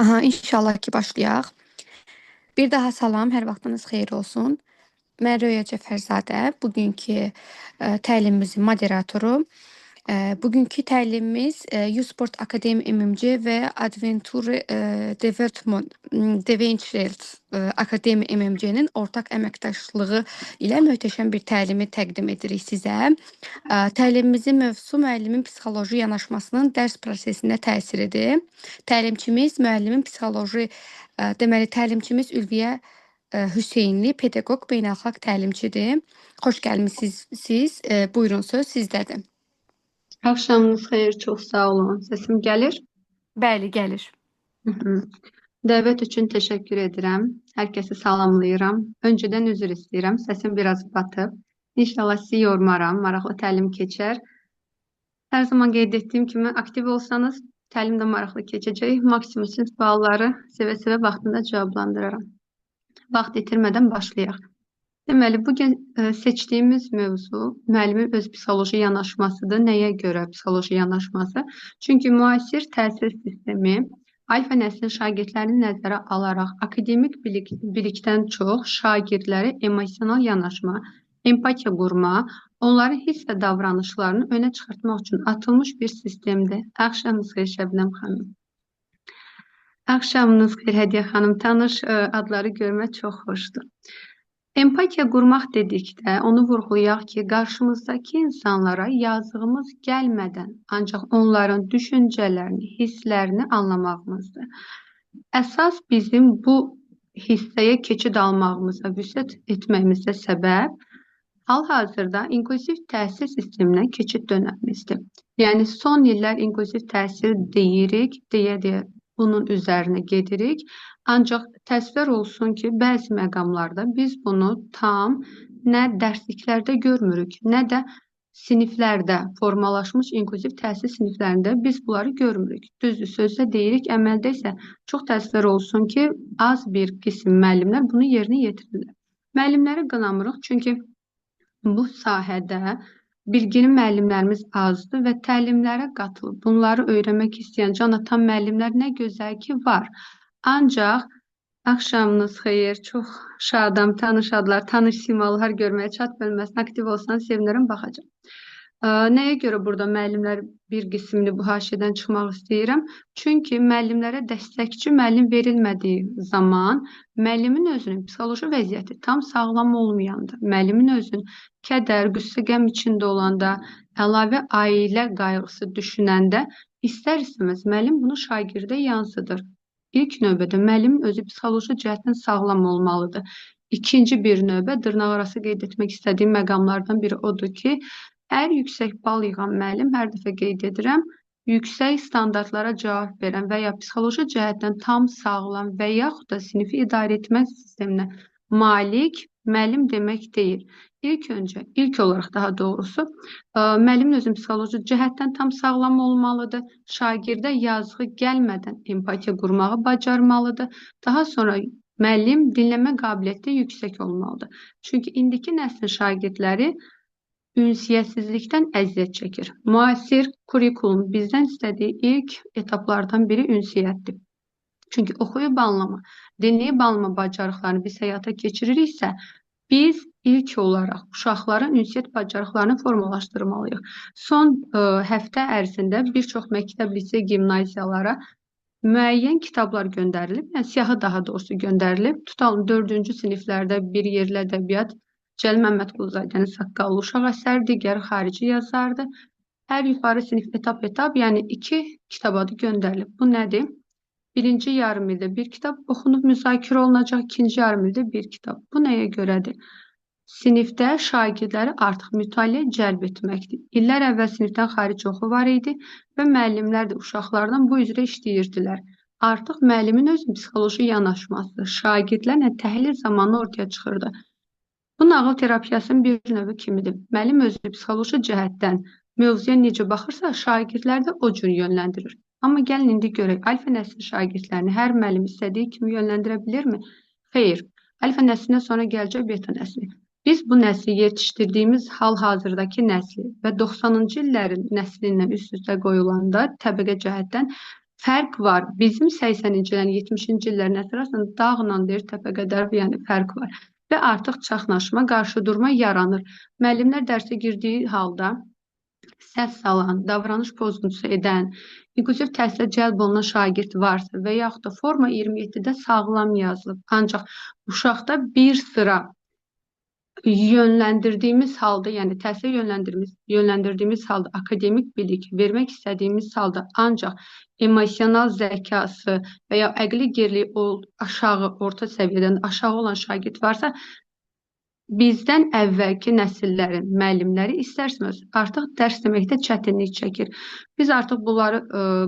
Aha, inşallah ki başlayaq. Bir daha salam, hər vaxtınız xeyir olsun. Mən Röya Cəfərzadə, bugünkü təlimimizin moderatoru. Bugünkü təlimimiz U-Sport Akademi MMC və Adventure Development Deventures Akademi MMC-nin ortaq əməkdaşlığı ilə möhtəşəm bir təlimi təqdim edirik sizə. Təlimimizin mövzusu müəllimin psixoloji yanaşmasının dərs prosesində təsiridir. Təlimçimiz müəllimin psixoloji, deməli təlimçimiz Ülviyə Hüseynli, pedaqoq, beynəlxalq təlimçidir. Xoş gəlmisiniz siz. Buyurun, söz sizdədir. Axşamınız xeyir, çox sağ olun. Səsim gəlir? Bəli, gəlir. Hı -hı. Dəvət üçün təşəkkür edirəm. Hər kəsi salamlayıram. Öncədən üzr istəyirəm. Səsim biraz batıb. İnşallah sizi yormaram. Maraqlı təlim keçər. Hər zaman qeyd etdiyim kimi aktiv olsanız təlim də maraqlı keçəcək. Maksimum sizin sualları sevə-sevə vaxtında cavablandıraram. Vaxt itirmədən başlayaq. Deməli, bugün seçdiyimiz mövzu müəllimin öz psixoloji yanaşmasıdır. Nəyə görə psixoloji yanaşması? Çünki müasir təhsil sistemi alfa nəslin şagirdlərini nəzərə alaraq akademik bilikdən çox şagirdləri emosional yanaşma, empatiya qurma, onların hiss və davranışlarını önə çıxartmaq üçün atılmış bir sistemdir. Axşamınız xeyir, Şəbnəm xanım. Axşamınız xeyir, Hədiyyə xanım. Tanış adları görmək çox xoşdur. Empatiya qurmaq dedikdə onu vurğulayaq ki, qarşımızdakı insanlara yazığımız gəlmədən ancaq onların düşüncələrini, hisslərini anlamağımızdır. Əsas bizim bu hissəyə keçid almağımıza, vüsət etməyimizə səbəb hal-hazırda inklüziv təhsil sisteminə keçid dönəmimizdir. Yəni son illər inklüziv təhsil deyirik, deyə-deyə bunun üzərinə gedirik. Ancaq təəssüflər olsun ki, bəzi məqamlarda biz bunu tam nə dərsliklərdə görmürük, nə də siniflərdə formalaşmış inklüziv təhsil siniflərində biz bunları görmürük. Düzdür, sözdə deyirik, əməldə isə çox təəssüflər olsun ki, az bir qism müəllimlər bunu yerinə yetirirlər. Müəllimləri qınamırıq, çünki bu sahədə bilgili müəllimlərimiz azdır və təlimlərə qatılıb bunları öyrənmək istəyən can atan müəllimlər nə gözəl ki var. Ancaq axşamınız xeyir, çox şadam, tanış adlar, tanış simalar görməyə çat bölməsinə aktiv olsanız sevinirəm, baxacağam. Nəyə görə burada müəllimlər bir qismini bu haşiyədən çıxmaq istəyirəm? Çünki müəllimlərə dəstəkçi müəllim verilmədiyi zaman müəllimin özünün psixoloji vəziyyəti tam sağlam olmayanda, müəllimin özünün kədər, qüssə, qəm içində olanda, əlavə ailə qayğısı düşünəndə istər-istəməz müəllim bunu şagirdə yansıdır. İlk növbədə müəllimin özü psixoloji cəhətdən sağlam olmalıdır. İkinci bir növbə dırnaqarası qeyd etmək istədiyim məqamlardan biri odur ki, hər yüksək bal yığan müəllim, hər dəfə qeyd edirəm, yüksək standartlara cavab verən və ya psixoloji cəhətdən tam sağlam və yaxud da sinifi idarə etmə sisteminə malik müəllim demək deyil. İlk öncə, ilk olaraq daha doğrusu, müəllimin özünün psixoloji cəhətdən tam sağlam olmalıdır. Şagirdə yazığı gəlmədən empatiya qurmağı bacarmalıdır. Daha sonra müəllim dinləmə qabiliyyəti yüksək olmalıdır. Çünki indiki nəslin şagirdləri ünsiyyətsizlikdən əziyyət çəkir. Müasir kurikulum bizdən istədiyi ilk etaplardan biri ünsiyyətdir. Çünki oxuyub anlama, dinləyib anlama bacarıqlarını biz həyata keçiririksə, biz ilk olaraq uşaqların ünsiyyət bacarıqlarını formalaşdırmalıyıq. Son həftə ərzində bir çox məktəb, lisey, gimnaziyalara müəyyən kitablar göndərilib, yəni siyahı daha doğrusu göndərilib. Tutalım 4-cü siniflərdə bir yerli ədəbiyyat Cəlil Məmmədquluzadənin Saqqallı uşaq əsəri, digəri xarici yazardır. Hər yuxarı sinif etap-etap, yəni 2 kitab adı göndərilib. Bu nədir? Birinci yarım ildə bir kitab oxunub müzakirə olunacaq, ikinci yarım ildə bir kitab. Bu nəyə görədir? Sinifdə şagirdləri artıq mütaliə cəlb etməkdir. İllər əvvəl sinifdən xarici oxu var idi və müəllimlər də uşaqlardan bu üzrə işləyirdilər. Artıq müəllimin öz psixoloji yanaşması, şagirdlərlə təhlil zamanı ortaya çıxırdı. Bu nağıl terapiyasının bir növü kimidir. Müəllim özü psixoloji cəhətdən mövzuya necə baxırsa, şagirdlər də o cür yönləndirir. Amma gəlin indi görək, alfa nəsli şagirdlərini hər müəllim istədiyi kimi yönləndirə bilirmi? Xeyr. Alfa nəslindən sonra gələcək beta nəsli. Biz bu nəsli yetişdirdiyimiz hal-hazırdakı nəsli və 90-cı illərin nəslinlə üst-üstə qoyulanda təbəqə cəhətdən Fərq var. Bizim 80-ci illərin, 70-ci illərin əsasında dağla deyir təpə qədər, yəni fərq var. Və artıq çaxnaşma, qarşıdurma yaranır. Müəllimlər dərsə girdiyi halda səs salan, davranış pozuntusu edən, inklüziv təhsilə cəlb olunan şagird varsa və yaxud da forma 27-də sağlam yazılıb, ancaq uşaqda bir sıra yönləndirdiyimiz halda, yəni təhsilə yönləndirdiyimiz halda akademik bilik vermək istədiyimiz halda, ancaq emosional zəkası və ya əqli geriliyi aşağı, orta səviyyədən aşağı olan şagird varsa, bizdən əvvəlki nəsillərin müəllimləri istər-istəməz artıq dərs deməkdə çətinlik çəkir. Biz artıq bunları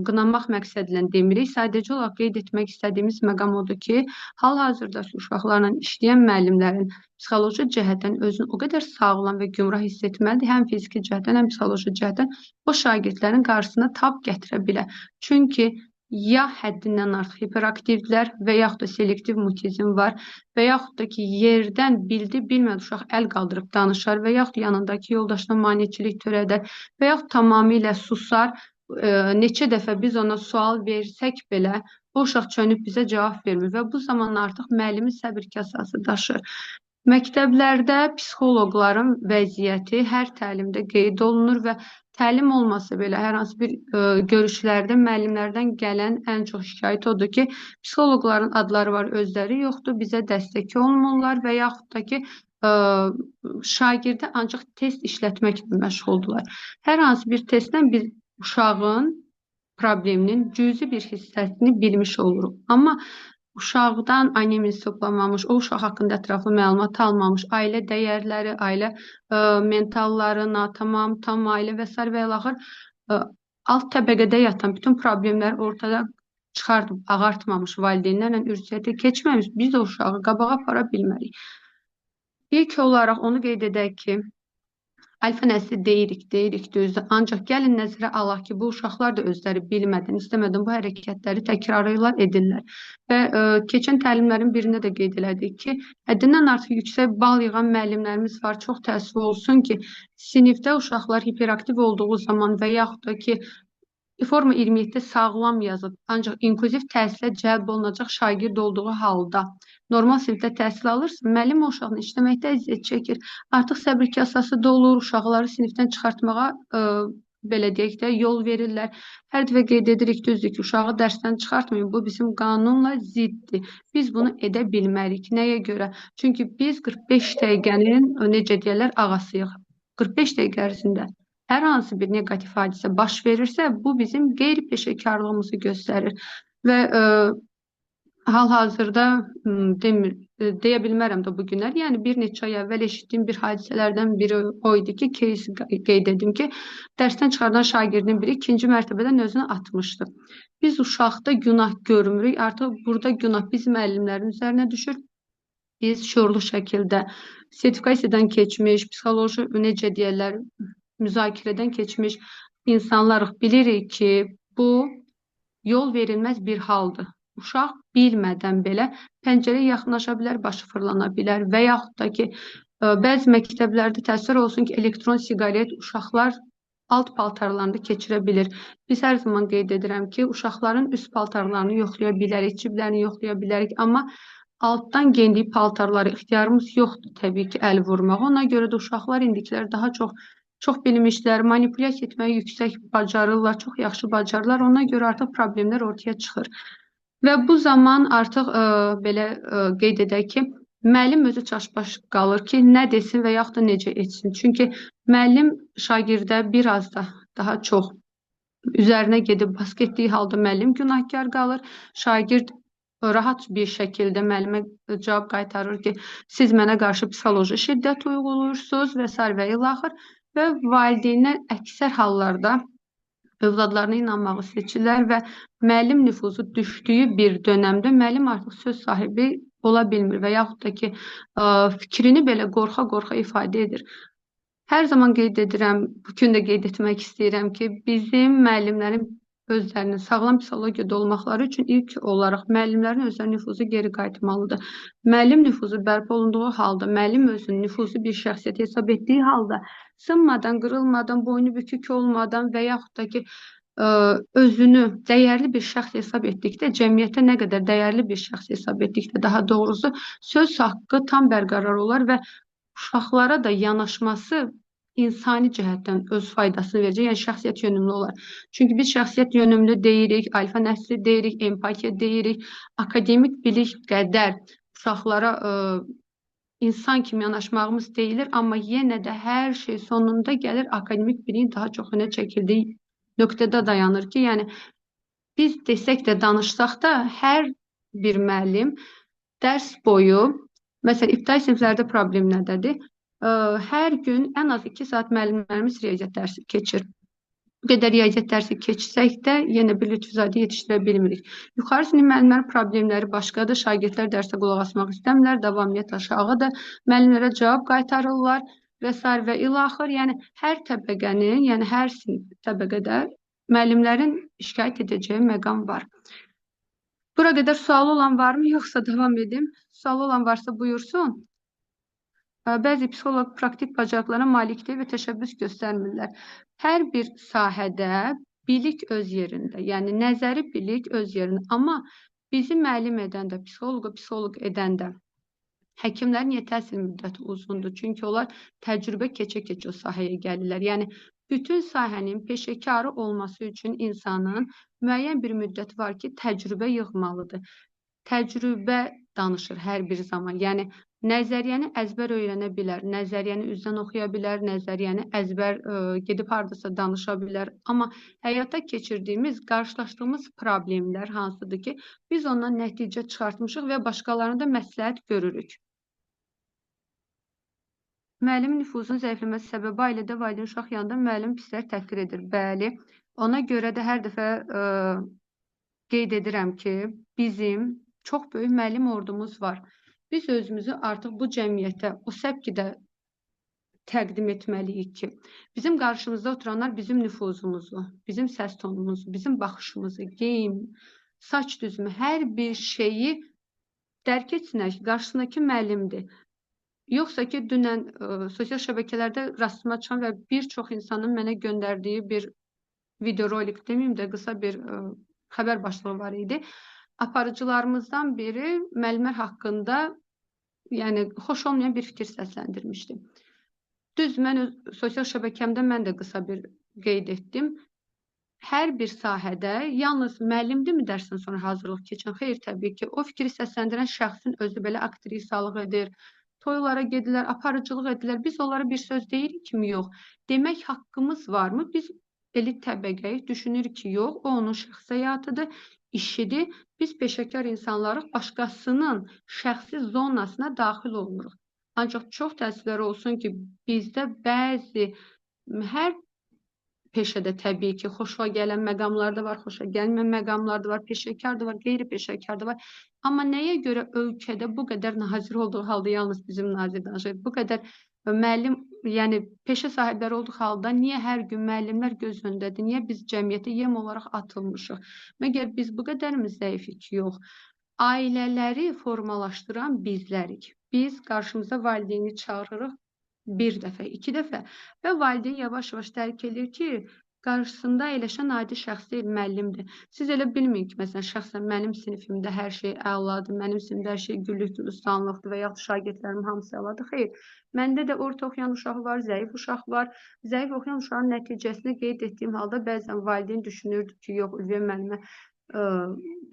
qınamaq məqsədilə demirik. Sadəcə olaraq qeyd etmək istədiyimiz məqam odur ki, hal-hazırda uşaqlarla işləyən müəllimlərin psixoloji cəhətdən özünü o qədər sağlam və gümrah hiss etməlidir, həm fiziki cəhətdən, həm psixoloji cəhətdən o şagirdlərin qarşısına tab gətirə bilər. Çünki ya həddindən artıq hiperaktivdirlər və yaxud da selektiv mutizm var və yaxud da ki, yerdən bildi, bilmədi uşaq əl qaldırıb danışar və yaxud yanındakı yoldaşına maneçilik törədər və yaxud tamamilə susar. Neçə dəfə biz ona sual versək belə, o uşaq çönüb bizə cavab vermir və bu zaman artıq müəllimin səbir kasası daşır. Məktəblərdə psixoloqların vəziyyəti hər təlimdə qeyd olunur və təlim olmasa belə hər hansı bir görüşlərdə müəllimlərdən gələn ən çox şikayət odur ki, psixoloqların adları var, özləri yoxdur, bizə dəstək olmurlar və yaxud da ki, şagirdə ancaq test işlətməklə məşğuldurlar. Hər hansı bir testdən biz uşağın probleminin cüzi bir hissəsini bilmiş oluruq. Amma uşaqdan anemiz toplanmamış, o uşaq haqqında ətraflı məlumat almamış, ailə dəyərləri, ailə mentalları, natamam, tam ailə və sair və ilaxır alt təbəqədə yatan bütün problemlər ortada çıxardıb, ağartmamış, valideynlərlə ünsiyyətə keçməmiş biz o uşağı qabağa apara bilmərik. İlk olaraq onu qeyd edək ki, alfa nəsli deyirik, düzdür. Ancaq gəlin nəzərə alaq ki, bu uşaqlar da özləri bilmədən, istəmədən bu hərəkətləri təkrarıyla edirlər. Və keçən təlimlərin birində də qeyd elədik ki, həddindən artıq yüksək bal yığan müəllimlərimiz var. Çox təəssüf olsun ki, sinifdə uşaqlar hiperaktiv olduğu zaman və yaxud da ki, forma 27-də sağlam yazıb, ancaq inklüziv təhsilə cəlb olunacaq şagird olduğu halda normal sinifdə təhsil alırsa, müəllim o uşağını işləməkdə əziyyət çəkir. Artıq səbir kasası dolur, uşaqları sinifdən çıxartmağa belə deyək də yol verirlər. Hər dəfə qeyd edirik, düzdür ki, uşağı dərsdən çıxartmayın. Bu bizim qanunla ziddir. Biz bunu edə bilmərik. Nəyə görə? Çünki biz 45 dəqiqənin, necə deyirlər, ağasıyıq. 45 dəqiqə ərzində hər hansı bir neqativ hadisə baş verirsə, bu bizim qeyri-peşəkarlığımızı göstərir. Və hal-hazırda deyə bilmərəm də bu günlər. Yəni bir neçə ay əvvəl eşitdiyim bir hadisələrdən biri o idi ki, case qeyd edim ki, dərsdən çıxardan şagirdin biri ikinci mərtəbədən özünü atmışdı. Biz uşaqda günah görmürük. Artıq burada günah biz müəllimlərin üzərinə düşür. Biz şüurlu şəkildə sertifikasiyadan keçmiş, psixoloji necə deyirlər, müzakirədən keçmiş insanlarıq. Bilirik ki, bu yol verilməz bir haldır. Uşaq bilmədən belə pəncərəyə yaxınlaşa bilər, başı fırlana bilər və yaxud da ki, bəzi məktəblərdə təəssüf olsun ki, elektron siqaret uşaqlar alt paltarlarında keçirə bilir. Biz hər zaman qeyd edirəm ki, uşaqların üst paltarlarını yoxlaya bilərik, ciblərini yoxlaya bilərik, amma altdan geyindiyi paltarlara ixtiyarımız yoxdur təbii ki, əl vurmağa. Ona görə də uşaqlar indikilər daha çox bilmişlər, manipulyasiya etməyi yüksək bacarırlar, çox yaxşı bacarırlar. Ona görə artıq problemlər ortaya çıxır. Və bu zaman artıq belə qeyd edək ki, müəllim özü çaşbaş qalır ki, nə desin və yaxud da necə etsin. Çünki müəllim şagirdə biraz da daha çox üzərinə gedib baskı etdiyi halda müəllim günahkar qalır. Şagird rahat bir şəkildə müəllimə cavab qaytarır ki, siz mənə qarşı psixoloji şiddət uyğulayırsınız və sair və ilaxır. Və valideynlər əksər hallarda övladlarına inanmağı seçirlər və müəllim nüfuzu düşdüyü bir dönəmdə müəllim artıq söz sahibi ola bilmir və yaxud da ki, fikrini belə qorxa-qorxa ifadə edir. Hər zaman qeyd edirəm, bu gün də qeyd etmək istəyirəm ki, bizim müəllimlərin özlərinin sağlam psixologiyada olmaqları üçün ilk olaraq müəllimlərin özləri nüfuzu geri qayıtmalıdır. Müəllim nüfuzu bərpa olunduğu halda, müəllim özünü nüfuzlu bir şəxsiyyət hesab etdiyi halda, sınmadan, qırılmadan, boynu bükük olmadan və yaxud da ki, Özünü dəyərli bir şəxs hesab etdikdə, cəmiyyətə nə qədər dəyərli bir şəxs hesab etdikdə, daha doğrusu söz haqqı tam bərqərar olar və uşaqlara da yanaşması insani cəhətdən öz faydasını verəcək, yəni şəxsiyyət yönümlü olar. Çünki biz şəxsiyyət yönümlü deyirik, alfa nəsli deyirik, empatiya deyirik, akademik bilik qədər uşaqlara insan kimi yanaşmağımız deyilir, amma yenə də hər şey sonunda gəlir akademik biliyin daha çox önə çəkildiyi nöqtədə dayanır ki, yəni biz desək də, danışsaq da hər bir müəllim dərs boyu, məsələn, ibtidai siniflərdə problem nədədir? Hər gün ən az 2 saat müəllimlərimiz riyaziyyat dərsi keçir. Bu qədər riyaziyyat dərsi keçsək də yenə bir Lütfüzadə yetişdirə bilmirik. Yuxarı sinif müəllimlərin problemləri başqadır. Şagirdlər dərsə qulaq asmaq istəmirlər, davamiyyət aşağıdır, müəllimlərə cavab qaytarırlar və sair və ilaxır. Yəni hər təbəqənin, yəni hər sinif təbəqədə müəllimlərin şikayət edəcəyi məqam var. Bura qədər sualı olan varmı, yoxsa davam edim? Sualı olan varsa buyursun. Bəzi psixoloq praktik bacarıqlara malik deyil və təşəbbüs göstərmirlər. Hər bir sahədə bilik öz yerində, yəni nəzəri bilik öz yerində. Amma bizi müəllim edən də, psixoloqu psixoloq edən də, həkimlərin niyə təhsil müddəti uzundur? Çünki onlar təcrübə keçə-keçə o sahəyə gəlirlər. Yəni bütün sahənin peşəkarı olması üçün insanın müəyyən bir müddət var ki, təcrübə yığmalıdır. Təcrübə danışır hər bir zaman. Yəni nəzəriyyəni əzbər öyrənə bilər, nəzəriyyəni üzdən oxuya bilər, nəzəriyyəni əzbər gedib hardasa danışa bilər. Amma həyata keçirdiyimiz, qarşılaşdığımız problemlər hansıdır ki, biz ondan nəticə çıxartmışıq və başqalarına da məsləhət görürük. Müəllimin nüfuzunun zəifləməsi səbəbi ailədə valideyn uşaq yanında müəllim pislər təhqir edir. Bəli, ona görə də hər dəfə qeyd edirəm ki, bizim çox böyük müəllim ordumuz var. Biz özümüzü artıq bu cəmiyyətə o səpkidə təqdim etməliyik ki, bizim qarşımızda oturanlar bizim nüfuzumuzu, bizim səs tonumuzu, bizim baxışımızı, geyim, saç düzümü, hər bir şeyi dərk etsinlər ki, qarşısındakı müəllimdir. Yoxsa ki, dünən sosial şəbəkələrdə rastıma çıxan və bir çox insanın mənə göndərdiyi bir video rolik deməyim də, qısa bir xəbər başlığı var idi. Aparıcılarımızdan biri müəllimlər haqqında, yəni xoş olmayan bir fikir səsləndirmişdi. Düz, mən öz sosial şəbəkəmdə mən də qısa bir qeyd etdim. Hər bir sahədə yalnız müəllimdirmi dərsdən sonra hazırlıq keçən? Xeyr, təbii ki, o fikri səsləndirən şəxsin özü belə aktrisalıq edir, toylara gedirlər, aparıcılıq edirlər. Biz onlara bir söz deyirik kimi yox. Demək haqqımız varmı? Biz elit təbəqəyik, düşünürük ki, yox, o onun şəxsi həyatıdır, işidir. Biz peşəkar insanlarıq, başqasının şəxsi zonasına daxil olmuruq. Ancaq çox təəssüflər olsun ki, bizdə bəzi, hər peşədə təbii ki, xoşa gələn məqamlar da var, xoşa gəlməyən məqamlar da var, peşəkar da var, qeyri-peşəkar da var. Amma nəyə görə ölkədə bu qədər nazir olduğu halda, yalnız bizim nazir danışır, bu qədər müəllim, yəni peşə sahibləri olduğu halda niyə hər gün müəllimlər göz önündədir? Niyə biz cəmiyyətə yem olaraq atılmışıq? Məgər biz bu qədərimiz zəifik? Yox. Ailələri formalaşdıran bizlərik. Biz qarşımıza valideyni çağırırıq bir dəfə, iki dəfə və valideyn yavaş-yavaş dərk edir ki, qarşısında əyləşən adi şəxs deyil, müəllimdir. Siz elə bilməyin ki, məsələn, şəxsən mənim sinifimdə hər şey əladır, mənim sinifimdə hər şey güllük gülistanlıqdır və yaxud şagirdlərim hamısı əladır. Xeyr, məndə də orta oxuyan uşaq var, zəif uşaq var. Zəif oxuyan uşağın nəticəsini qeyd etdiyim halda bəzən valideyn düşünürdü ki, yox, Ülviyə müəllimə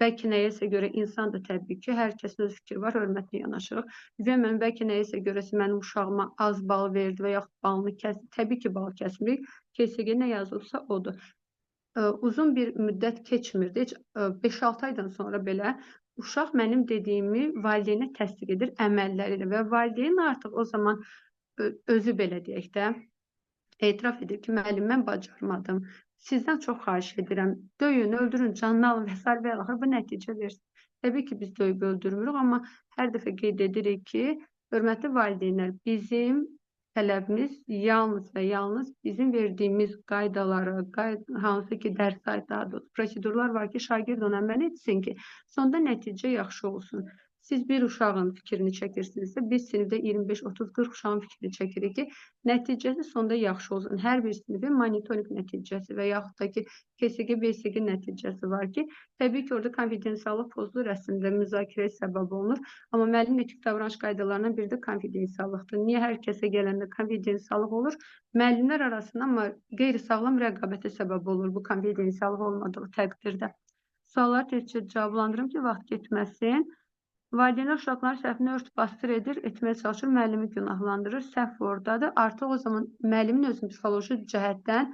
bəlkə nəyəsə görə insan da təbii ki, hər kəsin öz fikri var, hörmətlə yanaşırıq. Ülviyə müəllim bəlkə nəyəsə görəsə mənim uşağıma az bal verdi və yaxud balını kəsdi. Təbii ki, bal kəsmirik. KSG nə yazılıbsa odur. Uzun bir müddət keçmirdi. Heç 5-6 aydan sonra belə uşaq mənim dediyimi valideynə təsdiq edir əməlləri ilə və valideyn artıq o zaman özü belə deyək də etiraf edir ki, müəllim mən bacarmadım. Sizdən çox xahiş edirəm, döyün, öldürün, canını alın və sair və ilaxır, bu nəticə versin. Təbii ki, biz döyüb öldürmürük, amma hər dəfə qeyd edirik ki, hörmətli valideynlər, bizim tələbimiz yalnız və yalnız bizim verdiyimiz qaydalara, hansı ki dərs sayı, daha doğrusu prosedurlar var ki, şagird ona əməl etsin ki, sonda nəticə yaxşı olsun. Siz bir uşağın fikrini çəkirsinizsə, biz sinifdə 25, 30, 40 uşağın fikrini çəkirik ki, nəticəsi sonda yaxşı olsun. Hər bir sinifin monitorinq nəticəsi və yaxud da ki, KSG, BSG nəticəsi var ki, təbii ki, orada konfidensiallıq pozulur, əslində müzakirəyə səbəb olunur. Amma müəllim etik davranış qaydalarından biri də konfidensiallıqdır. Niyə hər kəsə gələndə konfidensiallıq olur? Müəllimlər arasında amma qeyri-sağlam rəqabətə səbəb olur bu konfidensiallıq olmadığı təqdirdə. Sualları tezcə cavablandırım ki, vaxt getməsin. Valideynlər uşaqların səhvini ört-basdır edir, etməyə çalışır, müəllimi günahlandırır. Səhv oradadır. Artıq o zaman müəllimin özünü psixoloji cəhətdən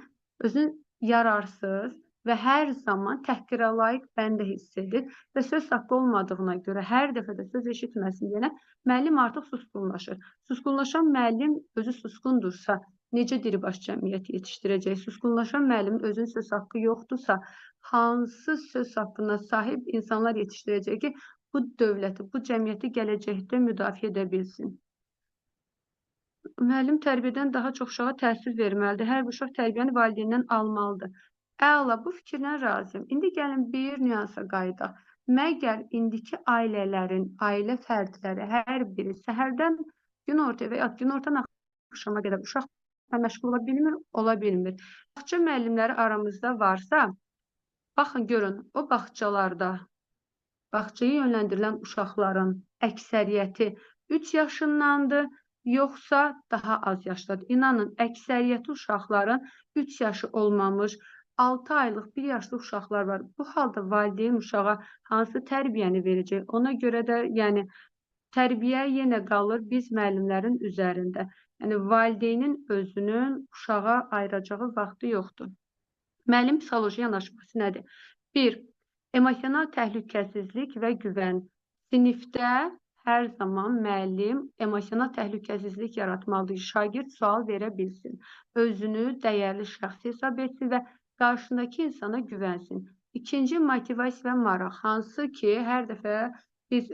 özünü yararsız və hər zaman təhqirə layiq bəndə hiss edir və söz haqqı olmadığına görə hər dəfə də söz eşitməsin deyənə müəllim artıq susqunlaşır. Susqunlaşan müəllim özü susqundursa, necə diribaş cəmiyyət yetişdirəcək? Susqunlaşan müəllimin özünün söz haqqı yoxdursa, hansı söz haqqına sahib insanlar yetişdirəcək ki, bu dövləti, bu cəmiyyəti gələcəkdə müdafiə edə bilsin? Müəllim tərbiyədən daha çox uşağa təsir verməlidir. Hər bir uşaq tərbiyəni valideyndən almalıdır. Əla, bu fikirlə razıyam. İndi gəlin bir nüansa qayıdaq. Məgər indiki ailələrin, ailə fərdləri hər biri səhərdən günortaya və ya günortadan axşama qədər uşaqla məşğul ola bilmir, ola bilmir. Bağça müəllimləri aramızda varsa, baxın görün, o bağçalarda bağçaya yönləndirilən uşaqların əksəriyyəti 3 yaşındandır, yoxsa daha az yaşdadır. İnanın, əksəriyyəti uşaqların 3 yaşı olmamış, 6 aylıq, 1 yaşlı uşaqlar var. Bu halda valideyn uşağa hansı tərbiyəni verəcək? Ona görə də, yəni tərbiyə yenə qalır biz müəllimlərin üzərində. Yəni valideynin özünün uşağa ayıracağı vaxtı yoxdur. Müəllim psixoloji yanaşması nədir? 1. Emosional təhlükəsizlik və güvən. Sinifdə hər zaman müəllim emosional təhlükəsizlik yaratmalıdır. Şagird sual verə bilsin, özünü dəyərli şəxs hesab etsin və qarşındakı insana güvənsin. İkinci, motivasiya və maraq. Hansı ki, hər dəfə biz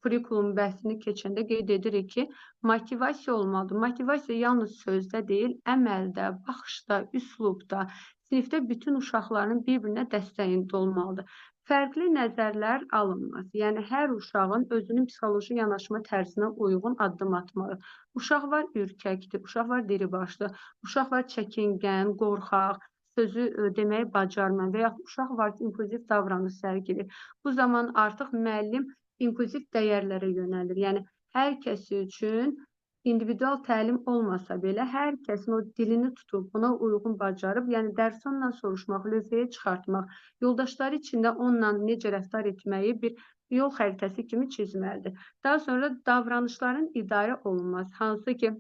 kurikulum bəhsini keçəndə qeyd edirik ki, motivasiya olmalıdır. Motivasiya yalnız sözdə deyil, əməldə, baxışda, üslubda, sinifdə bütün uşaqların bir-birinə dəstəyində olmalıdır. Fərqli nəzərlər alınmaz. Yəni, hər uşağın özünün psixoloji yanaşma tərzinə uyğun addım atmalı. Uşaq var ürkəkdir, uşaq var diribaşlı, uşaq var çəkingən, qorxaq, sözü deməyi bacarmayan və yaxud uşaq var ki, impulsiv davranış sərgiləyir. Bu zaman artıq müəllim inklüziv dəyərlərə yönəlir. Yəni, hər kəs üçün individual təlim olmasa belə, hər kəsin o dilini tutub, buna uyğun bacarıb, yəni dərsi onunla soruşmaq, lövhəyə çıxartmaq, yoldaşları içində onunla necə rəftar etməyi bir yol xəritəsi kimi çizməlidir. Daha sonra davranışların idarə olunması, hansı ki,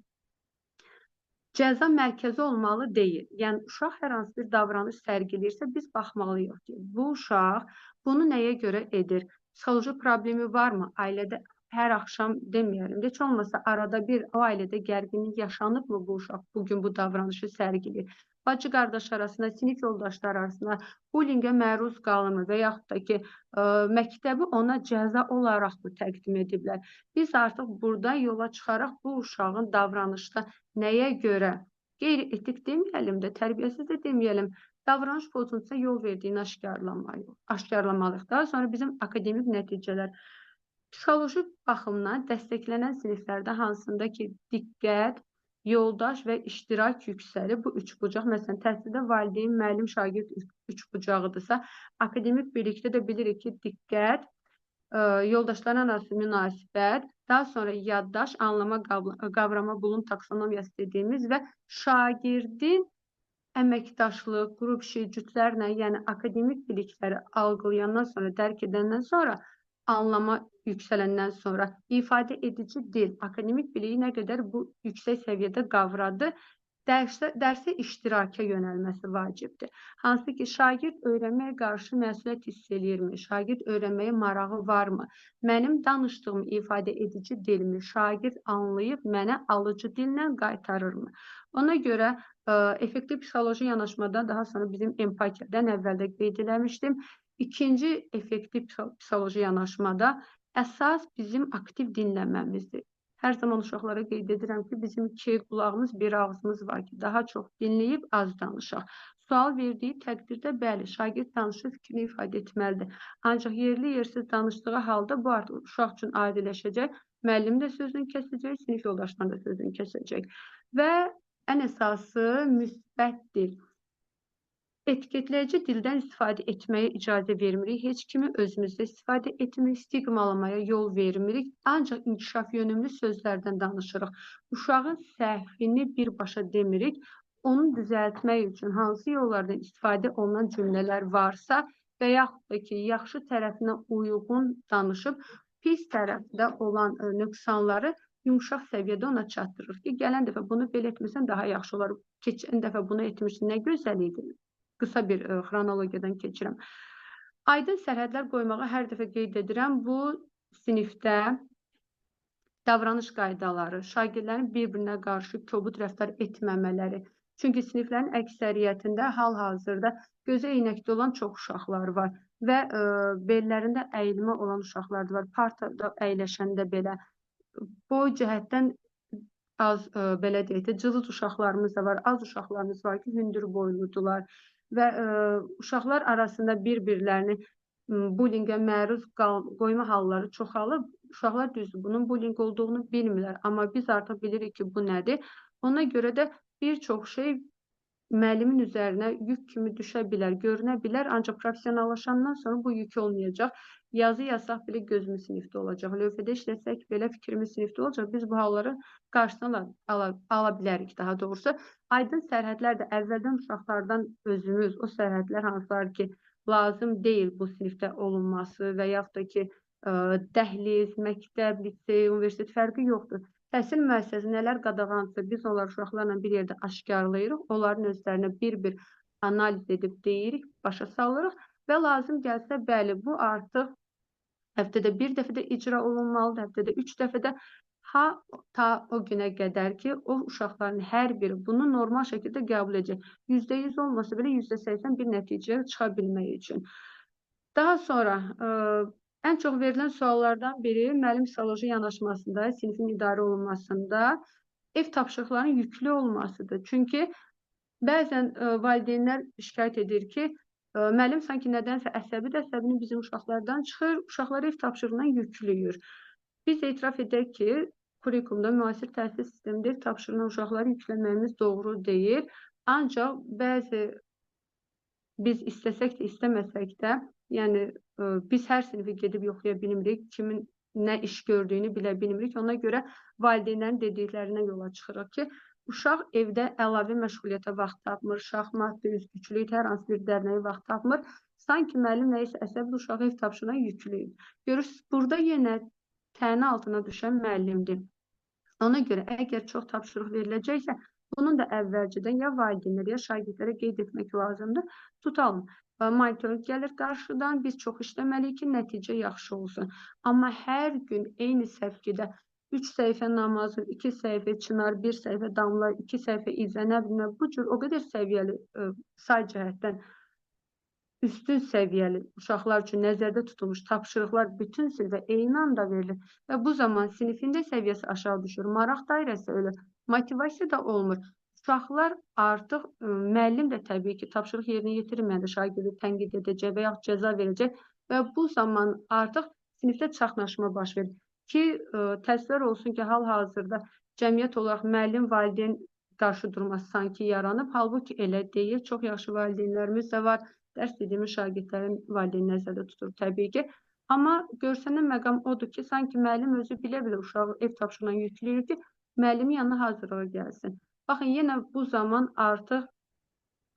cəza mərkəzi olmalı deyil. Yəni, uşaq hər hansı bir davranış sərgiləyirsə, biz baxmalıyıq ki, bu uşaq bunu nəyə görə edir? Psixoloji problemi varmı? Ailədə hər axşam deməyəlim, heç olmasa arada bir o ailədə gərginlik yaşanıbmı bu uşaq bugün bu davranışı sərgiləyir? Bacı qardaş arasında, sinif yoldaşları arasında bullyingə məruz qalırmı və yaxud da ki, məktəbi ona cəza olaraq mı təqdim ediblər? Biz artıq buradan yola çıxaraq bu uşağın davranışda nəyə görə qeyri-etik deməyəlim də, tərbiyəsiz də deməyəlim, davranış pozuntusuna yol verdiyini aşkarlamalıyıq. Daha sonra bizim akademik nəticələr. Psixoloji baxımdan dəstəklənən siniflərdə hansında ki, diqqət, yoldaş və iştirak yüksəlir. Bu üç bucaq, məsələn, təhsildə valideyn, müəllim, şagird üçbucağıdırsa, akademik birlikdə də bilirik ki, diqqət, yoldaşların arası münasibət, daha sonra yaddaş, anlama, qavrama, bulun taksonomiyası dediyimiz və şagirdin əməkdaşlıq, qrup işi, cütlərlə, yəni akademik bilikləri algılayandan sonra, dərk edəndən sonra, anlama yüksələndən sonra ifadə edici dil, akademik biliyi nə qədər bu yüksək səviyyədə qavradı, dərsə iştiraka yönəlməsi vacibdir. Hansı ki, şagird öyrənməyə qarşı məsuliyyət hiss eləyirmi? Şagird öyrənməyə marağı varmı? Mənim danışdığım ifadə edici dilmi şagird anlayıb mənə alıcı dillə qaytarırmı? Ona görə effektiv psixoloji yanaşmadan daha sonra bizim empatiyadan əvvəldə qeyd eləmişdim. İkinci effektiv psixoloji yanaşmada əsas bizim aktiv dinləməmizdir. Hər zaman uşaqlara qeyd edirəm ki, bizim iki qulağımız, bir ağzımız var ki, daha çox dinləyib az danışaq. Sual verdiyi təqdirdə bəli, şagird danışır, fikrini ifadə etməlidir. Ancaq yerli yersiz danışdığı halda bu artıq uşaq üçün adiləşəcək. Müəllim də sözünü kəsəcək, sinif yoldaşlarının da sözünü kəsəcək. Və ən əsası müsbət dil. Etiketləyici dildən istifadə etməyə icazə vermirik. Heç kimi özümüzdə istifadə etmirik, stigmalamaya yol vermirik. Ancaq inkişaf yönümlü sözlərdən danışırıq. Uşağın səhvini birbaşa demirik. Onu düzəltmək üçün hansı yollardan istifadə olunan cümlələr varsa və yaxud da ki, yaxşı tərəfinə uyğun danışıb, pis tərəfdə olan nöqsanları yumşaq səviyyədə ona çatdırır ki, gələn dəfə bunu belə etməsən daha yaxşı olar. Keçən dəfə bunu etmişsin, nə gözəl idi. Qısa bir xronologiyadan keçirəm. Aydın sərhədlər qoymağı hər dəfə qeyd edirəm. Bu sinifdə davranış qaydaları, şagirdlərin bir-birinə qarşı kobud rəftar etməmələri. Çünki siniflərin əksəriyyətində hal-hazırda gözə eynəkdə olan çox uşaqlar var və bellərində əyilmə olan uşaqlar da var. Partada əyləşəndə belə boy cəhətdən az, belə deyək də, cılız uşaqlarımız da var. Az uşaqlarımız var ki, hündür boyludular və uşaqlar arasında bir-birlərini bullyingə məruz qoyma halları çoxalıb. Uşaqlar düzdür, bunun bullying olduğunu bilmirlər. Amma biz artıq bilirik ki, bu nədir. Ona görə də bir çox şey müəllimin üzərinə yük kimi düşə bilər, görünə bilər. Ancaq professionallaşandan sonra bu yük olmayacaq. Yazı yazsaq belə gözümüz sinifdə olacaq. Lövhədə işləsək belə fikrimiz sinifdə olacaq. Biz bu halları qarşısını ala bilərik daha doğrusu. Aydın sərhədlər də əvvəldən uşaqlardan özümüz o sərhədlər hansılar ki, lazım deyil bu sinifdə olunması və yaxud da ki, dəhliz, məktəb, lisey, universitet fərqi yoxdur. Təhsil müəssisəsi nələr qadağansa, biz onları uşaqlarla bir yerdə aşkarlayırıq, onların özlərinə bir-bir analiz edib deyirik, başa salırıq və lazım gəlsə, bəli, bu artıq həftədə bir dəfədə icra olunmalıdır, həftədə 3 dəfədə, ta o günə qədər ki, o uşaqların hər biri bunu normal şəkildə qəbul edəcək. %100 olmasa belə %80 bir nəticəyə çıxa bilmək üçün. Daha sonra ən çox verilən suallardan biri müəllim psixoloji yanaşmasında, sinifin idarə olunmasında ev tapşırıqlarının yüklü olmasıdır. Çünki bəzən valideynlər şikayət edir ki, müəllim sanki nədənsə əsəbidir, əsəbini bizim uşaqlardan çıxır, uşaqları ev tapşırığından yüklüyür. Biz etiraf edək ki, kurikulumda, müasir təhsil sistemində ev tapşırığına uşaqları yükləməyimiz doğru deyil. Ancaq bəzi biz istəsək də, istəməsək də, yəni biz hər sinifi gedib yoxlaya bilmirik, kimin nə iş gördüyünü bilə bilmirik. Ona görə valideynlərin dediklərinə yola çıxırıq ki, uşaq evdə əlavə məşğuliyyətə vaxt tapmır, şahmatdır, üzgüçülük, hər hansı bir dərnəyə vaxt tapmır. Sanki müəllim nəyisə əsəbi uşağı ev tapşırığına yükləyir. Görürsünüz, burada yenə tənə altına düşən müəllimdir. Ona görə əgər çox tapşırıq veriləcəksə, bunun da əvvəlcədən ya valideynlərə, ya şagirdlərə qeyd etmək lazımdır. Tutalım, monitoring gəlir qarşıdan, biz çox işləməliyik ki, nəticə yaxşı olsun. Amma hər gün eyni səvkidə 3 səhifə namazı, 2 səhifə çınar, 1 səhifə damla, 2 səhifə izə, nə bilim, bu cür o qədər səviyyəli, say cəhətdən üstün səviyyəli uşaqlar üçün nəzərdə tutulmuş tapşırıqlar bütün sinifə eyni anda verilir və bu zaman sinifin də səviyyəsi aşağı düşür, maraq dairəsi ölür, motivasiya da olmur. Uşaqlar artıq, müəllim də təbii ki, tapşırıq yerinə yetirməyəndə şagirdi tənqid edəcək və yaxud cəza verəcək və bu zaman artıq sinifdə çaxnaşma baş verir. Ki, təəssüflər olsun ki, hal-hazırda cəmiyyət olaraq müəllim, valideyn qarşı durması sanki yaranıb. Halbuki elə deyil. Çox yaxşı valideynlərimiz də var. Dərs dediyimiz şagirdlərin valideyni nəzərdə tutur təbii ki. Amma görsənən məqam odur ki, sanki müəllim özü bilə-bilə uşağı ev tapşırığına yükləyir ki, müəllimin yanına hazırlığa gəlsin. Baxın, yenə bu zaman artıq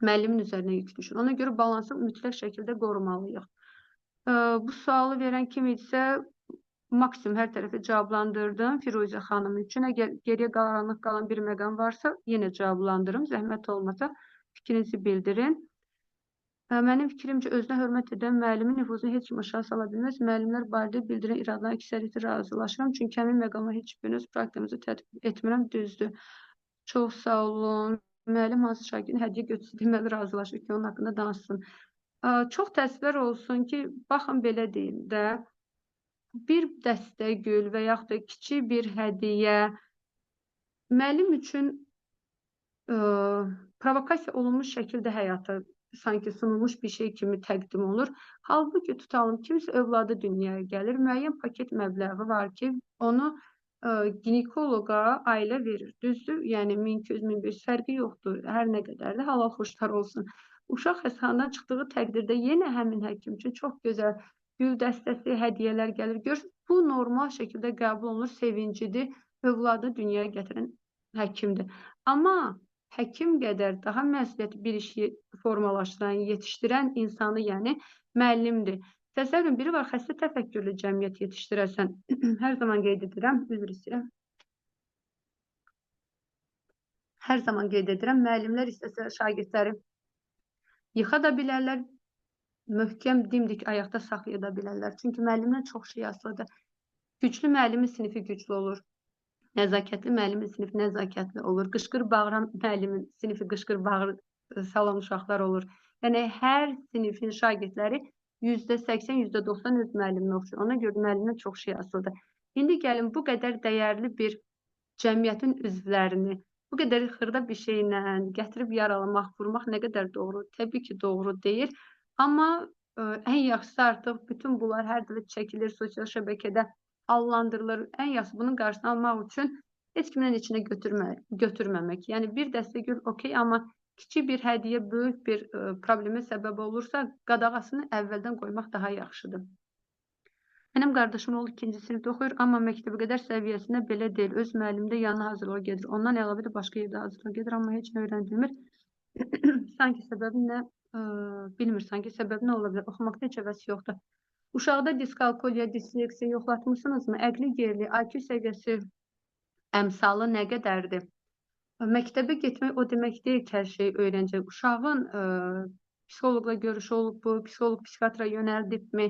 müəllimin üzərinə yük düşür. Ona görə balansı mütləq şəkildə qorumalıyıq. Bu sualı verən kim idisə, maksimum hər tərəfə cavablandırdım Firuzə xanım üçün. Əgər geriyə qaranlıq qalan bir məqam varsa, yenə cavablandırım. Zəhmət olmasa fikrinizi bildirin. Mənim fikrimcə, özünə hörmət edən müəllimin nüfuzunu heç kim aşağı sala bilməz. Müəllimlər barədə bildirən iradların əksəriyyəti razılaşıram. Çünki həmin məqama heç biriniz praktikamızı tətbiq etmirəm, düzdür. Çox sağ olun. Müəllim hansı şagirdin hədiyyə götürsün deməli razılaşır ki, onun haqqında danışsın. Çox təəssüflər olsun ki, baxın belə deyim də, bir dəstə gül və yaxud da kiçik bir hədiyyə müəllim üçün provokasiya olunmuş şəkildə həyata sanki sunulmuş bir şey kimi təqdim olunur. Halbuki tutalım, kimsə övladı dünyaya gəlir, müəyyən paket məbləği var ki, onu ginekoloqa ailə verir. Düzdür? Yəni 1200-1500 fərqi yoxdur. Hər nə qədər də halal xoşlar olsun. Uşaq xəstəxanadan çıxdığı təqdirdə yenə həmin həkim üçün çox gözəl gül dəstəsi, hədiyyələr gəlir. Görürsünüz, bu normal şəkildə qəbul olunur, sevincidir, övladı dünyaya gətirən həkimdir. Amma həkim qədər daha məsuliyyətli bir işi formalaşdıran, yetişdirən insanı, yəni müəllimdir. Təsəvvür edin, biri var, xəstə təfəkkürlü cəmiyyət yetişdirəsən. Hər zaman qeyd edirəm, üzr istəyirəm. Hər zaman qeyd edirəm, müəllimlər istəsə şagirdləri yıxa da bilərlər, möhkəm, dimdik ayaqda saxlaya da bilərlər. Çünki müəllimdən çox şey asılıdır. Güclü müəllimin sinifi güclü olur. Nəzakətli müəllimin sinifi nəzakətli olur. Qışqır bağıran müəllimin sinifi qışqır bağır salan uşaqlar olur. Yəni hər sinifin şagirdləri %80, %90 öz müəlliminə oxşayır. Ona görə müəllimdən çox şey asılıdır. İndi gəlin bu qədər dəyərli bir cəmiyyətin üzvlərini bu qədər xırda bir şeylə gətirib yaralamaq, vurmaq nə qədər doğru? Təbii ki, doğru deyil. Amma ən yaxşısı artıq bütün bunlar hər dəfə çəkilir sosial şəbəkədə, hallandırılır. Ən yaxşısı bunun qarşısını almaq üçün heç kimdən içinə götürməmək. Yəni bir dəstə gül okey, amma kiçik bir hədiyyə böyük bir problemə səbəb olursa, qadağasını əvvəldən qoymaq daha yaxşıdır. Mənim qardaşım oğlu 2-ci sinifdə oxuyur, amma məktəbə qədər səviyyəsində belə deyil. Öz müəllimdə yanına hazırlığa gedir. Ondan əlavə də başqa yerdə hazırlığa gedir, amma heç nə öyrənilmir. Sanki səbəbi nə bilmir, sanki səbəbi nə ola bilər? Oxumaqda heç həvəsi yoxdur. Uşaqda diskalkuliya, disleksiya yoxlatmısınızmı? Əqli geriliyi, IQ səviyyəsi əmsalı nə qədərdir? Məktəbə getmək o demək deyil ki, hər şeyi öyrənəcək. Uşağın psixoloqla görüşü olub, psixoloq psixiatra yönəldibmi?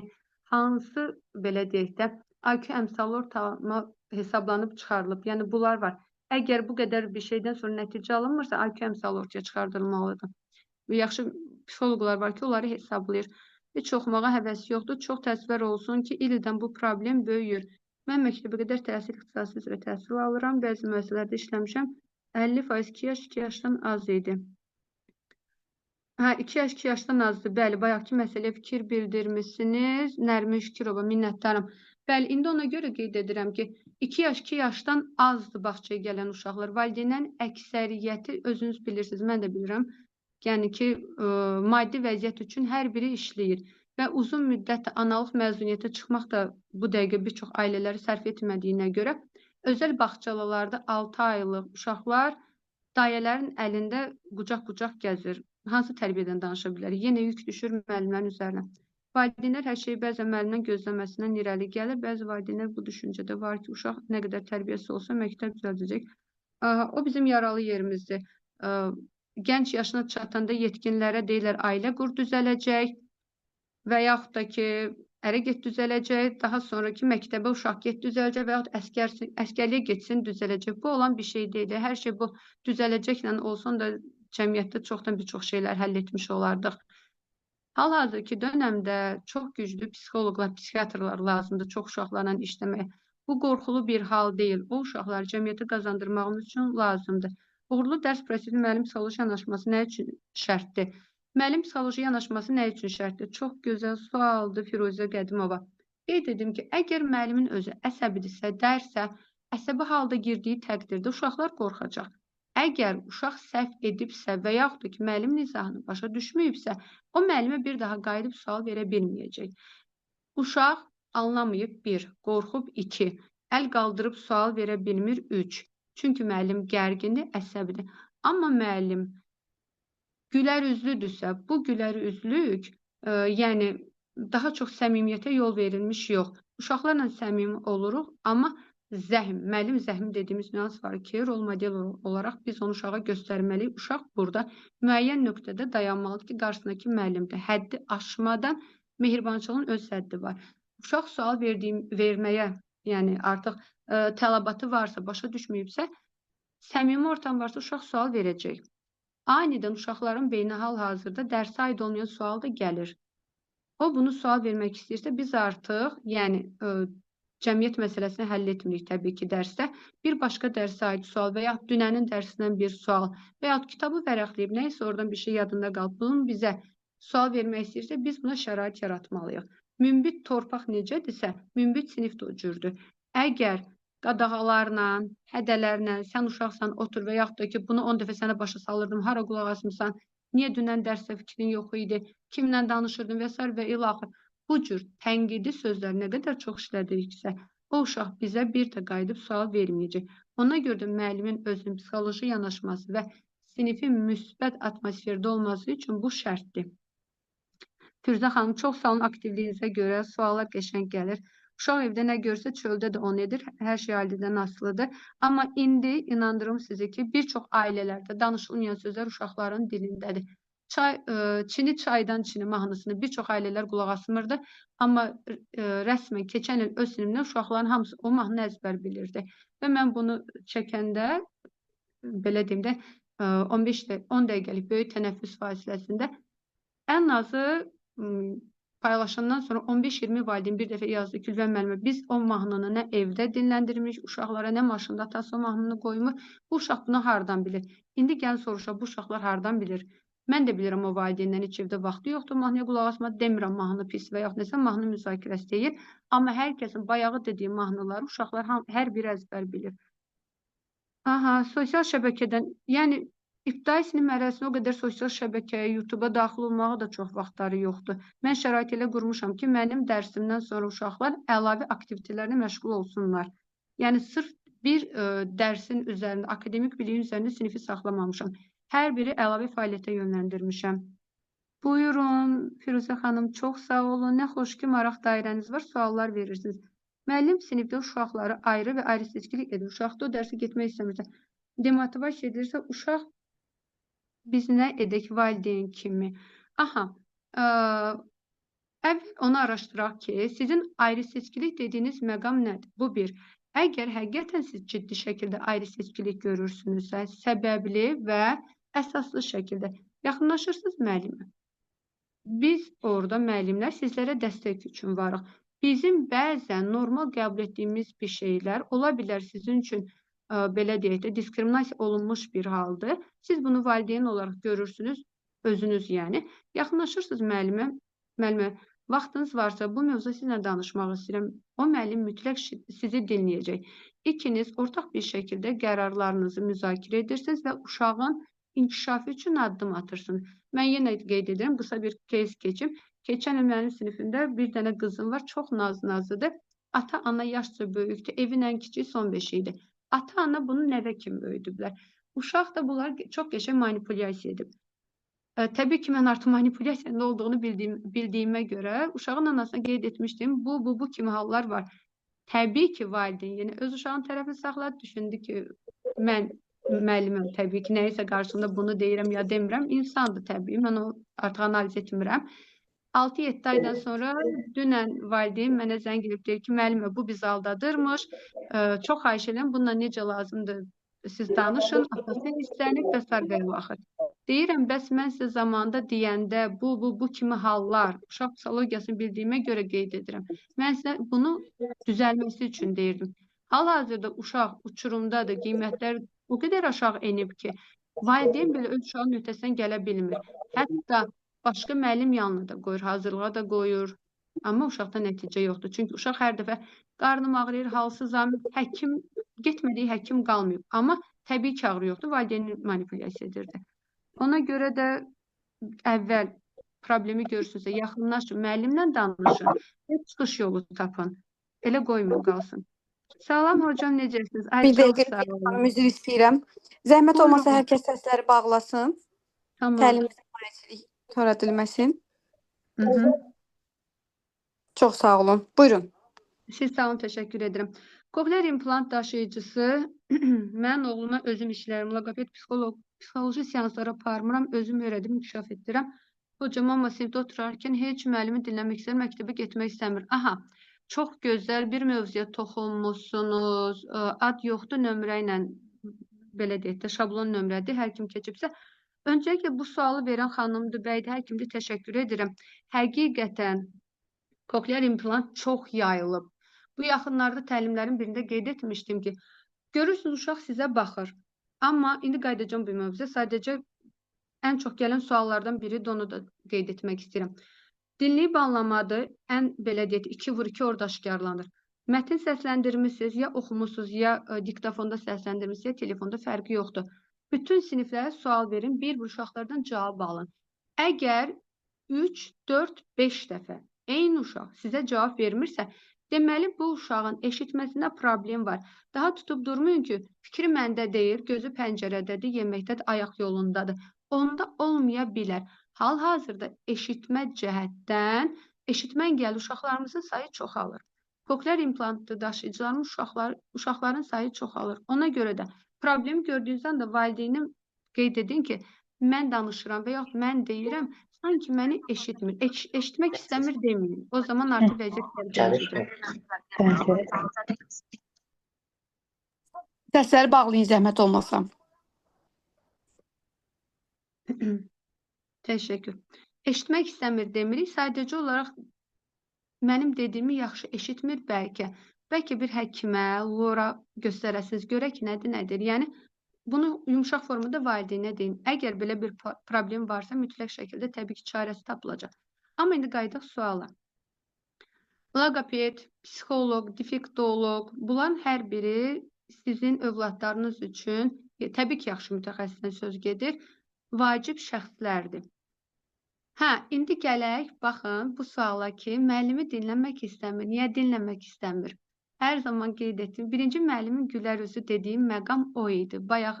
Hansı, belə deyək də, IQ əmsalı ortalama hesablanıb çıxarılıb. Yəni bunlar var. Əgər bu qədər bir şeydən sonra nəticə alınmırsa, IQ əmsalı ortaya çıxardılmalıdır. Yaxşı psixoloqlar var ki, onları hesablayır. Heç oxumağa həvəsi yoxdur. Çox təəssüflər olsun ki, il-ildən bu problem böyüyür. Mən məktəbə qədər təhsil ixtisası üzrə təhsil alıram. Bəzi müəssisələrdə işləmişəm. 50% 2 yaş, 2 yaşdan az idi. Hə, 2 yaş, 2 yaşdan azdır. Bəli, bayaqki məsələyə fikir bildirmişsiniz. Nərmin Şükürova, minnətdarım. Bəli, indi ona görə qeyd edirəm ki, 2 yaş, 2 yaşdan azdır bağçaya gələn uşaqlar. Valideynlərin əksəriyyəti, özünüz bilirsiniz, mən də bilirəm. Yəni ki, maddi vəziyyət üçün hər biri işləyir və uzun müddət analıq məzuniyyətə çıxmaq da bu dəqiqə bir çox ailələri sərf etmədiyinə görə özəl bağçalarda 6 aylıq uşaqlar dayələrin əlində qucaq-qucaq gəzir. Hansı tərbiyədən danışa bilərik? Yenə yük düşür müəllimlərin üzərinə. Valideynlər hər şeyi bəzən müəllimdən gözləməsindən irəli gəlir. Bəzi valideynlər bu düşüncədə var ki, uşaq nə qədər tərbiyəsi olsa məktəb düzəldəcək. O bizim yaralı yerimizdir. Gənc yaşına çatanda yetkinlərə deyirlər ailə qur düzələcək və yaxud da ki, ərə get düzələcək, daha sonraki məktəbə uşaq get düzələcək və yaxud əsgərliyə getsin düzələcək. Bu olan bir şey deyil. Hər şey bu düzələcəklə olsun da cəmiyyətdə çoxdan bir çox şeylər həll etmiş olardıq. Hal-hazırki dönəmdə çox güclü psixoloqlar, psixiatrlar lazımdır çox uşaqlarla işləməyə. Bu qorxulu bir hal deyil. O uşaqları cəmiyyətə qazandırmağımız üçün lazımdır. Uğurlu dərs prosesinin müəllim psixoloji yanaşması nə üçün şərtdir? Müəllim psixoloji yanaşması nə üçün şərtdir? Çox gözəl sualdır Firuzə Qədimova. Qeyd edim ki, əgər müəllimin özü əsəbidirsə, dərsə, əsəbi halda girdiyi təqdirdə uşaqlar qorxacaq. Əgər uşaq səhv edibsə və yaxud da ki, müəllimin izahını başa düşməyibsə, o müəllimə bir daha qayıdıb sual verə bilməyəcək. Uşaq anlamayıb 1, qorxub 2, əl qaldırıb sual verə bilmir 3. Çünki müəllim gərgindir, əsəbidir. Amma müəllim gülər üzlüdürsə, bu gülər üzlük, yəni daha çox səmimiyyətə yol verilmiş yox. Uşaqlarla səmimi oluruq, amma zəhm, müəllim zəhmi dediyimiz nüans var ki, rol model olaraq biz onu uşağa göstərməliyik. Uşaq burada müəyyən nöqtədə dayanmalıdır ki, qarşısındakı müəllimdir. Həddi aşmadan mehribançılığın öz həddi var. Uşaq sual verməyə, yəni artıq tələbatı varsa, başa düşməyibsə, səmimi ortam varsa uşaq sual verəcək. Anidən uşaqların beyninə hal-hazırda dərsə aid olmayan sual da gəlir. O bunu sual vermək istəyirsə, biz artıq, yəni Cəmiyyət məsələsini həll etmirik təbii ki, dərsdə. Bir başqa dərsə aid sual və yaxud dünənin dərsindən bir sual və yaxud kitabı vərəqləyib, nəyisə oradan bir şey yadında qalıb, bunun bizə sual vermək istəyirsə, biz buna şərait yaratmalıyıq. Münbit torpaq necədirsə, münbit sinif də o cürdür. Əgər qadağalarla, hədələrlə, sən uşaqsan, otur və yaxud da ki, bunu 10 dəfə sənə başa salırdım, hara qulaq asmısan, niyə dünən dərsdə fikrin yox idi, kimlə danışırdın və sair və ilaxır. Bu cür tənqidi sözlər nə qədər çox işlədiriksə, o uşaq bizə bir də qayıdıb sual verməyəcək. Ona görə də müəllimin özünün psixoloji yanaşması və sinifin müsbət atmosferdə olması üçün bu şərtdir. Firzə xanım, çox sağ olun aktivliyinizə görə, suallar qəşəng gəlir. Uşaq evdə nə görsə çöldə də onu edir. Hər şey ailədən asılıdır. Amma indi inandırım sizi ki, bir çox ailələrdə danışılmayan sözlər uşaqların dilindədir. Çay, Çini çaydan çini mahnısını bir çox ailələr qulaq asmırdı. Amma rəsmən keçən il öz sinifimdə uşaqların hamısı o mahnını əzbər bilirdi. Və mən bunu çəkəndə, belə deyim də, 15 10 dəqiqəlik böyük tənəffüs fasiləsində ən azı paylaşandan sonra 15-20 valideyn bir dəfə yazdı ki, Gülbən müəllimə, biz o mahnını nə evdə dinləndirmişik uşaqlara, nə maşında atası o mahnını qoymur. Bu uşaq bunu hardan bilir? İndi gəlin soruşaq, bu uşaqlar hardan bilir? Mən də bilirəm o valideynlərin heç evdə vaxtı yoxdur mahnıya qulaq asma, demirəm mahnı pis və yaxud nəsə mahnı müzakirəsi deyil. Amma hər kəsin bayağı dediyi mahnıları uşaqlar hər biri əzbər bilir. Aha, sosial şəbəkədən, yəni İbtidai sinif mərhələsində o qədər sosial şəbəkəyə, YouTube-a daxil olmağa da çox vaxtları yoxdur. Mən şərait elə qurmuşam ki, mənim dərsimdən sonra uşaqlar əlavə aktivitelərlə məşğul olsunlar. Yəni sırf bir dərsin üzərində, akademik biliyin üzərində sinifi saxlamamışam. Hər biri əlavə fəaliyyətə yönləndirmişəm. Buyurun Firuzə xanım, çox sağ olun. Nə xoş ki, maraq dairəniz var, suallar verirsiniz. Müəllim sinifdə uşaqları ayrı və ayrı seçkilik edir. Uşaq da o dərsə getmək istəmirsə, demotivasiya edilirsə, uşaq biz nə edək valideyn kimi? Aha, əvvəl onu araşdıraq ki, sizin ayrı seçkilik dediyiniz məqam nədir? Bu bir. Əgər həqiqətən siz ciddi şəkildə ayrı seçkilik görürsünüzsə, səbəbli və əsaslı şəkildə yaxınlaşırsınız müəllimə. Biz orada müəllimlər sizlərə dəstək üçün varıq. Bizim bəzən normal qəbul etdiyimiz bir şeylər ola bilər sizin üçün belə deyək də, diskriminasiya olunmuş bir haldır. Siz bunu valideyn olaraq görürsünüz, özünüz yəni. Yaxınlaşırsınız müəllimə, müəllimə, vaxtınız varsa bu mövzuda sizinlə danışmaq istəyirəm. O müəllim mütləq sizi dinləyəcək. İkiniz ortaq bir şəkildə qərarlarınızı müzakirə edirsiniz və uşağın inkişafı üçün addım atırsınız. Mən yenə qeyd edirəm, qısa bir кейs keçim. Keçən il mənim sinifimdə bir dənə qızım var, çox naz-nazlıdır. Ata-ana yaşca böyükdür, evin ən kiçiyi son beşi idi. Ata-ana bunu nəvə kimi böyüdüblər. Uşaq da bunlar çox qəşəng manipulyasiya edib. Təbii ki, mən artıq manipulyasiyanın nə olduğunu bildiyimə görə uşağın anasına qeyd etmişdim. Bu kimi hallar var. Təbii ki, valideyn yenə öz uşağın tərəfini saxladı. Düşündü ki, mən müəlliməm, təbii ki, nəyisə qarşısında bunu deyirəm ya demirəm. İnsandır təbii, mən o artıq analiz etmirəm. 6-7 aydan sonra dünən valideyn mənə zəng edib deyir ki, müəllimə bu bizi aldadırmış. Çox xahiş edirəm, bununla necə lazımdır siz danışın, atası hissələnib və sair və ilaxır. Deyirəm, bəs mən sizə zamanında deyəndə bu kimi hallar, uşaq psixologiyasını bildiyimə görə qeyd edirəm. Mən sizə bunu düzəlməsi üçün deyirdim. Hal-hazırda uşaq uçurumdadır, qiymətlər o qədər aşağı enib ki, valideyn belə öz uşağının öhdəsindən gələ bilmir. Hətta başqa müəllim yanına da qoyur, hazırlığa da qoyur. Amma uşaqda nəticə yoxdur. Çünki uşaq hər dəfə qarnım ağrıyır, halsızam, həkim getmədiyi həkim qalmayıb. Amma təbii ki, ağrı yoxdur, valideyni manipulyasiya edirdi. Ona görə də əvvəl problemi görürsünüzsə, yaxınlaşın, müəllimlə danışın və çıxış yolu tapın. Elə qoymayın qalsın. Salam hocam, necəsiniz? Ay, Bir çox dəqiqə sağ olun. üzr istəyirəm. Zəhmət olmasa Buyurun. hər kəs səsləri bağlasın. Tamam. Təlimimizə maneçilik törədilməsin. Hı -hı. Çox sağ olun. Buyurun. Siz sağ olun, təşəkkür edirəm. Koklear implant daşıyıcısı, mən oğluma özüm işlərим, loqoped, psixoloq, psixoloji seanslar aparmıram, özüm öyrədim, inkişaf etdirəm. Hocam, amma sinifdə oturarkən heç müəllimi dinləmək istəmir, məktəbə getmək istəmir. Aha, çox gözəl bir mövzuya toxunmuşsunuz. Ad yoxdur, nömrə ilə, belə deyək də, şablon nömrədir, hər kim keçibsə. Öncəliklə bu sualı verən xanımdır, bəydir, hər kimdir, təşəkkür edirəm. Həqiqətən, koklear implant çox yayılıb. Bu yaxınlarda təlimlərin birində qeyd etmişdim ki, görürsünüz uşaq sizə baxır. Amma indi qayıdacağım bu mövzuya. Sadəcə ən çox gələn suallardan biri də onu da qeyd etmək istəyirəm. Dinləyib anlamadır. Ən belə deyək, 2 vur 2 orada aşkarlanır. Mətin səsləndirmisiniz, ya oxumusunuz, ya diktafonda səsləndirmisiniz, ya telefonda fərqi yoxdur. Bütün siniflərə sual verin, bir-bir uşaqlardan cavab alın. Əgər 3, 4, 5 dəfə eyni uşaq sizə cavab vermirsə, deməli bu uşağın eşitməsində problem var. Daha tutub durmayın ki, fikri məndə deyil, gözü pəncərədədir, yeməkdədir, ayaq yolundadır. Onda olmaya bilər. Hal-hazırda eşitmə cəhətdən eşitmə əngəlli uşaqlarımızın sayı çoxalır. Koklear implantlı daşıyıcıların uşaqların sayı çoxalır. Ona görə də problemi gördüyünüz anda valideynim qeyd edin ki, mən danışıram və yaxud mən deyirəm, sanki məni eşitmir. Eşitmək istəmir deməyin. O zaman artıq vəziyyət fərqlənəcək. Səsləri bağlayın zəhmət olmasa. Təşəkkür. Eşitmək istəmir demirik. Sadəcə olaraq mənim dediyimi yaxşı eşitmir bəlkə. Bəlkə bir həkimə, lora göstərəsiniz, görək nədir, nədir. Yəni bunu yumşaq formada valideynə deyin. Əgər belə bir problem varsa, mütləq şəkildə təbii ki, çarəsi tapılacaq. Amma indi qayıdaq suala. Loqoped, psixoloq, defektoloq, bunların hər biri sizin övladlarınız üçün, təbii ki, yaxşı mütəxəssisdən söz gedir, vacib şəxslərdir. Hə, indi gələk, baxın bu suala ki, müəllimi dinləmək istəmir. Niyə dinləmək istəmir? Hər zaman qeyd etdim. Birinci müəllimin gülər üzü dediyim məqam o idi. Bayaq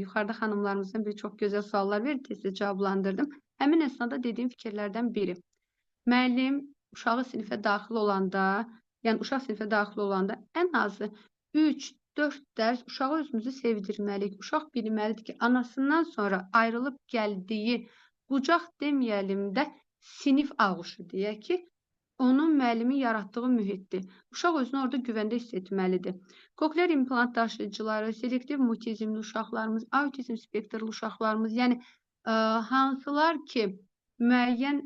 yuxarıda xanımlarımızdan biri çox gözəl suallar verdi, tez-tez cavablandırdım. Həmin əsnada dediyim fikirlərdən biri. Müəllim uşağı sinifə daxil olanda, yəni uşaq sinifə daxil olanda ən azı 3-4 dərs uşağı özümüzü sevdirməliyik. Uşaq bilməlidir ki, anasından sonra ayrılıb gəldiyi qucaq deməyəlim də sinif ağuşu deyək ki, onun müəllimin yaratdığı mühitdir. Uşaq özünü orada güvəndə hiss etməlidir. Koklear implant daşıyıcıları, selektiv mutizmli uşaqlarımız, autizm spektrli uşaqlarımız, yəni hansılar ki, müəyyən,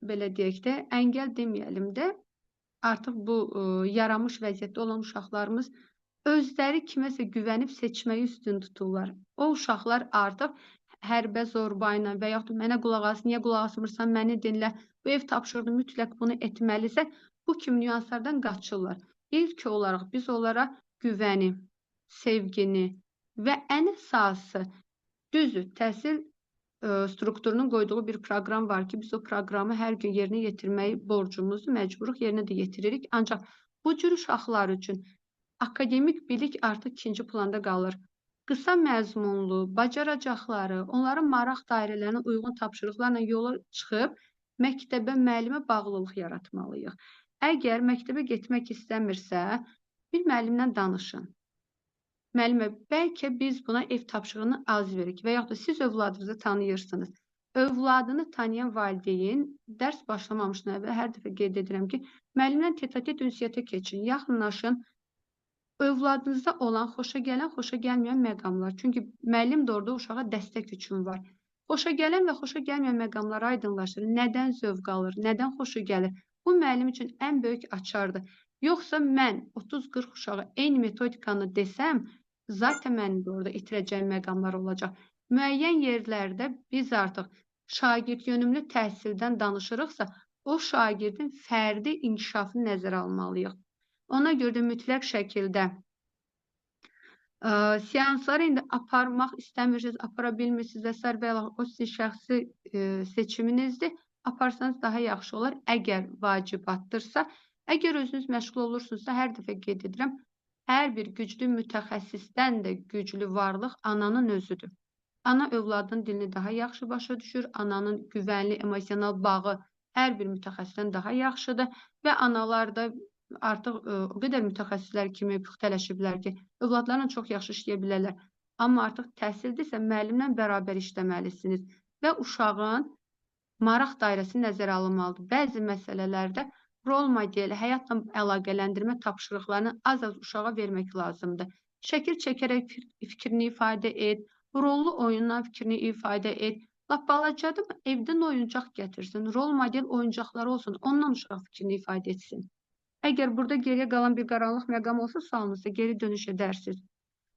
belə deyək də, əngəl deməyəlim də, artıq bu yaranmış vəziyyətdə olan uşaqlarımız özləri kiməsə güvənib seçməyi üstün tuturlar. O uşaqlar artıq hərbə zorba ilə və yaxud da mənə qulaq as, niyə qulaq asmırsan, məni dinlə, bu ev tapşırıqdır, mütləq bunu etməlisən, bu kimi nüanslardan qaçırlar. İlk olaraq biz onlara güvəni, sevgini və ən əsası düzdür, təhsil strukturunun qoyduğu bir proqram var ki, biz o proqramı hər gün yerinə yetirməyi borcumuzdur, məcburuq yerinə də yetiririk. Ancaq bu cür uşaqlar üçün akademik bilik artıq ikinci planda qalır. Qısa məzmunlu, bacaracaqları, onların maraq dairələrinə uyğun tapşırıqlarla yola çıxıb məktəbə, müəllimə bağlılıq yaratmalıyıq. Əgər məktəbə getmək istəmirsə, bir müəllimlə danışın. Müəllimə, bəlkə biz buna ev tapşırığını az veririk və yaxud da siz övladınızı tanıyırsınız. Övladını tanıyan valideyn dərs başlamamışdan əvvəl hər dəfə qeyd edirəm ki, müəllimlə tet-a-tet ünsiyyətə keçin, yaxınlaşın. Övladınızda olan xoşa gələn, xoşa gəlməyən məqamlar. Çünki müəllim də orada uşağa dəstək üçün var. Xoşa gələn və xoşa gəlməyən məqamları aydınlaşdırın. Nədən zövq alır, nədən xoşu gəlir? Bu müəllim üçün ən böyük açardır. Yoxsa mən 30-40 uşağa eyni metodikanı desəm, zaten mənim də orada itirəcəyim məqamlar olacaq. Müəyyən yerlərdə biz artıq şagird yönümlü təhsildən danışırıqsa, o şagirdin fərdi inkişafını nəzərə almalıyıq. Ona görə də mütləq şəkildə seansları indi aparmaq istəmirsiniz, apara bilmirsiniz və sair və o sizin şəxsi seçiminizdir. Aparsanız daha yaxşı olar, əgər vacibatdırsa. Əgər özünüz məşğul olursunuzsa, hər dəfə qeyd edirəm, hər bir güclü mütəxəssisdən də güclü varlıq ananın özüdür. Ana övladın dilini daha yaxşı başa düşür, ananın güvənli emosional bağı hər bir mütəxəssisdən daha yaxşıdır və analar da artıq o qədər mütəxəssislər kimi püxtələşiblər ki, övladlarla çox yaxşı işləyə bilərlər. Amma artıq təhsildirsə, müəllimlə bərabər işləməlisiniz və uşağın maraq dairəsi nəzərə alınmalıdır. Bəzi məsələlərdə rol modeli, həyatla əlaqələndirmə tapşırıqlarını az-az uşağa vermək lazımdır. Şəkil çəkərək fikrini ifadə et, rollu oyunla fikrini ifadə et. Lap balacadır mı? Evdən oyuncaq gətirsin, rol model oyuncaqları olsun, ondan uşaq fikrini ifadə etsin. Əgər burada geriyə qalan bir qaranlıq məqam olsa, sualınızda geri dönüş edərsiniz.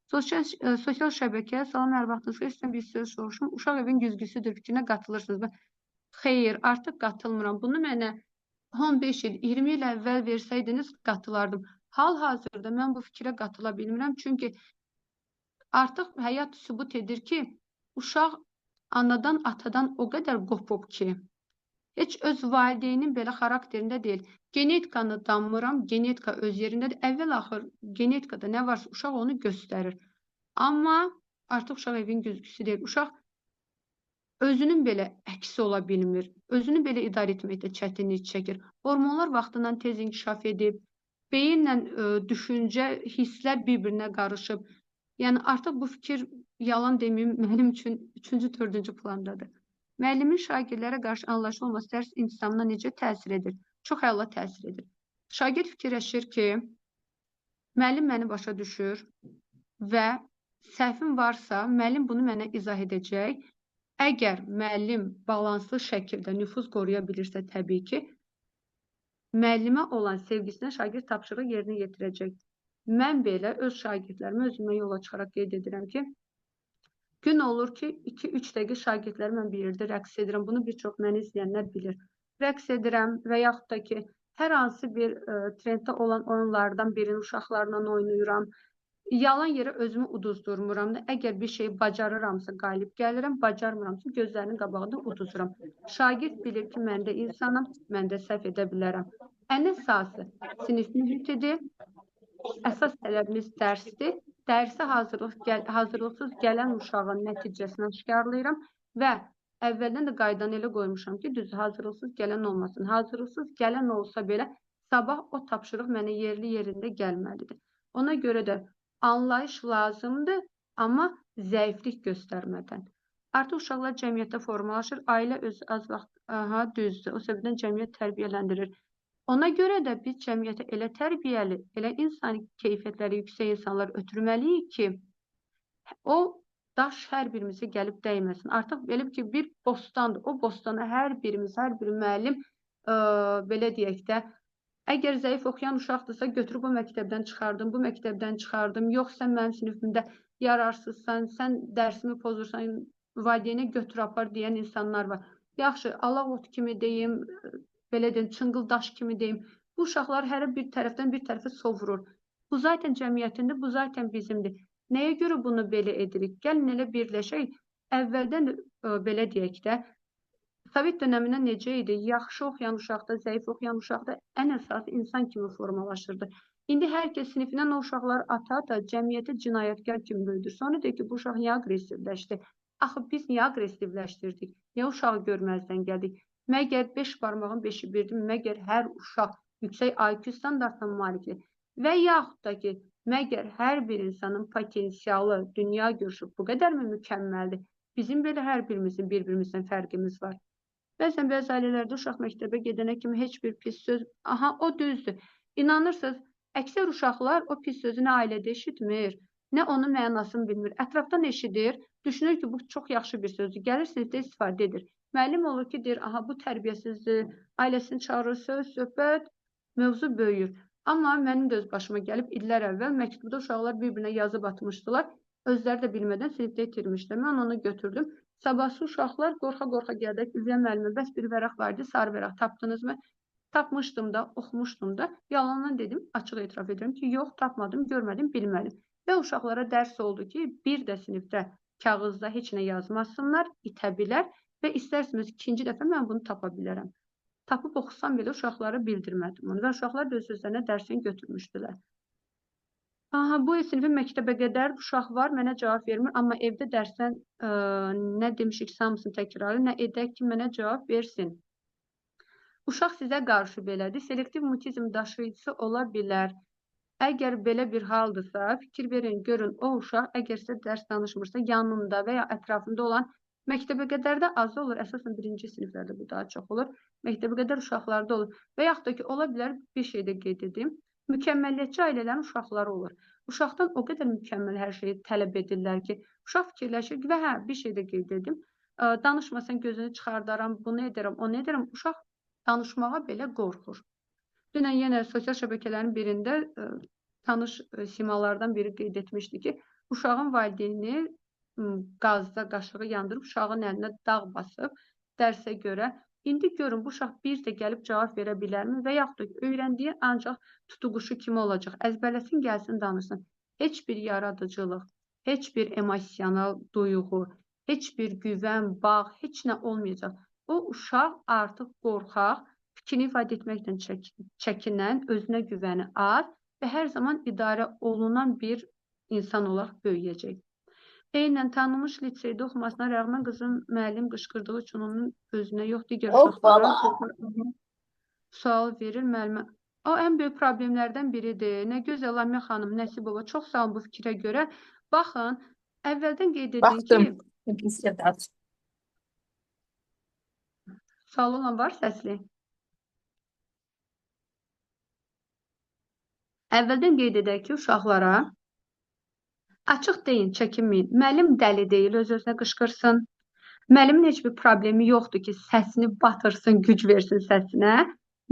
Sosial şəbəkə, salam, hər vaxtınız xeyir, sizdən bir söz soruşum. Uşaq evin güzgüsüdür fikrinə qatılırsınız. Xeyr, artıq qatılmıram. Bunu mənə 15 il, 20 il əvvəl versəydiniz qatılardım. Hal-hazırda mən bu fikrə qatıla bilmirəm. Çünki artıq həyat sübut edir ki, uşaq anadan, atadan o qədər qopub ki, heç öz valideynin belə xarakterində deyil. Genetikanı danmıram, genetika öz yerindədir. Əvvəl-axır genetikada nə varsa uşaq onu göstərir. Amma artıq uşaq evin güzgüsü deyil. Uşaq özünün belə əksi ola bilmir. Özünü belə idarə etməkdə çətinlik çəkir. Hormonlar vaxtından tez inkişaf edib, beyinlə düşüncə, hisslər bir-birinə qarışıb. Yəni artıq bu fikir, yalan deməyim, mənim üçün 3-cü, 4-cü plandadır. Müəllimin şagirdlərə qarşı anlayışlı olması dərs intizamına necə təsir edir? Çox əla təsir edir. Şagird fikirləşir ki, müəllim məni başa düşür və səhvim varsa, müəllim bunu mənə izah edəcək. Əgər müəllim balanslı şəkildə nüfuz qoruya bilirsə, təbii ki, müəllimə olan sevgisinə şagird tapşırığı yerinə yetirəcək. Mən belə öz şagirdlərimə özümə yola çıxaraq qeyd edirəm ki, gün olur ki, 2-3 dəqiqə şagirdləri mən bir yerdə rəqs edirəm. Bunu bir çox məni izləyənlər bilir. Rəqs edirəm və yaxud da ki, hər hansı bir trenddə olan oyunlardan birini uşaqlarla oynayıram. Yalan yerə özümü uduzdurmuram. Əgər bir şeyi bacarıramsa qalib gəlirəm, bacarmıramsa gözlərinin qabağında uduzuram. Şagird bilir ki, mən də insanam, mən də səhv edə bilərəm. Ən əsası sinif mühitidir. Əsas tələbimiz dərsdir. Dərsə hazırlıqsız gələn uşağın nəticəsini aşkarlayıram və əvvəldən də qaydanı elə qoymuşam ki, düz hazırlıqsız gələn olmasın. Hazırlıqsız gələn olsa belə sabah o tapşırıq mənə yerli yerində gəlməlidir. Ona görə də anlayış lazımdır, amma zəiflik göstərmədən. Artıq uşaqlar cəmiyyətdə formalaşır, ailə özü az vaxt, aha, düzdür, o səbəbdən cəmiyyət tərbiyələndirir. Ona görə də biz cəmiyyətə elə tərbiyəli, elə insani keyfiyyətləri yüksək insanlar ötürməliyik ki, o daş hər birimizə gəlib dəyməsin. Artıq belə ki, bir bostandır. O bostana hər birimiz, hər bir müəllim, belə deyək də, əgər zəif oxuyan uşaqdırsa, götürüb o məktəbdən çıxardım, bu məktəbdən çıxardım, yox, sən mənim sinifimdə yararsızsan, sən dərsimi pozursan, valideynə götür apar deyən insanlar var. Yaxşı, alaq ot kimi deyim, belə deyim, çınqıl daş kimi deyim. Bu uşaqlar hər bir tərəfdən bir tərəfə sovurur. Bu zaten cəmiyyətindir, bu zaten bizimdir. Nəyə görə bunu belə edirik? Gəlin elə birləşək. Əvvəldən belə deyək də, Sovet dönəmində necə idi? Yaxşı oxuyan uşaqda, zəif oxuyan uşaqda ən əsası insan kimi formalaşırdı. İndi hər kəs sinifindən o uşaqları ata-ata cəmiyyətə cinayətkar kimi böyüdür. Sonra deyir ki, bu uşaq niyə aqressivləşdi? Axı biz niyə aqressivləşdirdik? Niyə uşağı görməzdən gəldik? Məgər 5 barmağın 5-i birdir? Məgər hər uşaq yüksək IQ standartına malikdir? Və yaxud da ki, məgər hər bir insanın potensialı, dünya görüşü bu qədərmi mükəmməldir? Bizim belə hər birimizin bir-birimizdən fərqimiz var. Bəzən bəzi ailələrdə uşaq məktəbə gedənə kimi heç bir pis söz, aha, o düzdür. İnanırsınız, əksər uşaqlar o pis sözü nə ailədə eşitmir, nə onun mənasını bilmir. Ətrafdan eşidir, düşünür ki, bu çox yaxşı bir sözdür. Gəlir sinifdə istifadə edir. Müəllim olur ki, deyir, aha, bu tərbiyəsizdir, ailəsini çağırır, söz, söhbət, mövzu böyüyür. Amma mənim də öz başıma gəlib illər əvvəl məktubda uşaqlar bir-birinə yazıb atmışdılar. Özləri də bilmədən sinifdə itirmişlər. Mən onu götürdüm. Sabahsı uşaqlar qorxa-qorxa gəldilər. Ülviyə müəllimə, bəs bir vərəq var idi, sarı vərəq tapdınızmı? Tapmışdım da, oxumuşdum da. Yalandan dedim, açıq etiraf edirəm ki, yox, tapmadım, görmədim, bilmədim. Və uşaqlara dərs oldu ki, bir də sinifdə kağızda heç nə yazmasınlar, itə bilər və istərsiniz ikinci dəfə mən bunu tapa bilərəm. Tapıb oxusam belə uşaqlara bildirmədim onu və uşaqlar da öz özlərinə dərsini götürmüşdülər. Aha, bu sinifin məktəbə qədər uşaq var, mənə cavab vermir, amma evdə dərsdən nə demişik, hamısını təkrarı, nə edək ki, mənə cavab versin. Uşaq sizə qarşı belədir, selektiv mutizm daşıyıcısı ola bilər. Əgər belə bir haldırsa, fikir verin, görün, o uşaq əgər sizə dərs danışmırsa, yanında və ya ətrafında olan məktəbə qədər də az olur, əsasən birinci siniflərdə bu daha çox olur, məktəbə qədər uşaqlarda olur. Və yaxud da ki, ola bilər, bir şey də qeyd edim, mükəmməliyyətçi ailələrin uşaqları olur. Uşaqdan o qədər mükəmməl hər şeyi tələb edirlər ki, uşaq fikirləşir ki, və hə, bir şey də qeyd edim, danışmasan gözünü çıxardaram, bunu edərəm, onu edərəm, uşaq danışmağa belə qorxur. Dünən yenə sosial şəbəkələrin birində tanış simalardan biri qeyd etmişdi ki, uşağın valideyni qazda qaşığı yandırıb uşağın əlinə dağ basıb dərsə görə. İndi görün, bu uşaq bir də gəlib cavab verə bilərmi və yaxud da öyrəndiyi ancaq tutuquşu kimi olacaq. Əzbərləsin, gəlsin, danışsın. Heç bir yaradıcılıq, heç bir emosional duyğu, heç bir güvən, bağ, heç nə olmayacaq. O uşaq artıq qorxaq, fikrini ifadə etməkdən çəkinən, özünə güvəni az və hər zaman idarə olunan bir insan olaraq böyüyəcək. Eynən tanınmış liseydə oxumasına rəğmən qızım müəllim qışqırdığı üçün onun özünə yox, digər uşaqlara sual verir müəllimə. O ən böyük problemlərdən biridir. Nə gözəl Lamia xanım, Nəsibova, çox sağ olun bu fikrə görə. Baxın, əvvəldən qeyd edin ki, sual olan var səsli. Əvvəldən qeyd edək ki, uşaqlara açıq deyin, çəkinməyin. Müəllim dəli deyil, öz-özünə qışqırsın. Müəllimin heç bir problemi yoxdur ki, səsini batırsın, güc versin səsinə.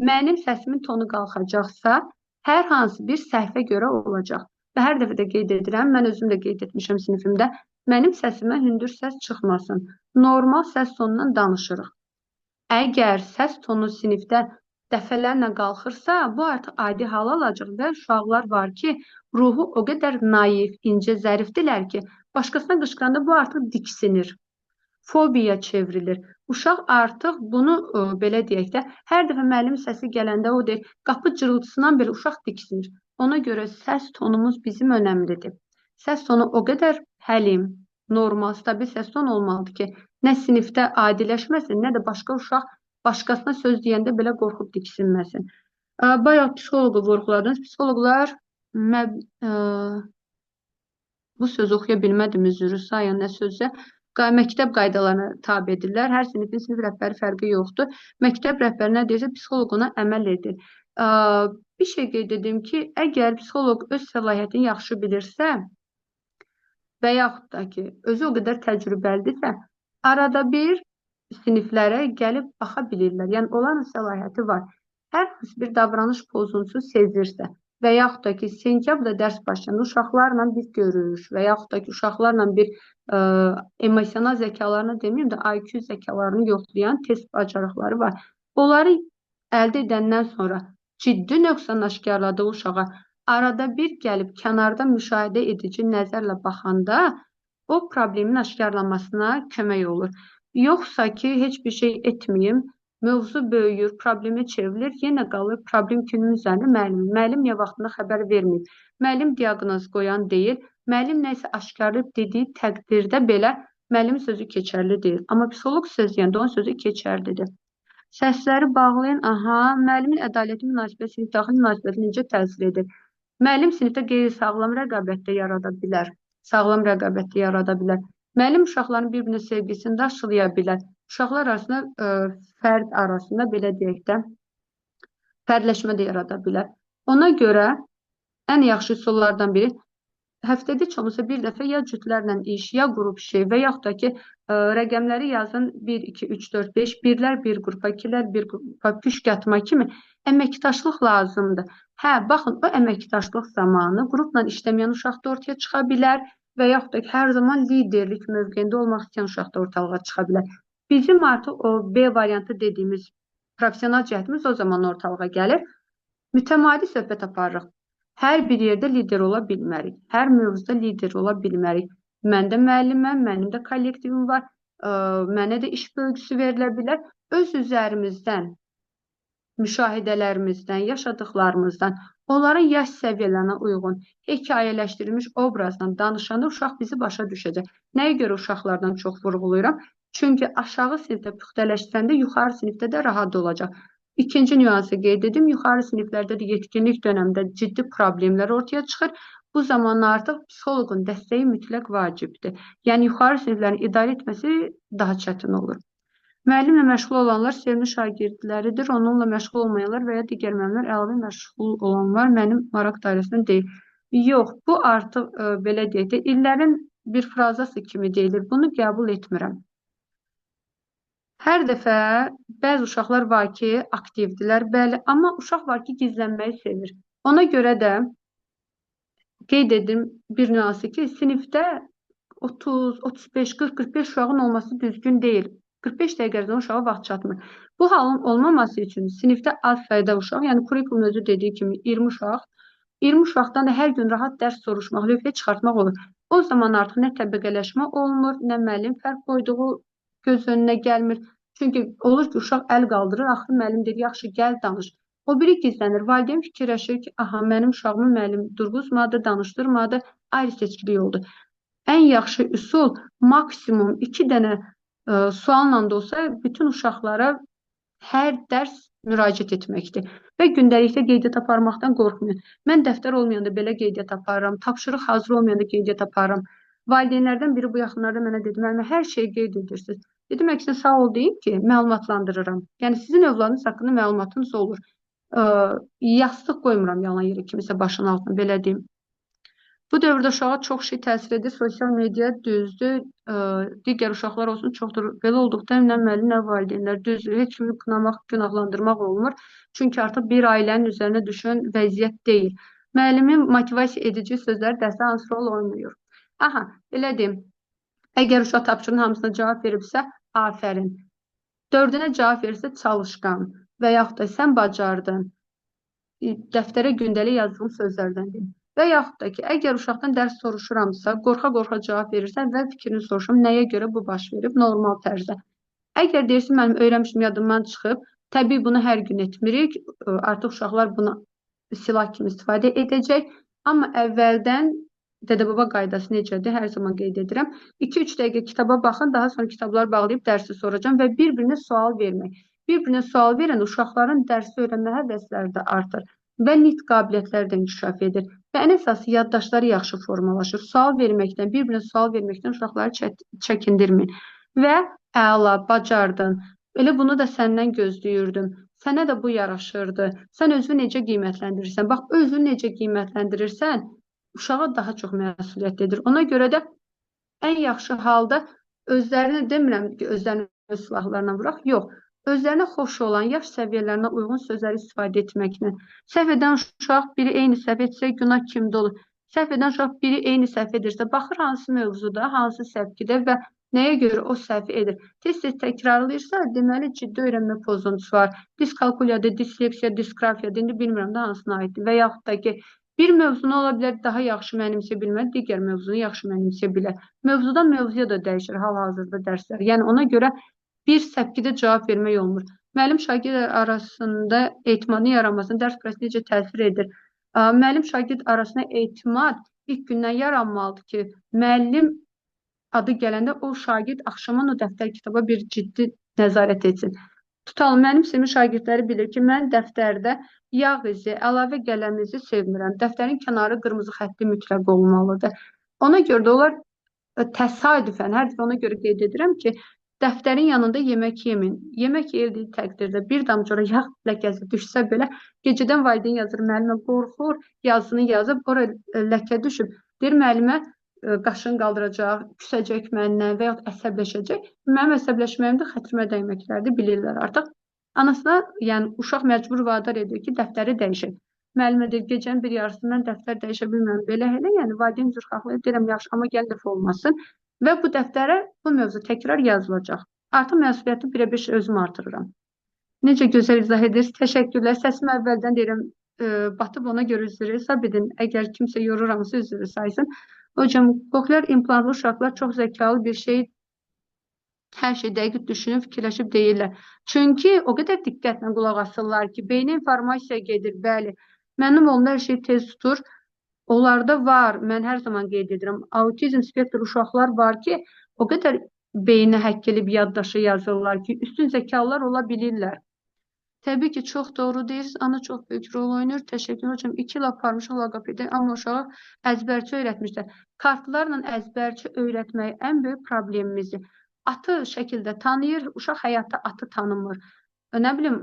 Mənim səsimin tonu qalxacaqsa, hər hansı bir səhvə görə olacaq. Və hər dəfə də qeyd edirəm, mən özüm də qeyd etmişəm sinifimdə, mənim səsimə hündür səs çıxmasın. Normal səs tonundan danışırıq. Əgər səs tonu sinifdə dəfələrlə qalxırsa, bu artıq adi hal alacaq və uşaqlar var ki, ruhu o qədər naif, incə, zərifdirlər ki, başqasına qışqıranda bu artıq diksinir, fobiyaya çevrilir. Uşaq artıq bunu belə deyək də, hər dəfə müəllim səsi gələndə o deyir, qapı cırıltısından belə uşaq diksinir. Ona görə səs tonumuz bizim önəmlidir. Səs tonu o qədər həlim, normal, stabil səs tonu olmalıdır ki, nə sinifdə adiləşməsin, nə də başqa uşaq başqasına söz deyəndə belə qorxub diksinməsin. Bayaq psixoloqu vurğuladınız. Psixoloqlar bu sözü oxuya bilmədim, üzrü sayın, nə sözsə. Məktəb qaydalarına tabe edirlər. Hər sinifin sinif rəhbəri fərqi yoxdur. Məktəb rəhbəri nə deyirsə, psixoloq ona əməl edir. Bir şey qeyd edim ki, əgər psixoloq öz səlahiyyətini yaxşı bilirsə və yaxud da ki, özü o qədər təcrübəlidirsə, arada bir siniflərə gəlib baxa bilirlər. Yəni, onların səlahiyyəti var. Hər hansı bir davranış pozuntusu sezirsə və yaxud da ki, sentyabrda dərs başlayanda uşaqlarla bir görüş və yaxud da ki, uşaqlarla bir emosional zəkalarını deməyim də, IQ zəkalarını yoxlayan test bacarıqları var. Onları əldə edəndən sonra ciddi nöqsan aşkarladığı uşağa arada bir gəlib kənarda müşahidə edici nəzərlə baxanda o problemin aşkarlanmasına kömək olur. Yoxsa ki, heç bir şey etməyim, mövzu böyüyür, problemə çevrilir, yenə qalır problem kimin üzərində? Müəllim. Müəllim niyə vaxtında xəbər verməyib? Müəllim diaqnoz qoyan deyil, müəllim nəsə aşkarlayıb dediyi təqdirdə belə müəllimin sözü keçərli deyil. Amma psixoloq söz deyəndə onun sözü keçərlidir. Səsləri bağlayın, aha, müəllimin ədalətli münasibəti sinif daxili münasibətinə necə təsir edir? Müəllim sinifdə qeyri-sağlam rəqabət də yarada bilər. Sağlam rəqabət də yarada bilər. Müəllim uşaqların bir-birinə sevgisini də aşılaya bilər. Uşaqlar arasında, fərd arasında, belə deyək də, fərdləşmə də yarada bilər. Ona görə ən yaxşı üsullardan biri həftədə heç olmasa bir dəfə ya cütlərlə iş, ya qrup işi və yaxud da ki, rəqəmləri yazın 1, 2, 3, 4, 5, birlər bir qrupa, ikilər bir qrupa, püşk atma kimi əməkdaşlıq lazımdır. Hə, baxın, o əməkdaşlıq zamanı qrupla işləməyən uşaq da ortaya çıxa bilər və yaxud da ki, hər zaman liderlik mövqeyində olmaq istəyən uşaq da ortalığa çıxa bilər. Bizim artıq o B variantı dediyimiz professional cəhətimiz o zaman ortalığa gəlir. Mütəmadi söhbət aparırıq. Hər bir yerdə lider ola bilmərik. Hər mövzuda lider ola bilmərik. Mən də müəlliməm, mənim də kollektivim var, mənə də iş bölgüsü verilə bilər. Öz üzərimizdən, müşahidələrimizdən, yaşadıqlarımızdan, onların yaş səviyyələrinə uyğun hekayələşdirilmiş obrazla danışanda uşaq bizi başa düşəcək. Nəyə görə uşaqlardan çox vurğulayıram? Çünki aşağı sinifdə püxtələşdirəndə yuxarı sinifdə də rahat olacaq. İkinci nüansı qeyd edim. Yuxarı siniflərdə də yetkinlik dönəmində ciddi problemlər ortaya çıxır. Bu zaman artıq psixoloqun dəstəyi mütləq vacibdir. Yəni yuxarı siniflərin idarə etməsi daha çətin olur. Müəllimlə məşğul olanlar sevimli şagirdləridir. Onunla məşğul olmayanlar və ya digər müəllimlər əlavə məşğul olanlar mənim maraq dairəsində deyil. Yox, bu artıq belə deyək də, illərin bir frazası kimi deyilir. Bunu qəbul etmirəm. Hər dəfə bəzi uşaqlar var ki, aktivdirlər, bəli, amma uşaq var ki, gizlənməyi sevir. Ona görə də qeyd edim bir nüansı ki, sinifdə 30, 35, 40, 45 uşağın olması düzgün deyil. 45 dəqiqə ərzində uşağa vaxt çatmır. Bu halın olmaması üçün sinifdə az sayda uşaq, yəni kurikulum özü dediyi kimi 20 uşaq, 20 uşaqdan da hər gün rahat dərs soruşmaq, lövhə çıxartmaq olur. O zaman artıq nə təbəqələşmə olmur, nə müəllim fərq qoyduğu göz önünə gəlmir. Çünki olur ki, uşaq əl qaldırır, axır müəllim deyir, yaxşı, gəl danış. O biri gizlənir. Valideyn fikirləşir ki, aha, mənim uşağımı müəllim durğuzmadı, danışdırmadı, ayrı seçkilik oldu. Ən yaxşı üsul maksimum 2 dənə sualla da olsa bütün uşaqlara hər dərs müraciət etməkdir. Və gündəlikdə qeydiyyat aparmaqdan qorxmayın. Mən dəftər olmayanda belə qeydiyyat aparıram, tapşırıq hazır olmayanda qeydiyyat aparıram. Valideynlərdən biri bu yaxınlarda mənə dedi, müəllimə, hər şeyi qeyd edirsiniz. Dedim, əksinə sağ ol deyim ki, məlumatlandırıram. Yəni sizin övladınız haqqında məlumatınız olur. Yastıq qoymuram yalan yerə kimisə başının altına, belə deyim. Bu dövrdə uşağa çox şey təsir edir. Sosial media düzdür, digər uşaqlar olsun çoxdur. Belə olduqda nə müəllim, nə valideynlər düzdür. Heç kimi qınamaq, günahlandırmaq olmur. Çünki artıq bir ailənin üzərinə düşən vəziyyət deyil. Müəllimin motivasiya edici sözləri dərsdə hansı rol oynayır? Aha, belə deyim. Əgər uşaq tapşırığın hamısına cavab veribsə, afərin. 4-ünə cavab verirsə, çalışqan və yaxud da sən bacardın. Dəftərə gündəlik yazdığım sözlərdən deyim. Və yaxud da ki, əgər uşaqdan dərs soruşuramsa, qorxa-qorxa cavab verirsə, əvvəl fikrini soruşuram, nəyə görə bu baş verib, normal tərzdə. Əgər deyirsin, mənim öyrənmişim, yadımdan çıxıb, təbii bunu hər gün etmirik, artıq uşaqlar bunu silah kimi istifadə edəcək. Amma əvvəldən dədə-baba qaydası necədir, hər zaman qeyd edirəm. 2-3 dəqiqə kitaba baxın, daha sonra kitablar bağlayıb dərsi soracağam və bir-birinə sual vermək. Bir-birinə sual verən uşaqların dərsi öyrənmə həvəsləri də artır və nitq qabiliyyətləri də inkişaf edir. Və ən əsası yaddaşları yaxşı formalaşır. Sual verməkdən, bir-birinə sual verməkdən uşaqları çəkindirməyin. Və əla, bacardın. Elə bunu da səndən gözləyirdim. Sənə də bu yaraşırdı. Sən özünü necə qiymətləndirirsən? Bax, özünü necə qiymətləndirirsən, uşağa daha çox məsuliyyət edir. Ona görə də ən yaxşı halda özlərini demirəm ki, özlərini öz silahlarına vuraq. Yox. Özlərinə xoş olan, yaş səviyyələrinə uyğun sözləri istifadə etməklə. Səhv edən uşaq biri eyni səhv etsə, günah kimdə olur? Səhv edən uşaq biri eyni səhv edirsə, baxır hansı mövzuda, hansı səvkidə və nəyə görə o səhvi edir. Tez-tez təkrarlayırsa, deməli ciddi öyrənmə pozuntusu var. Diskalkuliyadır, disleksiya, disqrafiyadır, indi bilmirəm də hansına aiddir. Və yaxud da ki, bir mövzunu ola bilər daha yaxşı mənimsəyə bilməz, digər mövzunu yaxşı mənimsəyə bilər. Mövzudan mövzuya da dəyişir hal-hazırda dərslər. Yəni ona görə bir səpkidə cavab vermək olmur. Müəllim şagird arasında etimadın yaranmasına dərs prosesi necə təsir edir? Müəllim şagird arasında etimad ilk gündən yaranmalıdır ki, müəllim adı gələndə o şagird axşaman o dəftər kitaba bir ciddi nəzarət etsin. Tutalım, mənim sevimli şagirdləri bilir ki, mən dəftərdə yağ izi, əlavə qələm izi sevmirəm. Dəftərin kənarı qırmızı xəttli mütləq olmalıdır. Ona görə də onlar təsadüfən, hər dəfə ona görə qeyd edirəm ki, dəftərin yanında yemək yemin. Yemək yeyildiyi təqdirdə bir damcı ora yağ ləkəsi düşsə belə, gecədən valideyn yazır, müəllimə qorxur, yazısını yazıb, ora ləkə düşüb. Deyir, müəllimə qaşını qaldıracaq, küsəcək məndən və yaxud əsəbləşəcək. Mənim əsəbləşməyim də xətrimə dəyməklərdir, bilirlər artıq. Anasına, yəni uşaq məcbur vadar edir ki, dəftəri dəyişək. Müəllimə deyir, gecənin bir yarısı mən dəftər dəyişə bilmirəm. Belə elə, yəni valideyn üzrxahlıq deyirəm, yaxşı, amma gəl dəfə olmasın. Və bu dəftərə bu mövzu təkrar yazılacaq. Artıq məsuliyyəti birə-beş özüm artırıram. Necə gözəl izah edirsiniz. Təşəkkürlər. Səsim əvvəldən deyirəm, batıb, ona görə üzr hesab edin. Əgər kimsə yoruramsa üzr saysın. Hocam, koklear implantlı uşaqlar çox zəkalı bir şey, hər şey dəqiq düşünüb, fikirləşib deyirlər. Çünki o qədər diqqətlə qulaq asırlar ki, beynə informasiya gedir, bəli. Mənim oğlum hər şeyi tez tutur. Onlarda var, mən hər zaman qeyd edirəm, autizm spektr uşaqlar var ki, o qədər beynə həkk elib yaddaşa yazırlar ki, üstün zəkalılar ola bilirlər. Təbii ki, çox doğru deyirsiniz. Ana çox böyük rol oynayır. Təşəkkür hocam. 2 il aparmışıq loqopedi, amma uşağa əzbərçi öyrətmişlər. Kartlarla əzbərçi öyrətmək ən böyük problemimizdir. Atı şəkildə tanıyır, uşaq həyatda atı tanımır. Nə bilim,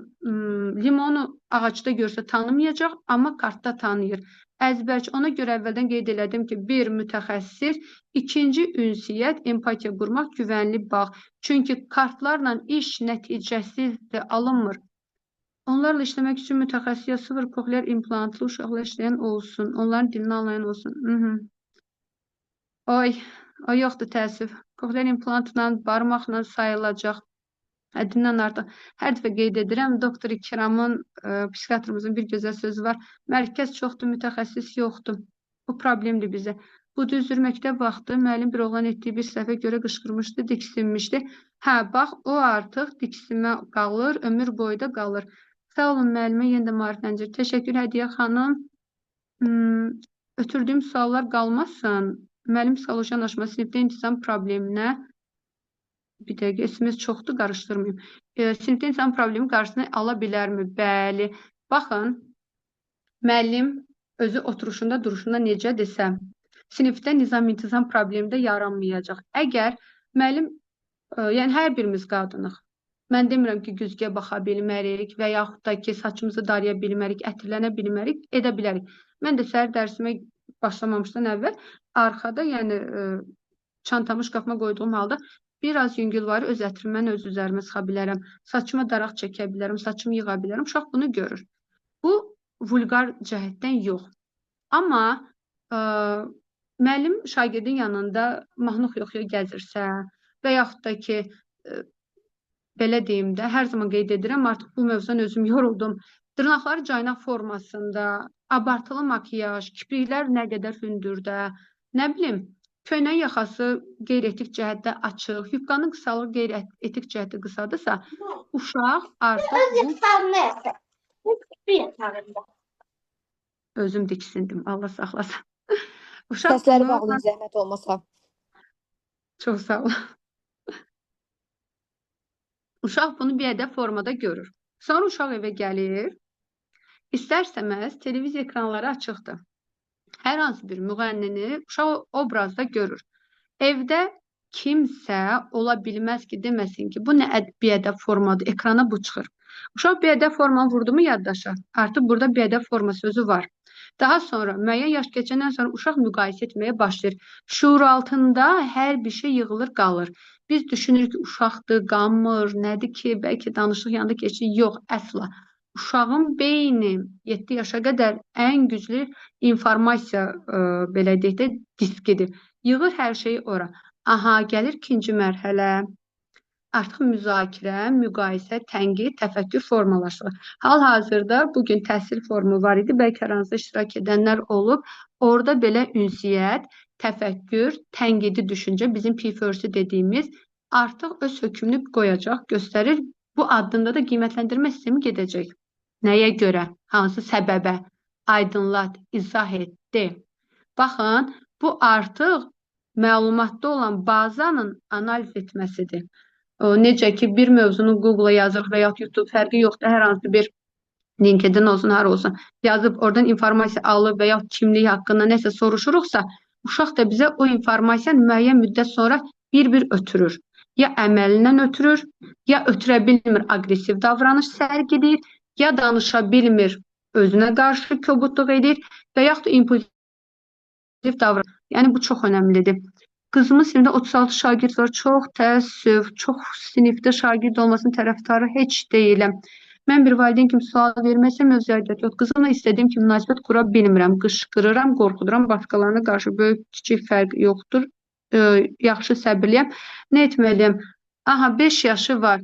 limonu ağacda görsə tanımayacaq, amma kartda tanıyır. Əzbərçi. Ona görə əvvəldən qeyd elədim ki, bir mütəxəssis, ikinci ünsiyyət, empatiya qurmaq, güvənli bağ. Çünki kartlarla iş nəticəsizdir, alınmır. Onlarla işləmək üçün mütəxəssis ya sıfır kohlear implantlı uşaqla işləyən olsun, onların dilini anlayan olsun. Oy, o yoxdur təəssüf. Kohlear implantla, barmaqla sayılacaq. Həddindən artıq. Hər dəfə qeyd edirəm, doktor İkramın, psixiatrımızın bir gözəl sözü var. Mərkəz çoxdur, mütəxəssis yoxdur. Bu problemdir bizə. Bu düzdür, məktəb vaxtı müəllim bir oğlan etdiyi bir səhvə görə qışqırmışdı, diksinmişdi. Hə, bax, o artıq diksinmə qalır, ömür boyu da qalır. Sağ olun müəllimə, yenə də maarifləndirir. Təşəkkür Hədiyyə xanım. Ötürdüyüm suallar qalmasın. Müəllim psixoloji yanaşma sinifdə intizam probleminə bir dəqiqə, SMS çoxdur, qarışdırmayım. Sinifdə intizam problemi qarşısını ala bilərmi? Bəli. Baxın, müəllim özü oturuşunda, duruşunda necədirsə, sinifdə nizam-intizam problemi də yaranmayacaq. Əgər müəllim, yəni hər birimiz qadınıq. Mən demirəm ki, güzgüyə baxa bilmərik və yaxud da ki, saçımızı daraya bilmərik, ətirlənə bilmərik, edə bilərik. Mən də səhər dərsimə başlamamışdan əvvəl arxada, yəni çantamı şkafıma qoyduğum halda biraz yüngülvari öz ətrimi öz üzərimə sıxa bilərəm. Saçıma daraq çəkə bilərəm, saçımı yığa bilərəm. Uşaq bunu görür. Bu vulqar cəhətdən yox. Amma müəllim şagirdin yanında mahnı oxuya gəzirsə və yaxud da ki, belə deyim də, hər zaman qeyd edirəm, artıq bu mövzudan özüm yoruldum. Dırnaqları caynaq formasında, abartılı makiyaj, kipriklər nə qədər hündürdə, nə bilim, köynəyin yaxası qeyri-etik cəhətdə açıq, yubkanın qısalığı qeyri-etik cəhətdə qısadırsa, uşaq artıq bu... Özüm diksindim, Allah saxlasın. Uşaq Səsləri bunu... bağlayın, zəhmət olmasa. Çox sağ ol. Uşaq bunu biədəb formada görür. Sonra uşaq evə gəlir. İstər-istəməz televiziya ekranları açıqdır. Hər hansı bir müğənnini uşaq obrazda görür. Evdə kimsə ola bilməz ki, deməsin ki, bu nə biədəb formadır, ekrana bu çıxır. Uşaq biədəb formanı vurdu mu yaddaşa? Artıq burada biədəb forma sözü var. Daha sonra müəyyən yaş keçəndən sonra uşaq müqayisə etməyə başlayır. Şuur altında hər bir şey yığılır, qalır. Biz düşünürük ki, uşaqdır, qanmır, nədir ki, bəlkə danışıq yanında keçir. Yox, əsla. Uşağın beyni 7 yaşa qədər ən güclü informasiya, belə deyək də, diskidir. Yığır hər şeyi ora. Aha, gəlir ikinci mərhələ. Artıq müzakirə, müqayisə, tənqid, təfəkkür formalaşır. Hal-hazırda bugün təhsil forumu var idi. Bəlkə aranızda iştirak edənlər olub. Orada belə ünsiyyət, təfəkkür, tənqidi düşüncə, bizim P4C dediyimiz artıq öz hökmünü qoyacaq, göstərir. Bu addımda da qiymətləndirmə sistemi gedəcək. Nəyə görə? Hansı səbəbə? Aydınlat, izah etdi. Baxın, bu artıq məlumatda olan bazanın analiz etməsidir. Necə ki, bir mövzunu Google-a yazırıq və yaxud YouTube, fərqi yoxdur, hər hansı bir LinkedIn olsun, hər olsun, yazıb oradan informasiya alıb və yaxud kimlik haqqında nəsə soruşuruqsa, uşaq da bizə o informasiyanı müəyyən müddət sonra bir-bir ötürür. Ya əməlindən ötürür, ya ötürə bilmir, aqressiv davranış sərgiləyir, ya danışa bilmir, özünə qarşı kobudluq edir və yaxud da impulsiv davranış. Yəni, bu çox önəmlidir. Qızımın sinifdə 36 şagird var. Çox təəssüf, çox sinifdə şagird olmasının tərəfdarı heç deyiləm. Mən bir valideyn kimi sual verməsəm öz aidiyyəti yox. Qızımla istədiyim kimi münasibət qura bilmirəm. Qışqırıram, qorxuduram. Başqalarına qarşı böyük, kiçik fərq yoxdur. Yaxşı səbirliyəm. Nə etməliyəm? Aha, 5 yaşı var.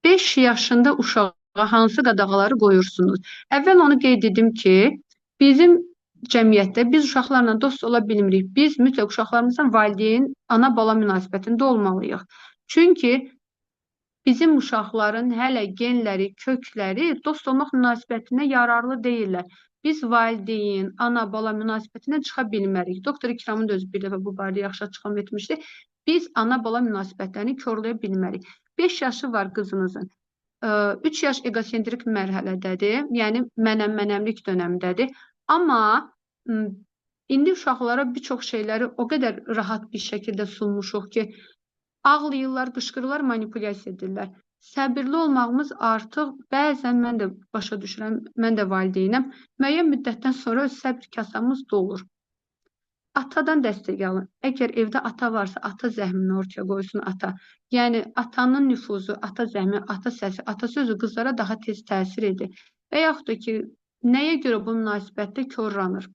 5 yaşında uşağa hansı qadağaları qoyursunuz? Əvvəl onu qeyd edim ki, bizim cəmiyyətdə biz uşaqlarla dost ola bilmirik. Biz mütləq uşaqlarımızla valideyn, ana-bala münasibətində olmalıyıq. Çünki bizim uşaqların hələ genləri, kökləri dost olmaq münasibətinə yararlı deyirlər. Biz valideyn, ana-bala münasibətindən çıxa bilmərik. Doktor İkramın da özü bir dəfə bu barədə yaxşı açıqlama etmişdi. Biz ana-bala münasibətlərini korlaya bilmərik. 5 yaşı var qızınızın. 3 yaş egosentrik mərhələdədir, yəni mənəm-mənəmlik dönəmdədir. Amma indi uşaqlara bir çox şeyləri o qədər rahat bir şəkildə sunmuşuq ki, ağlayırlar, qışqırırlar, manipulyasiya edirlər. Səbirli olmağımız artıq bəzən mən də başa düşürəm, mən də valideynəm. Müəyyən müddətdən sonra öz səbr kasamız dolur. Atadan dəstək alın. Əgər evdə ata varsa, ata zəhmini ortaya qoysun ata. Yəni atanın nüfuzu, ata zəhmi, ata səsi, ata sözü qızlara daha tez təsir edir. Və yaxud da ki, nəyə görə bu münasibətdə korlanır?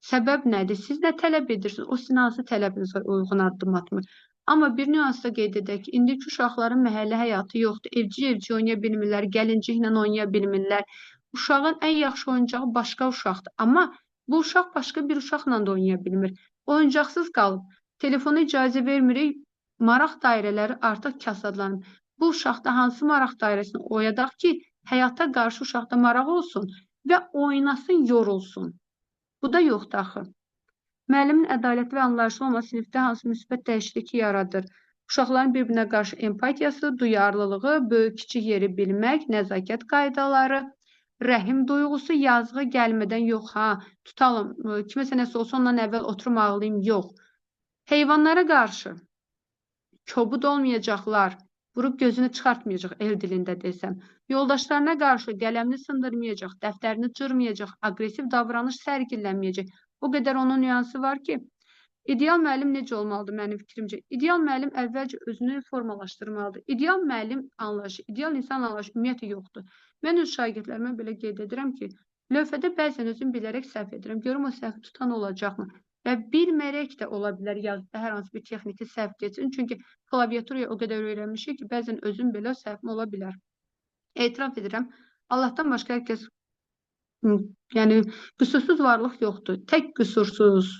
Səbəb nədir? Siz nə tələb edirsiniz? O sizin hansı tələbinizə uyğun addım atmır? Amma bir nüans da qeyd edək ki, indiki uşaqların məhəllə həyatı yoxdur. Evci-evci oynaya bilmirlər, gəlinciklə oynaya bilmirlər. Uşağın ən yaxşı oyuncağı başqa uşaqdır. Amma bu uşaq başqa bir uşaqla da oynaya bilmir. Oyuncaqsız qalıb. Telefona icazə vermirik, maraq dairələri artıq kasadlanıb. Bu uşaqda hansı maraq dairəsini oyadaq ki, həyata qarşı uşaqda maraq olsun və oynasın, yorulsun. Bu da yoxdur axı. Müəllimin ədalətli və anlayışlı olması sinifdə hansı müsbət dəyişiklik yaradır? Uşaqların bir-birinə qarşı empatiyası, duyarlılığı, böyük-kiçik yeri bilmək, nəzakət qaydaları, rəhim duyğusu, yazığı gəlmədən yox, ha, tutalım, kiməsə nəsə olsa ondan əvvəl oturum ağlayım, yox. Heyvanlara qarşı kobud olmayacaqlar, vurub gözünü çıxartmayacaq el dilində desəm. Yoldaşlarına qarşı qələmini sındırmayacaq, dəftərini cırmayacaq, aqressiv davranış sərgilənməyəcək. O qədər onun nüansı var ki, ideal müəllim necə olmalıdır mənim fikrimcə? İdeal müəllim əvvəlcə özünü formalaşdırmalıdır. İdeal müəllim anlayışı, ideal insan anlayışı ümumiyyətlə yoxdur. Mən öz şagirdlərimə belə qeyd edirəm ki, lövhədə bəzən özüm bilərək səhv edirəm. Görüm o səhvi tutan olacaqmı? Və bilmərək də ola bilər yazıda hər hansı bir texniki səhv keçsin. Çünki klaviaturaya o qədər öyrənmişik ki, bəzən özüm belə səhvim ola bilər. Etiraf edirəm, Allahdan başqa hər kəs, yəni qüsursuz varlıq yoxdur. Tək qüsursuz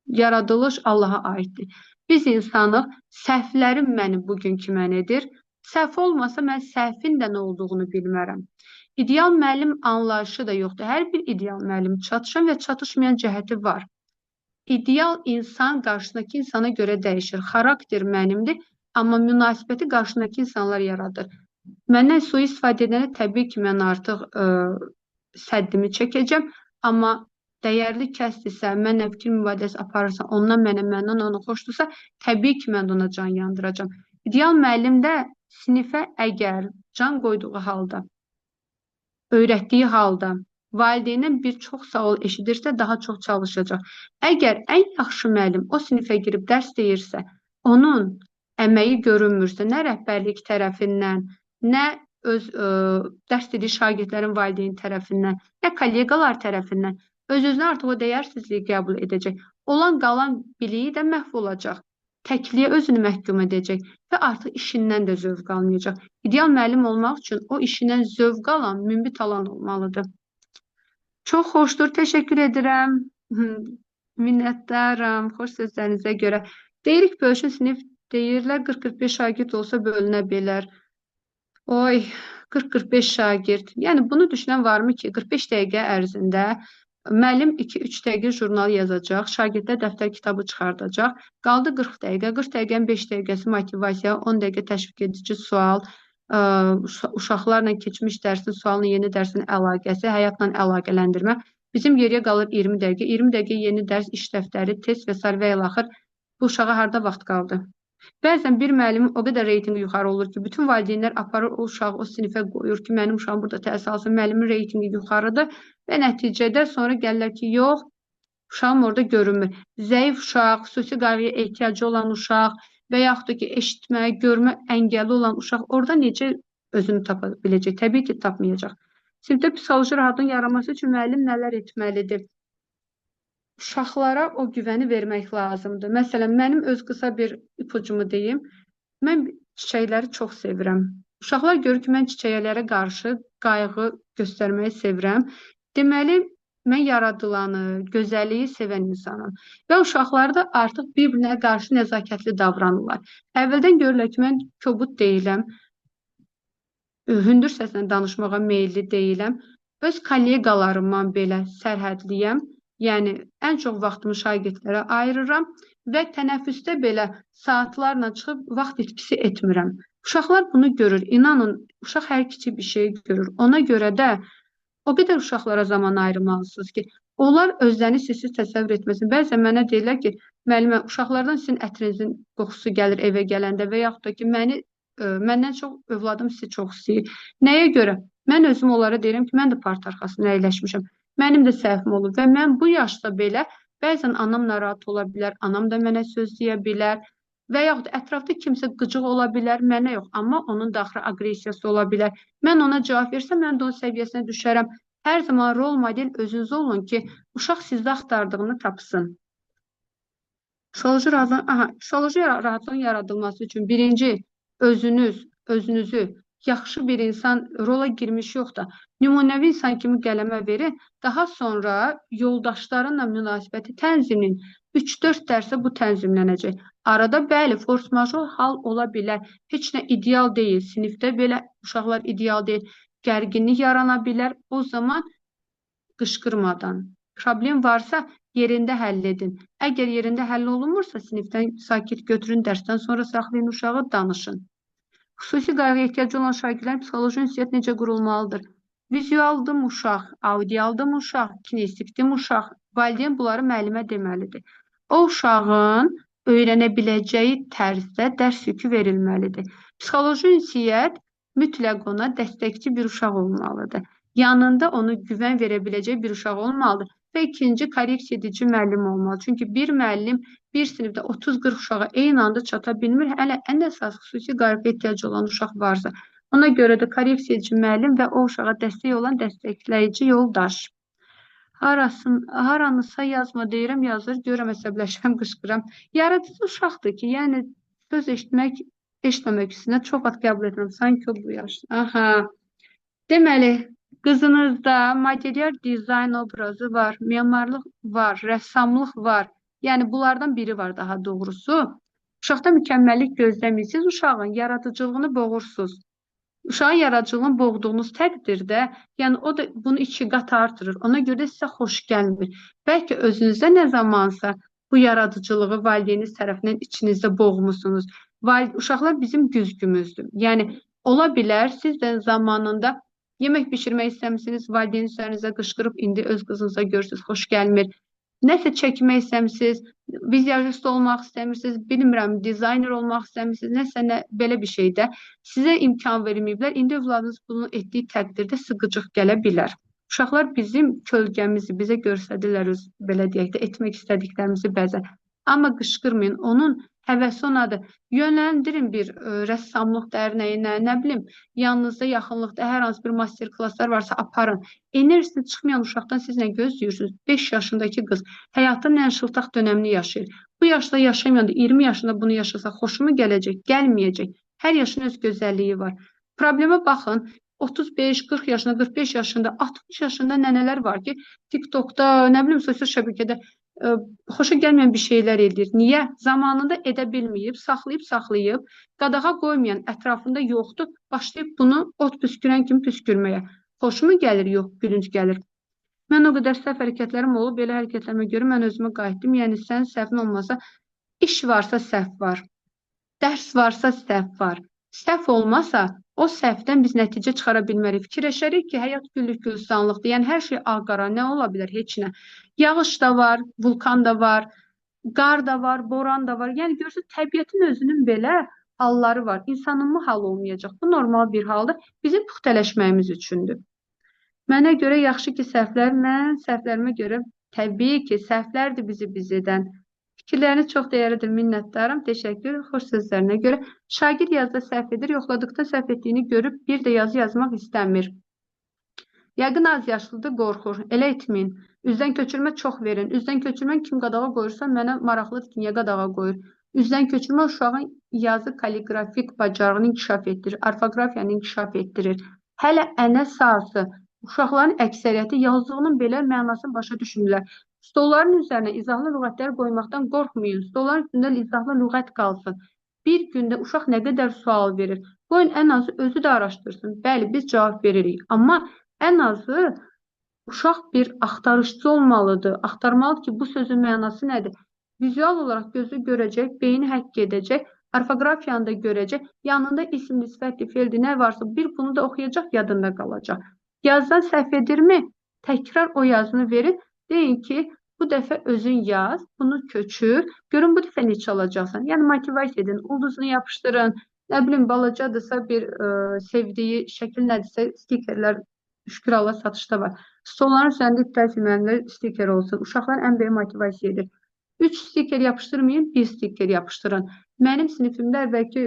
yaradılış Allaha aiddir. Biz insanıq, səhvlərim məni bugünkü mən edir. Səhv olmasa mən səhvin də nə olduğunu bilmərəm. İdeal müəllim anlayışı da yoxdur. Hər bir ideal müəllim çatışan və çatışmayan cəhəti var. İdeal insan qarşısındakı insana görə dəyişir. Xarakter mənimdir, amma münasibəti qarşısındakı insanlar yaradır. Məndən sui-istifadə edəndə təbii ki, mən artıq səddimi çəkəcəm, amma dəyərli kəsdirsə, mənlə fikir mübadiləsi aparırsa, ondan mənə, məndən ona xoşdursa, təbii ki, mən də ona can yandıracağam. İdeal müəllim də sinifə əgər can qoyduğu halda, öyrətdiyi halda, valideyndən bir çox sağ ol eşidirsə, daha çox çalışacaq. Əgər ən yaxşı müəllim o sinifə girib dərs deyirsə, onun əməyi görünmürsə, nə rəhbərlik tərəfindən, nə öz dərs dediyi şagirdlərin valideyn tərəfindən, nə kolleqalar tərəfindən öz-özünə artıq o dəyərsizliyi qəbul edəcək. Olan qalan biliyi də məhv olacaq. Təkliyə özünü məhkum edəcək və artıq işindən də zövq almayacaq. İdeal müəllim olmaq üçün o işindən zövq alan, münbit alan olmalıdır. Çox xoşdur, təşəkkür edirəm. Minnətdaram, xoş sözlərinizə görə. Deyirik bölüşün sinif deyirlər, 40-45 şagird olsa bölünə bilər. Oy, 40-45 şagird. Yəni bunu düşünən varmı ki, 45 dəqiqə ərzində müəllim 2-3 dəqiqə jurnal yazacaq, şagirdlər dəftər kitabı çıxardacaq. Qaldı 40 dəqiqə. 40 dəqiqənin 5 dəqiqəsi motivasiya, 10 dəqiqə təşviq edici sual, uşaqlarla keçmiş dərsin, sualın yeni dərsin əlaqəsi, həyatla əlaqələndirmə. Bizim geriyə qalır 20 dəqiqə. 20 dəqiqə yeni dərs, iş dəftəri, test və sair və ilaxır. Bu uşağa harda vaxt qaldı? Bəzən bir müəllimin o qədər reytinqi yuxarı olur ki, bütün valideynlər aparır o uşağı o sinifə qoyur ki, mənim uşağım burada təhsil alsın, müəllimin reytinqi yuxarıdır və nəticədə sonra gəlirlər ki, yox, uşağım orada görünmür. Zəif uşaq, xüsusi qayğıya ehtiyacı olan uşaq və yaxud da ki, eşitmə, görmə əngəli olan uşaq orada necə özünü tapa biləcək? Təbii ki, tapmayacaq. Sinifdə psixoloji rahatlığın yaranması üçün müəllim nələr etməlidir? Uşaqlara o güvəni vermək lazımdır. Məsələn, mənim öz qısa bir ipucumu deyim. Mən çiçəkləri çox sevirəm. Uşaqlar görür ki, mən çiçəklərə qarşı qayğı göstərməyi sevirəm. Deməli, mən yaradılanı, gözəlliyi sevən insanam. Və uşaqlar da artıq bir-birinə qarşı nəzakətli davranırlar. Əvvəldən görürlər ki, mən kobud deyiləm, hündür səslə danışmağa meyilli deyiləm. Öz kolleqalarımla belə sərhədliyəm. Yəni, ən çox vaxtımı şagirdlərə ayırıram və tənəffüsdə belə saatlarla çıxıb vaxt itkisi etmirəm. Uşaqlar bunu görür. İnanın, uşaq hər kiçik bir şey görür. Ona görə də o qədər uşaqlara zaman ayırmalısınız ki, onlar özlərini sizsiz təsəvvür etməsin. Bəzən mənə deyirlər ki, müəllimə, uşaqlardan sizin ətrinizin qoxusu gəlir evə gələndə və yaxud da ki, məni Məndən çox övladım sizi çox istəyir. Nəyə görə? Mən özüm onlara deyirəm ki, mən də parta arxasında əyləşmişəm. Mənim də səhvim olub və mən bu yaşda belə bəzən anam narahat ola bilər, anam da mənə söz deyə bilər və yaxud ətrafda kimsə qıcıq ola bilər, mənə yox, amma onun daxili aqressiyası ola bilər. Mən ona cavab versəm, mən də onun səviyyəsinə düşərəm. Hər zaman rol model özünüz olun ki, uşaq sizdə axtardığını tapsın. Psixoloji rahatlığın yaradılması üçün birinci özünüzü yaxşı bir insan rola girmiş yox da nümunəvi insan kimi qələmə verin. Daha sonra yoldaşlarınla münasibəti tənzimləyin. 3-4 dərsə bu tənzimlənəcək. Arada bəli, force-major hal ola bilər. Heç nə ideal deyil. Sinifdə belə uşaqlar ideal deyil. Gərginlik yarana bilər. O zaman qışqırmadan. Problem varsa yerində həll edin. Əgər yerində həll olunmursa, sinifdən sakit götürün, dərsdən sonra saxlayın uşağı, danışın. Xüsusi qayğıya ehtiyacı olan şagirdlərin psixoloji ünsiyyət necə qurulmalıdır? Vizualdır uşaq, audialdır uşaq, kinestikdir uşaq. Valideyn bunları müəllimə deməlidir. O uşağın öyrənə biləcəyi tərzdə dərs yükü verilməlidir. Psixoloji ünsiyyət mütləq ona dəstəkçi bir uşaq olmalıdır. Yanında onu güvən verə biləcək bir uşaq olmalıdır. Və ikinci, korreksiya edici müəllim olmalı. Çünki bir müəllim bir sinifdə 30-40 uşağa eyni anda çata bilmir. Hələ ən əsas xüsusi qayğıya ehtiyacı olan uşaq varsa. Ona görə də korreksiya edici müəllim və o uşağa dəstək olan dəstəkləyici yoldaş. Haranısa yazma deyirəm, yazır, görürəm, əsəbləşirəm, qışqıram. Yaradıcı uşaqdır ki, yəni söz eşitmək, eşitməmək üstünə çox vaxt qəbul etmirəm. Sanki o bu yaşda. Aha. Deməli, qızınızda material dizayn obrazı var, memarlıq var, rəssamlıq var. Yəni bunlardan biri var daha doğrusu. Uşaqda mükəmməllik gözləməyin. Siz uşağın yaradıcılığını boğursunuz. Uşağın yaradıcılığını boğduğunuz təqdirdə, yəni o da bunu iki qat artırır. Ona görə də sizə xoş gəlmir. Bəlkə özünüzdə nə zamansa bu yaradıcılığı valideyniniz tərəfindən içinizdə boğmusunuz. Uşaqlar bizim güzgümüzdür. Yəni ola bilər siz də zamanında yemək bişirmək istəmisiniz, valideyn üzərinizə qışqırıb indi öz qızınıza görürsünüz, xoş gəlmir. Nəsə çəkmək istəmisiniz, vizajist olmaq istəmirsiniz, bilmirəm, dizayner olmaq istəmirsiniz, nəsə nə, belə bir şeydə sizə imkan verməyiblər. İndi övladınız bunu etdiyi təqdirdə sizə qıcıq gələ bilər. Uşaqlar bizim kölgəmizi bizə göstərirlər, öz, belə deyək də, etmək istədiklərimizi bəzən. Amma qışqırmayın, onun həvəsi onadır. Yönləndirin bir rəssamlıq dərnəyinə, nə bilim, yanınızda, yaxınlıqda hər hansı bir master-klasslar varsa aparın. Enerjisi çıxmayan uşaqdan siz nə gözləyirsiniz? 5 yaşındakı qız həyatın ən şıltaq dönəmini yaşayır. Bu yaşda yaşamayanda 20 yaşında bunu yaşasa xoşumu gələcək, gəlməyəcək. Hər yaşın öz gözəlliyi var. Problemə baxın, 35, 40 yaşında, 45 yaşında, 60 yaşında nənələr var ki, TikTokda, nə bilim, sosial şəbəkədə xoşa gəlməyən bir şeylər edir. Niyə? Zamanında edə bilməyib, saxlayıb, qadağa qoymayan ətrafında yoxdur, başlayıb bunu ot püskürən kimi püskürməyə. Xoşumu gəlir? Yox, gülünc gəlir. Mən o qədər səhv hərəkətlərim olub, belə hərəkətlərimə görə mən özümə qayıtdım. Yəni, sən səhvin olmasa, iş varsa səhv var, dərs varsa səhv var. Səhv olmasa, o səhvdən biz nəticə çıxara bilmərik. Fikirləşərik ki, həyat güllük gülistanlıqdır. Yəni, hər şey ağ-qara, nə ola bilər? Heç nə. Yağış da var, vulkan da var, qar da var, boran da var. Yəni, görürsünüz, təbiətin özünün belə halları var. İnsanın mı hal olmayacaq? Bu normal bir haldır. Bizim puxtələşməyimiz üçündür. Mənə görə yaxşı ki, səhvlər, mən səhvlərimə görə təbii ki, səhvlərdir bizi biz edən. Fikirləriniz çox dəyərlidir, minnətdaram. Təşəkkür, xoş sözlərinə görə. Şagird yazıda səhv edir, yoxladıqda səhv etdiyini görüb bir də yazı yazmaq istəmir. Yəqin az yaşlıdır, qorxur. Elə etməyin. Üzdən köçürmə çox verin. Üzdən köçürmə kim qadağa qoyursa, mənə maraqlıdır ki, niyə qadağa qoyur. Üzdən köçürmə uşağın yazı kaliqrafik bacarığını inkişaf etdirir, orfoqrafiyanı inkişaf etdirir. Hələ ən əsası, uşaqların əksəriyyəti yazdığının belə mənasını başa düşmürlər. Stolların üzərinə izahlı lüğətlər qoymaqdan qorxmayın. Stolların üstündə izahlı lüğət qalsın. Bir gündə uşaq nə qədər sual verir. Qoyun ən azı özü də araşdırsın. Bəli, biz cavab veririk. Amma ən azı uşaq bir axtarışçı olmalıdır. Axtarmalıdır ki, bu sözün mənası nədir? Vizual olaraq gözü görəcək, beyni həkk edəcək, orfoqrafiyanı da görəcək, yanında isimli, sifətli, feilli nə varsa bir bunu da oxuyacaq, yadında qalacaq. Yazıdan səhv edirmi? Təkrar o yazını verin. Deyin ki, bu dəfə özün yaz, bunu köçür. Görün bu dəfə neçə alacaqsan. Yəni motivasiya edin, ulduzunu yapışdırın. Nə bilim, balacadırsa bir sevdiyi şəkil nədirsə, stikerlər şükür Allah satışda var. Stolların üzərində iptal müəllimlər stiker olsun. Uşaqların ən böyük motivasiya edir. 3 stiker yapışdırmayın, 1 stiker yapışdırın. Mənim sinifimdə əvvəlki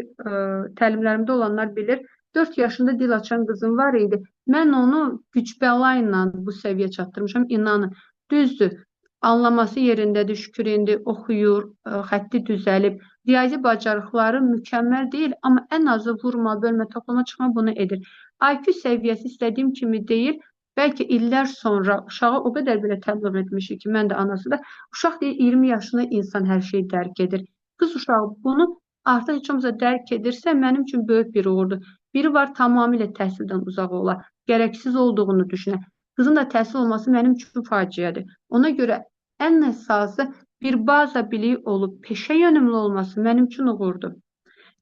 təlimlərimdə olanlar bilir. 4 yaşında dil açan qızım var idi. Mən onu güc-bəla ilə bu səviyyə çatdırmışam, inanın. Düzdür, anlaması yerindədir, şükür indi oxuyur, xətti düzəlib. Riyazi bacarıqları mükəmməl deyil, amma ən azı vurma, bölmə, toplama, çıxma bunu edir. IQ səviyyəsi istədiyim kimi deyil. Bəlkə illər sonra uşağa o qədər belə təbliğ etmişik ki, mən də anası da, uşaq deyir 20 yaşında insan hər şeyi dərk edir. Qız uşağı bunu artıq heç olmasa dərk edirsə, mənim üçün böyük bir uğurdur. Biri var tamamilə təhsildən uzaq olar, gərəksiz olduğunu düşünər. Qızın da təhsil olması mənim üçün faciədir. Ona görə ən əsası bir baza biliyi olub, peşə yönümlü olması mənim üçün uğurdur.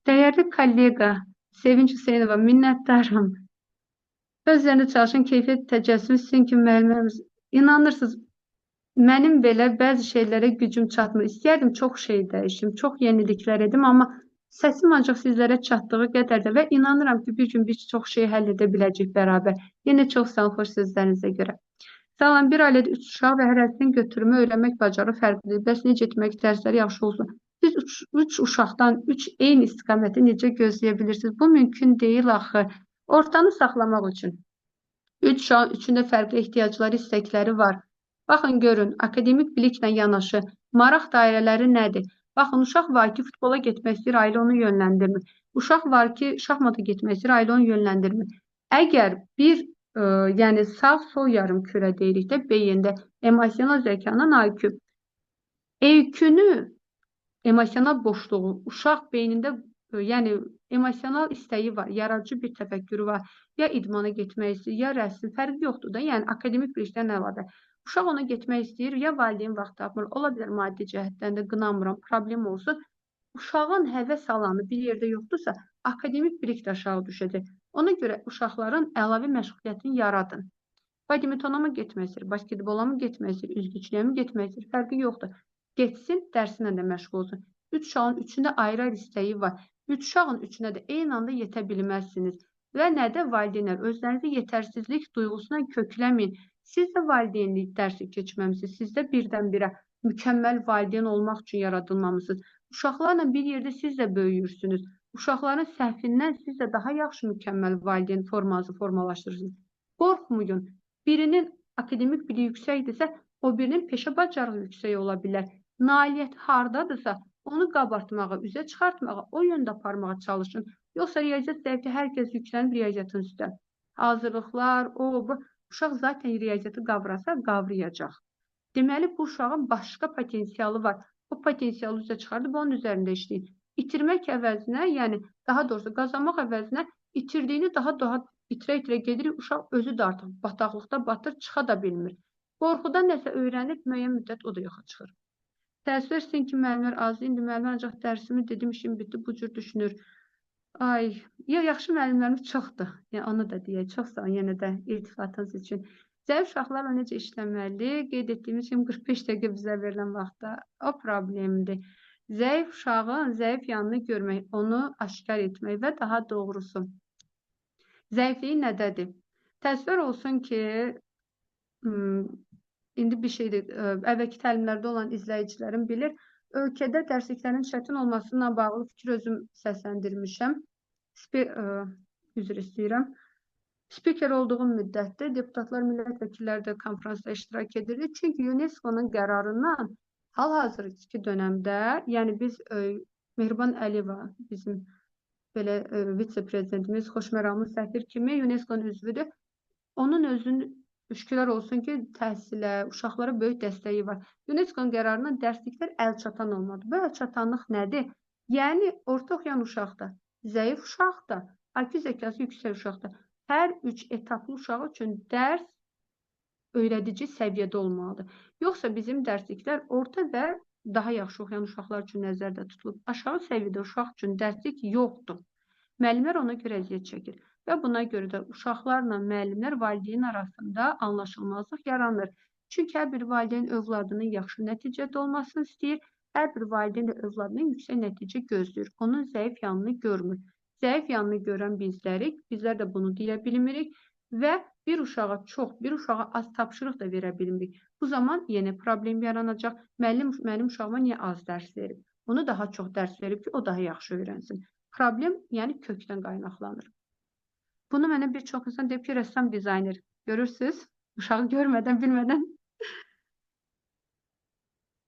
Dəyərli kollega Sevinç Hüseynova, minnətdaram. Öz üzərində çalışın, keyfiyyət təcəssümü sizin kimi müəllimlərimiz. İnanırsınız, mənim belə bəzi şeylərə gücüm çatmır. İstəyərdim çox şey dəyişim, çox yeniliklər edim, amma səsim ancaq sizlərə çatdığı qədər də və inanıram ki, bir gün biz çox şey həll edə biləcəyik bərabər. Yenə çox sağ olun xoş sözlərinizə görə. Salam, bir ailədə 3 uşaq və hərəsinin götürümü, öyrənmək bacarığı fərqlidir. Bəs necə etmək dərsləri yaxşı olsun? Siz 3 uşaqdan 3 eyni istiqaməti necə gözləyə bilirsiniz? Bu mümkün deyil axı. Ortanı saxlamaq üçün. 3 uşağın üçündə fərqli ehtiyacları, istəkləri var. Baxın, görün, akademik biliklə yanaşı maraq dairələri nədir? Baxın, uşaq var ki, futbola getmək istəyir, ailə onu yönləndirmir. Uşaq var ki, şahmata getmək istəyir, ailə onu yönləndirmir. Əgər bir, yəni sağ-sol yarım kürə deyirik də, beyində emosional zəkanın IQ. EQ-nü, emosional boşluğu, uşaq beynində, yəni emosional istəyi var, yaradıcı bir təfəkkürü var. Ya idmana getmək istəyir, ya rəsm, fərqi yoxdur da, yəni akademik bilikdən əlavə. Uşaq ona getmək istəyir, ya valideyn vaxt tapmır, ola bilər maddi cəhətdən də qınamıram, problem olsun. Uşağın həvəs alanı bir yerdə yoxdursa, akademik bilik də aşağı düşəcək. Ona görə uşaqların əlavə məşğuliyyətini yaradın. Badminton'a mı getmək istəyir, basketbola mı getmək istəyir, üzgüçlüyə mi getmək istəyir, fərqi yoxdur. Getsin, dərsinə də məşğul olsun. 3 uşağın üçündə ayrı-ayrı istəyi var. 3 uşağın üçünə də eyni anda yetə bilməzsiniz. Və nə də valideynlər, özlərinizi yetərsizlik duyğusuna kökləməyin. Siz də valideynlik dərsi keçməmisiniz. Siz də birdən-birə mükəmməl valideyn olmaq üçün yaradılmamışsınız. Uşaqlarla bir yerdə siz də böyüyürsünüz. Uşaqların səhvindən siz də daha yaxşı mükəmməl valideyn formanızı formalaşdırırsınız. Qorxmayın. Birinin akademik biliyi yüksəkdirsə, o birinin peşə bacarığı yüksək ola bilər. Nailiyyəti hardadırsa, onu qabartmağa, üzə çıxartmağa, o yöndə aparmağa çalışın. Yoxsa riyaziyyat zəifdir, hər kəs yüklənib riyaziyyatın üstə. Hazırlıqlar, o, bu. Uşaq zaten riyaziyyatı qavrasa, qavrayacaq. Deməli, bu uşağın başqa potensialı var. O potensialı üzə çıxardıb, onun üzərində işləyin. İtirmək əvəzinə, yəni daha doğrusu qazanmaq əvəzinə itirdiyini daha itirə-itirə gedirik. Uşaq özü də artıq bataqlıqda batır, çıxa da bilmir. Qorxudan nəsə öyrənib, müəyyən müddət o da yoxa çıxır. Təəssüf etsin ki, müəllimlər azdır. İndi müəllimlər ancaq dərsimi dedim, işim bitdi, bu cür düşünür. Ay, ya yaxşı müəllimlərimiz çoxdur. Yəni onu da deyək. Çox sağ olun yenə də iltifatınız üçün. Zəif uşaqlarla necə işləməli? Qeyd etdiyimiz kimi 45 dəqiqə bizə verilən vaxtda o problemdir. Zəif uşağın zəif yanını görmək, onu aşkar etmək və daha doğrusu zəifliyi nədədir? Təəssüflər olsun ki, indi bir şeydir, əvvəlki təlimlərdə olan izləyicilərim bilir, ölkədə dərsliklərin çətin olmasına bağlı fikir özüm səsləndirmişəm. Üzr istəyirəm. Spiker olduğum müddətdə deputatlar, millət vəkilləri də konfransda iştirak edirdi. Çünki UNESCO-nun qərarından hal-hazırki dönəmdə, yəni biz Mehriban Əliyeva, bizim belə vitse-prezidentimiz, xoşməramlı səfir kimi UNESCO-nun üzvüdür. Onun özünün şükürlər olsun ki, təhsilə, uşaqlara böyük dəstəyi var. UNESCO-nun qərarından dərsliklər əlçatan olmalıdır. Bu əlçatanlıq nədir? Yəni, orta oxuyan uşaq da, zəif uşaq da, IQ zəkası yüksək uşaq da, hər üç etaplı uşaq üçün dərs öyrədici səviyyədə olmalıdır. Yoxsa bizim dərsliklər orta və daha yaxşı oxuyan uşaqlar üçün nəzərdə tutulub. Aşağı səviyyədə uşaq üçün dərslik yoxdur. Müəllimlər ona görə əziyyət çəkir. Və buna görə də uşaqlarla müəllimlər, valideyn arasında anlaşılmazlıq yaranır. Çünki hər bir valideyn övladının yaxşı nəticədə olmasını istəyir. Hər bir valideyn də övladının yüksək nəticə gözləyir. Onun zəif yanını görmür. Zəif yanını görən bizlərik. Bizlər də bunu deyə bilmirik və bir uşağa çox, bir uşağa az tapşırıq da verə bilmirik. Bu zaman yenə problem yaranacaq. Müəllim mənim uşağıma niyə az dərs verib? Onu daha çox dərs verib ki, o daha yaxşı öyrənsin. Problem, yəni kökdən qaynaqlanır. Bunu mənə bir çox insan deyib ki, rəssam dizayner. Görürsünüz, uşağı görmədən, bilmədən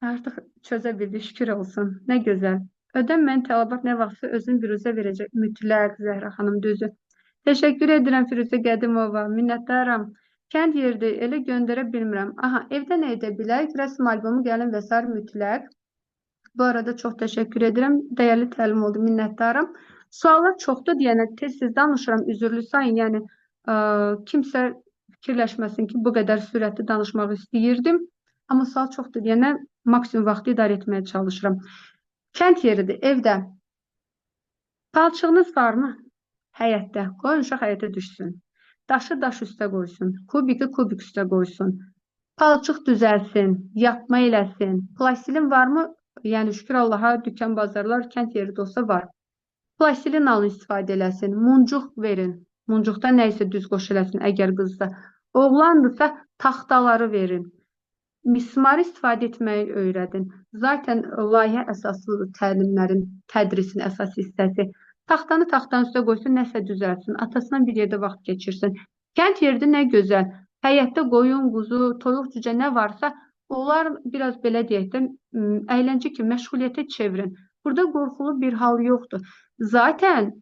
artıq çözə bildi, şükür olsun. Nə gözəl. Ödənməyən tələbat nə vaxtsa özünü büruzə verəcək. Mütləq, Zəhra xanım, düzü. Təşəkkür edirəm Firuzə Qədimova, minnətdaram. Kənd yerdir, elə göndərə bilmirəm. Aha, evdə nə edə bilərik? Rəsm albomu gəlin və sair mütləq. Bu arada çox təşəkkür edirəm. Dəyərli təlim oldu, minnətdaram. Suallar çoxdur deyənə tez-tez danışıram, üzürlü sayın. Yəni, kimsə fikirləşməsin ki, bu qədər sürətli danışmaq istəyirdim. Amma sual çoxdur deyənə maksimum vaxtı idarə etməyə çalışıram. Kənd yeridir, evdə. Palçığınız varmı? Həyətdə. Qoyun uşaq həyətə düşsün. Daşı daş üstə qoysun. Kubiki kubik üstə qoysun. Palçıq düzəlsin, yapma eləsin. Plastilin varmı? Yəni şükür Allaha dükan bazarlar kənd yeri də olsa var. Plastilin alın istifadə eləsin. Muncuq verin. Muncuqda nə isə düz qoş eləsin əgər qızsa. Oğlandırsa taxtaları verin. Mismarı istifadə etməyi öyrədin. Zaten layihə əsaslı təlimlərin, tədrisin əsas hissəsi. Taxtanı taxtanın üstə qoysun, nəsə düzəltsin. Atasından bir yerdə vaxt keçirsin. Kənd yerdə nə gözəl. Həyətdə qoyun, quzu, toyuq, cücə nə varsa, onlar biraz belə deyək də, əyləncə kimi məşğuliyyətə çevirin. Burada qorxulu bir hal yoxdur. Zaten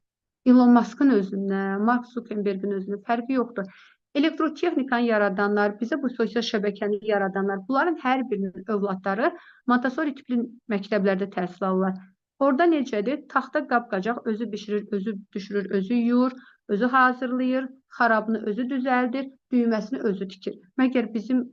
Elon Musk'ın özündən, Mark Zuckerberg'in özündən fərqi yoxdur. Elektrotexnikanı yaradanlar, bizə bu sosial şəbəkəni yaradanlar, bunların hər birinin övladları Montessori tipli məktəblərdə təhsil alırlar. Orada necədir? Taxta qab-qacaq özü bişirir, özü düşürür, özü yuyur, özü hazırlayır, xarabını özü düzəldir, düyməsini özü tikir. Məgər bizim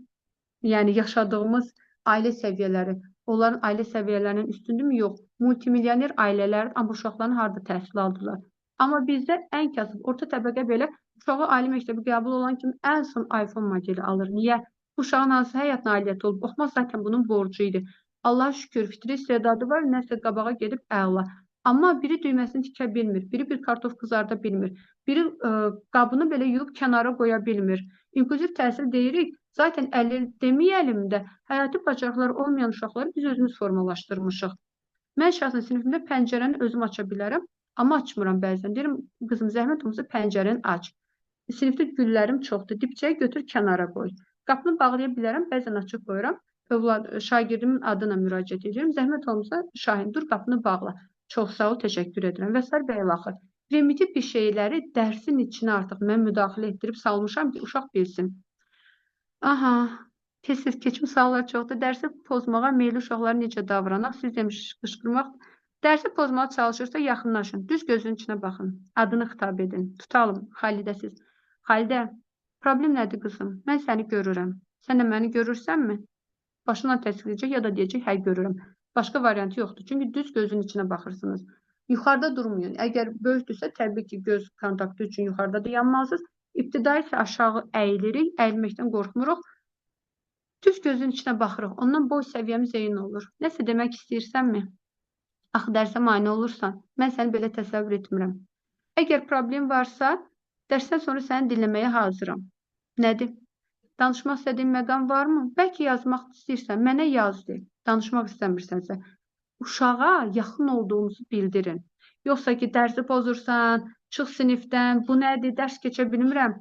yəni yaşadığımız ailə səviyyələri, onların ailə səviyyələrinin üstündürmü? Yox. Multimilyoner ailələr, amma uşaqlarını harda təhsil aldılar? Amma bizdə ən kasıb orta təbəqə belə uşağı ali məktəbə qəbul olan kimi ən son iPhone modeli alır. Niyə? Uşağın hansı həyat nailiyyəti olub? Oxumaq zaten bunun borcu idi. Allaha şükür, fitri istedadı var, nəsə qabağa gedib əla. Amma biri düyməsini tikə bilmir, biri bir kartof qızarda bilmir, biri qabını belə yuyub kənara qoya bilmir. İnklüziv təhsil deyirik, zaten əlil deməyəlim də, həyati bacarıqları olmayan uşaqları biz özümüz formalaşdırmışıq. Mən şəxsən sinifimdə pəncərəni özüm aça bilərəm, amma açmıram bəzən. Deyirəm, qızım, zəhmət olmasa pəncərəni aç. Sinifdə güllərim çoxdur, dipçəyi götür, kənara qoy. Qapını bağlaya bilərəm, bəzən açıq qoyuram. Övlad, şagirdimin adına müraciət edirəm. Zəhmət olmasa, Şahin, dur, qapını bağla. Çox sağ ol, təşəkkür edirəm və sair və ilaxır. Primitiv bir şeyləri dərsin içinə artıq mən müdaxilə etdirib salmışam ki, uşaq bilsin. Aha, tez-tez keçim suallar çoxdur. Dərsi pozmağa meyilli uşaqlar necə davranaq? Siz demiş, qışqırmaq. Dərsi pozmağa çalışırsa, yaxınlaşın. Düz gözünün içinə baxın. Adını xitab edin. Tutalım, Xalidə siz. Xalidə, problem nədir qızım? Mən səni görürəm. Sən də məni görürsənmi? Başından təsdiqləyəcək ya da deyəcək, hə, görürəm. Başqa variantı yoxdur. Çünki düz gözün içinə baxırsınız. Yuxarıda durmayın. Əgər böyükdürsə, təbii ki, göz kontaktı üçün yuxarıda dayanmalısınız. İbtidai isə aşağı əyilirik. Əyilməkdən qorxmuruq. Düz gözün içinə baxırıq. Ondan boy səviyyəmiz eyni olur. Nəsə demək istəyirsənmi? Axı dərsə mane olursan, mən səni belə təsəvvür etmirəm. Əgər problem varsa, dərsdən sonra səni dinləməyə hazıram. Nədir? Danışmaq istədiyin məqam varmı? Bəlkə yazmaq istəyirsən, mənə yaz de. Danışmaq istəmirsənsə. Uşağa yaxın olduğunuzu bildirin. Yoxsa ki, dərsi pozursan, çıx sinifdən, bu nədir, dərs keçə bilmirəm.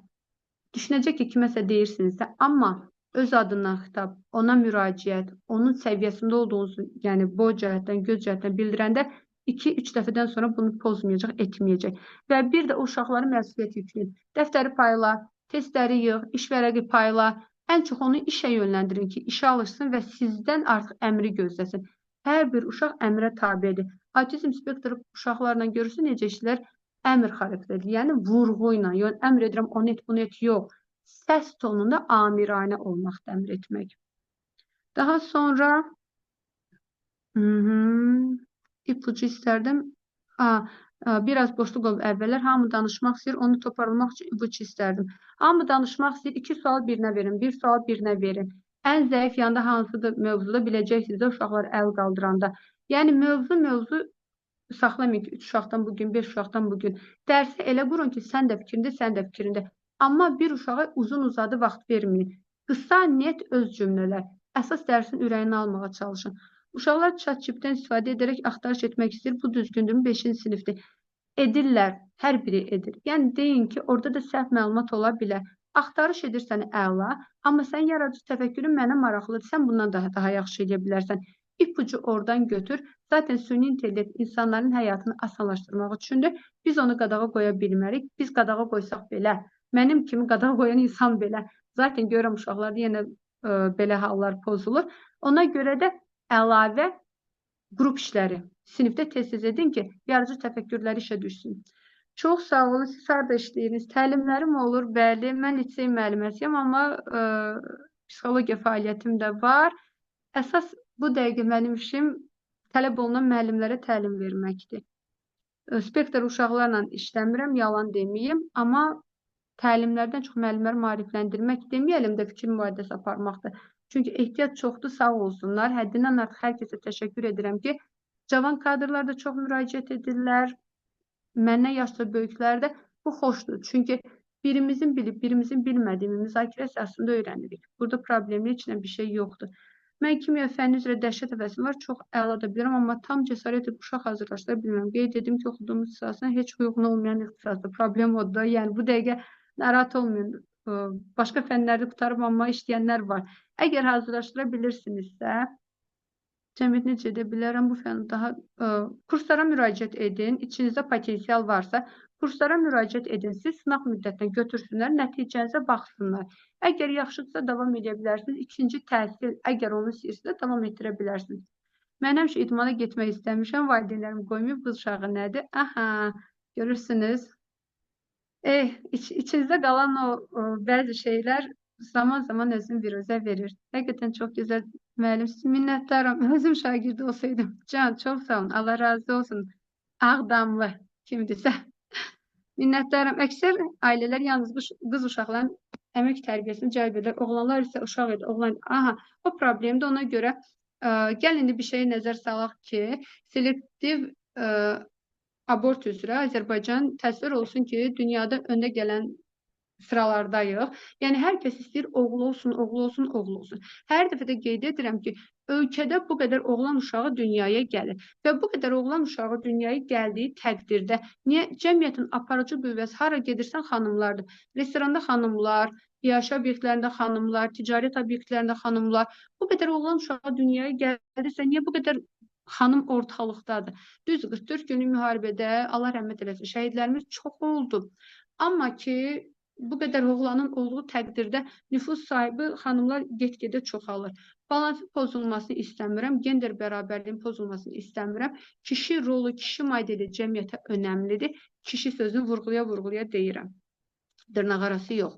Düşünəcək ki, kiməsə deyirsinizsə, amma öz adından xitab, ona müraciət, onun səviyyəsində olduğunuzu, yəni boy cəhətdən, göz cəhətdən bildirəndə 2-3 dəfədən sonra bunu pozmayacaq, etməyəcək. Və bir də o uşaqlara məsuliyyət yükləyin. Dəftəri payla, testləri yığ, iş vərəqi payla. Ən çox onu işə yönləndirin ki, işə alışsın və sizdən artıq əmri gözləsin. Hər bir uşaq əmrə tabedir. Autizm spektri uşaqlarla görürsün necə işlər əmr xarakterli, yəni vurğu ilə, yəni əmr edirəm, onu et, bunu et, yox. Səs tonunda amiranə olmaqda əmr etmək. Daha sonra ipucu istərdim. Biraz boşluq olub əvvəllər. Hamı danışmaq istəyir, onu toparlamaq üçün ipucu istərdim. Hamı danışmaq istəyir, 2 sual birinə verin, 1 sual birinə verin. Ən zəif yanda hansıdır mövzuda biləcəksiniz də uşaqlar əl qaldıranda. Yəni mövzu Saxlamayın ki, 3 uşaqdan bugün, 5 uşaqdan bugün. Dərsi elə qurun ki, sən də fikrində, sən də fikrində. Amma bir uşağa uzun uzadı vaxt verməyin. Qısa, net öz cümlələr. Əsas dərsin ürəyini almağa çalışın. Uşaqlar ChatGPT-dən istifadə edərək axtarış etmək istəyir. Bu düzgündürmü? 5-ci sinifdə. Edirlər. Hər biri edir. Yəni deyin ki, orada da səhv məlumat ola bilər. Axtarış edirsən əla, amma sən yaradıcı təfəkkürün mənə maraqlıdır. Sən bundan daha yaxşı edə bilərsən. İpucu oradan götür. Zaten süni intellekt insanların həyatını asanlaşdırmaq üçündür. Biz onu qadağa qoya bilmərik. Biz qadağa qoysaq belə, mənim kimi qadağa qoyan insan belə, zaten görürəm uşaqlarda yenə belə hallar pozulur. Ona görə də əlavə qrup işləri sinifdə tez-tez edin ki, yaradıcı təfəkkürləri işə düşsün. Çox sağ olun. Siz harda işləyirsiniz? Təlimlərim olur. Bəli, mən lisey müəlliməsiyəm, amma psixologiya fəaliyyətim də var. Əsas bu dəqiqə mənim işim tələb olunan müəllimlərə təlim verməkdir. Spektr uşaqlarla işləmirəm, yalan deməyim, amma təlimlərdən çox müəllimləri maarifləndirmək deməyəlim də fikir mübadiləsi aparmaqdır. Çünki ehtiyac çoxdur, sağ olsunlar. Həddindən artıq hər kəsə təşəkkür edirəm ki, cavan kadrlar da çox müraciət edirlər. Məndən yaşca böyüklər də, bu xoşdur. Çünki birimizin bilib, birimizin bilmədiyini müzakirə əsasında öyrənirik. Burada problemli heç nə bir şey yoxdur. Mən kimya fənni üzrə dəhşət həvəsim var, çox əla da bilirəm, amma tam cəsarət edib uşaq hazırlaşdıra bilmirəm. Qeyd edim ki, oxuduğum ixtisasına heç uyğun olmayan ixtisasdır. Problem odur. Yəni bu dəqiqə narahat olmayın. Başqa fənlərdə qurtarıb, amma işləyənlər var. Əgər hazırlaşdıra bilirsinizsə, cəmiyyət necə edə bilərəm bu fənni daha kurslara müraciət edin. İçinizdə potensial varsa, kurslara müraciət edin. Siz sınaq müddətinə götürsünlər, nəticənizə baxsınlar. Əgər yaxşıdırsa davam edə bilərsiniz. İkinci təhsil, əgər onu istəyirsinizsə davam etdirə bilərsiniz. Mən həmişə idmana getmək istəmişəm. Valideynlərim qoymayıb, qız uşağı nədir? Aha, görürsünüz. İçinizdə qalan o bəzi şeylər zaman-zaman özünü biruzə verir. Həqiqətən çox gözəl müəllimsiz. Minnətdaram. Özüm şagirdi olsaydım. Can, çox sağ olun. Allah razı olsun. Ağdamlı kimdirsə. Minnətdaram. Əksər ailələr yalnız qız uşaqların əmək tərbiyəsini cəlb edir. Oğlanlar isə uşaq idi. Oğlan, aha, o problemdir. Ona görə gəlin indi bir şeyə nəzər salaq ki, selektiv abort üzrə Azərbaycan təsvir olsun ki, dünyada öndə gələn sıralardayıq. Yəni hər kəs istəyir oğlu olsun, oğlu olsun, oğlu olsun. Hər dəfə də qeyd edirəm ki, ölkədə bu qədər oğlan uşağı dünyaya gəlir və bu qədər oğlan uşağı dünyaya gəldiyi təqdirdə niyə cəmiyyətin aparıcı qüvvəsi hara gedirsən xanımlardır. Restoranda xanımlar, iaşə obyektlərində xanımlar, ticarət obyektlərində xanımlar. Bu qədər oğlan uşağı dünyaya gəldirsə, niyə bu qədər xanım ortalıqdadır? Düz 44 günlük müharibədə Allah rəhmət eləsin, şəhidlərimiz çox oldu. Amma ki, bu qədər oğlanın olduğu təqdirdə nüfuz sahibi xanımlar get-gedə çoxalır. Balansın pozulmasını istəmirəm, gender bərabərliyinin pozulmasını istəmirəm. Kişi rolu, kişi modeli cəmiyyətə önəmlidir. Kişi sözünü vurğulaya-vurğulaya deyirəm. Dırnaq arası yox.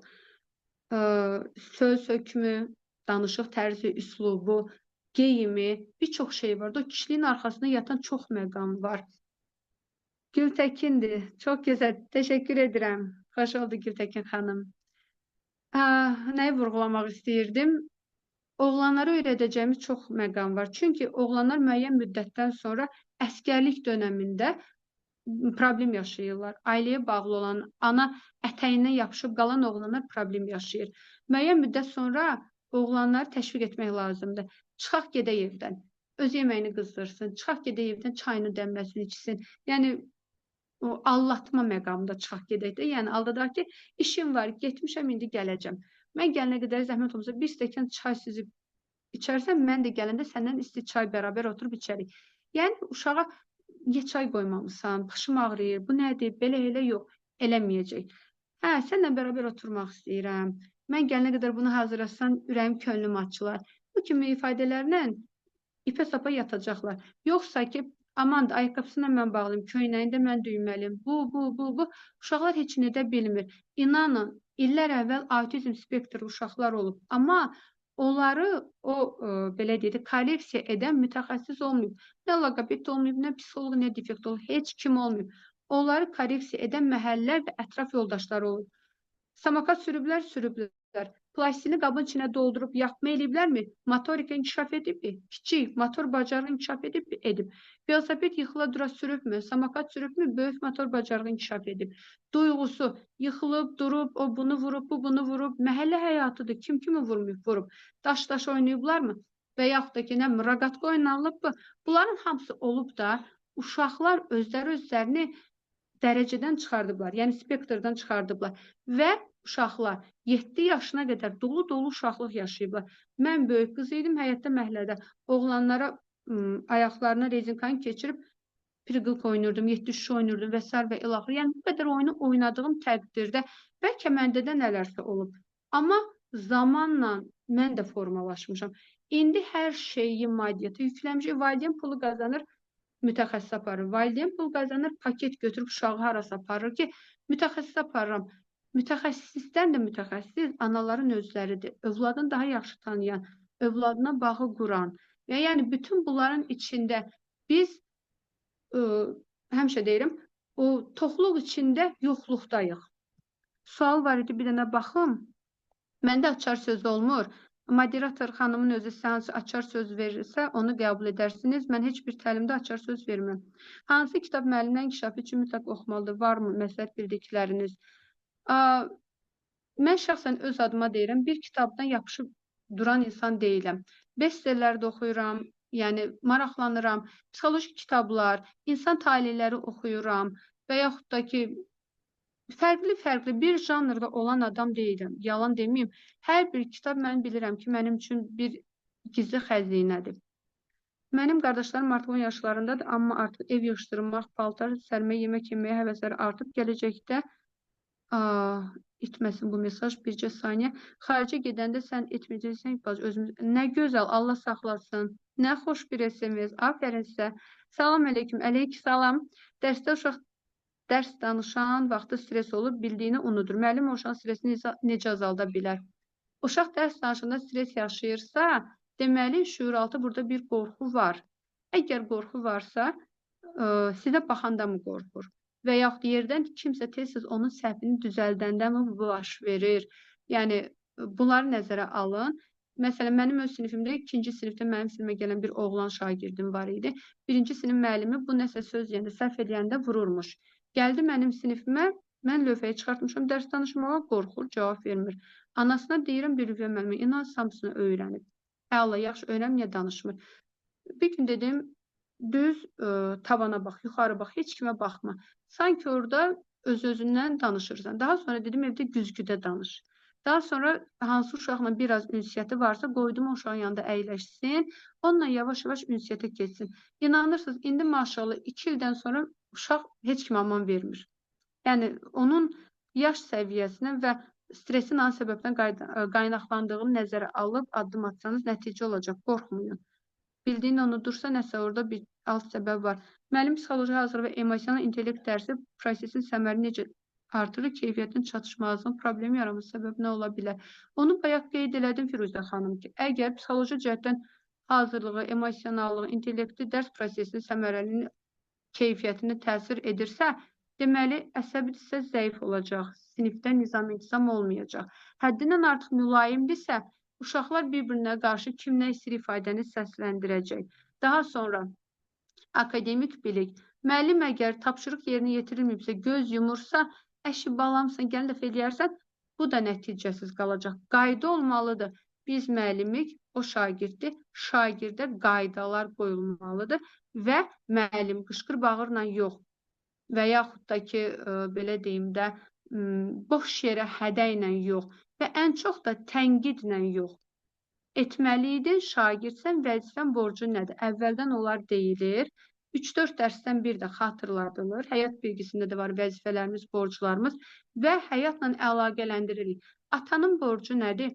Söz hökmü, danışıq tərzi, üslubu, geyimi, bir çox şey var. O kişiliyin arxasında yatan çox məqam var. Gültəkindir. Çox gözəl. Təşəkkür edirəm. Xoş oldu Gültəkin xanım. Nəyi vurğulamaq istəyirdim? Oğlanlara öyrədəcəyimiz çox məqam var. Çünki oğlanlar müəyyən müddətdən sonra əsgərlik dönəmində problem yaşayırlar. Ailəyə bağlı olan, ana ətəyindən yapışıb qalan oğlanlar problem yaşayır. Müəyyən müddət sonra oğlanları təşviq etmək lazımdır. Çıxaq gedək evdən. Öz yeməyini qızdırsın. Çıxaq gedək evdən, çayını dəmləsin, içsin. Yəni o allatma məqamında çıxaq gedək də. Yəni aldadaq ki, işim var, getmişəm, indi gələcəm. Mən gələnə qədər zəhmət olmasa bir stəkan çay süzüb içərsən, mən də gələndə səndən isti çay bərabər oturub içərik. Yəni uşağa niyə çay qoymamısan, başım ağrıyır, bu nədir, belə elə yox, eləməyəcək. Hə, sənlə bərabər oturmaq istəyirəm. Mən gələnə qədər bunu hazırlasan, ürəyim, könlüm açılar. Bu kimi ifadələrlə ipə sapa yatacaqlar. Yoxsa ki, aman da ayaqqabısını mən bağlayım, köynəyini də mən düyməliyim. Bu. Uşaqlar heç nə edə bilmir. İnanın, illər əvvəl autizm spektri uşaqlar olub. Amma onları o belə deyək də, korreksiya edən mütəxəssis olmayıb. Nə loqoped olmayıb, nə psixoloq, nə defektolog, heç kim olmayıb. Onları korreksiya edən məhəllə və ətraf yoldaşları olub. Samokat sürüblər, sürüblər. Plastini qabın içinə doldurub yapma eləyiblərmi? Motorika inkişaf edibmi? Kiçik motor bacarığı inkişaf edibmi? Edib. Velosiped yıxıla dura sürübmü? Samokat sürübmü? Böyük motor bacarığı inkişaf edib. Duyğusu yıxılıb, durub, o bunu vurub, bu bunu vurub. Məhəllə həyatıdır. Kim kimi vurmayıb, vurub. Daş-daş oynayıblarmı? Və yaxud da ki, nə bilim, raqatka oynanılıbmı? Bunların hamısı olub da uşaqlar özləri özlərini dərəcədən çıxardıblar. Yəni spektrdən çıxardıblar. Və uşaqlar 7 yaşına qədər dolu-dolu uşaqlıq yaşayıblar. Mən böyük qız idim, həyətdə, məhəllədə oğlanlara ayaqlarına rezinkanı keçirib priqılka oynuyurdum, 7-3 oynuyurdum və sair və ilaxır. Yəni bu qədər oyunu oynadığım təqdirdə bəlkə məndə də nələrsə olub. Amma zamanla mən də formalaşmışam. İndi hər şeyi maddiyyata yükləmişik. Valideyn pulu qazanır, mütəxəssis aparır. Valideyn pul qazanır, paket götürüb uşağı harasa aparır ki, mütəxəssis aparıram. Mütəxəssisdən də mütəxəssis anaların özləridir. Övladını daha yaxşı tanıyan, övladına bağı quran və yəni bütün bunların içində biz həmişə deyirəm, o toxluq içində yoxluqdayıq. Sual var idi, bir dənə baxım. Məndə açar söz olmur. Moderator xanımın özü sizə hansı açar söz verirsə, onu qəbul edərsiniz. Mən heç bir təlimdə açar söz vermirəm. Hansı kitab müəllimdən inkişafı üçün mütləq oxumalıdır? Varmı məsləhət bildikləriniz? Mən şəxsən öz adıma deyirəm, bir kitabdan yapışıb duran insan deyiləm. Bestsellər də oxuyuram, yəni maraqlanıram. Psixoloji kitablar, insan taleləri oxuyuram və yaxud da ki, fərqli-fərqli bir janrda olan adam deyiləm. Yalan deməyim. Hər bir kitab mən bilirəm ki, mənim üçün bir gizli xəzinədir. Mənim qardaşlarım artıq 10 yaşlarındadır, amma artıq ev yığışdırmaq, paltar sərmək, yemək yeməyə həvəsləri artıb. Gələcəkdə itməsin bu mesaj, bircə saniyə. Xaricə gedəndə sən etməyəcəksən, özümüz. Nə gözəl, Allah saxlasın. Nə xoş bir SMS. Afərin sizə. Salam əleykum. Əleyki salam. Dərsdə uşaq dərs danışan vaxtı stres olub, bildiyini unudur. Müəllim o uşağın stresini necə azalda bilər? Uşaq dərs danışanda stres yaşayırsa, deməli şüuraltı burada bir qorxu var. Əgər qorxu varsa, sizə baxanda mı qorxur? Və yaxud yerdən kimsə tez-tez onun səhvini düzəldəndə mi bu baş verir? Yəni, bunları nəzərə alın. Məsələn, mənim öz sinifimdə, ikinci sinifdə mənim sinifimə gələn bir oğlan şagirdim var idi. Birinci sinif müəllimi bu nəsə söz deyəndə, səhv eləyəndə vururmuş. Gəldi mənim sinifimə, mən lövhəyi çıxartmışam, dərs danışmağa qorxur, cavab vermir. Anasına deyirəm, bir lövhə müəllimi, inan, hamısını öyrənib. Əla, yaxşı, öyrənib, niyə danışmır? Bir gün dedim, düz tavana bax, yuxarı bax, heç kimə baxma. Sanki orada öz-özündən danışırsan. Daha sonra dedim, evdə güzgüdə danış. Daha sonra hansı uşaqla biraz ünsiyyəti varsa, qoydum o uşağın yanında əyləşsin, onunla yavaş-yavaş ünsiyyətə keçsin. İnanırsınız, indi maşallah 2 ildən sonra uşaq heç kimə aman vermir. Yəni, onun yaş səviyyəsinə və stresin hansı səbəbdən qaynaqlandığını nəzərə alıb addım atsanız nəticə olacaq, qorxmayın. Bildiyini unudursa, nəsə orada bir alt səbəb var. Müəllim psixoloji hazırlığı və emosional intellekt dərsi prosesin səmərini necə artırır, keyfiyyətin çatışmazlığının problemi yaranması səbəb nə ola bilər? Onu bayaq qeyd elədim Firuzə xanım ki, əgər psixoloji cəhətdən hazırlığı, emosionallığı, intellekti dərs prosesinin səmərəliyini, keyfiyyətinə təsir edirsə, deməli, əsəbidirsə zəif olacaq, sinifdə nizam-intizam olmayacaq. Həddindən artıq mülayimdirsə, uşaqlar bir-birinə qarşı kim nə istəyir ifadəni səsləndirəcək. Daha sonra akademik bilik. Müəllim əgər tapşırıq yerinə yetirilməyibsə, göz yumursa, əşi balamsan, gəlin dəfə eləyərsən, bu da nəticəsiz qalacaq. Qayda olmalıdır. Biz müəllimik, o şagirddir. Şagirdə qaydalar qoyulmalıdır və müəllim qışqır bağırla yox və yaxud da ki, belə deyim də, boş yerə hədə ilə yox və ən çox da tənqidlə yox. Etməli idin, şagirdsən, vəzifən, borcun nədir? Əvvəldən onlar deyilir. 3-4 dərsdən bir də xatırladılır. Həyat bilgisində də var vəzifələrimiz, borclarımız və həyatla əlaqələndiririk. Atanın borcu nədir?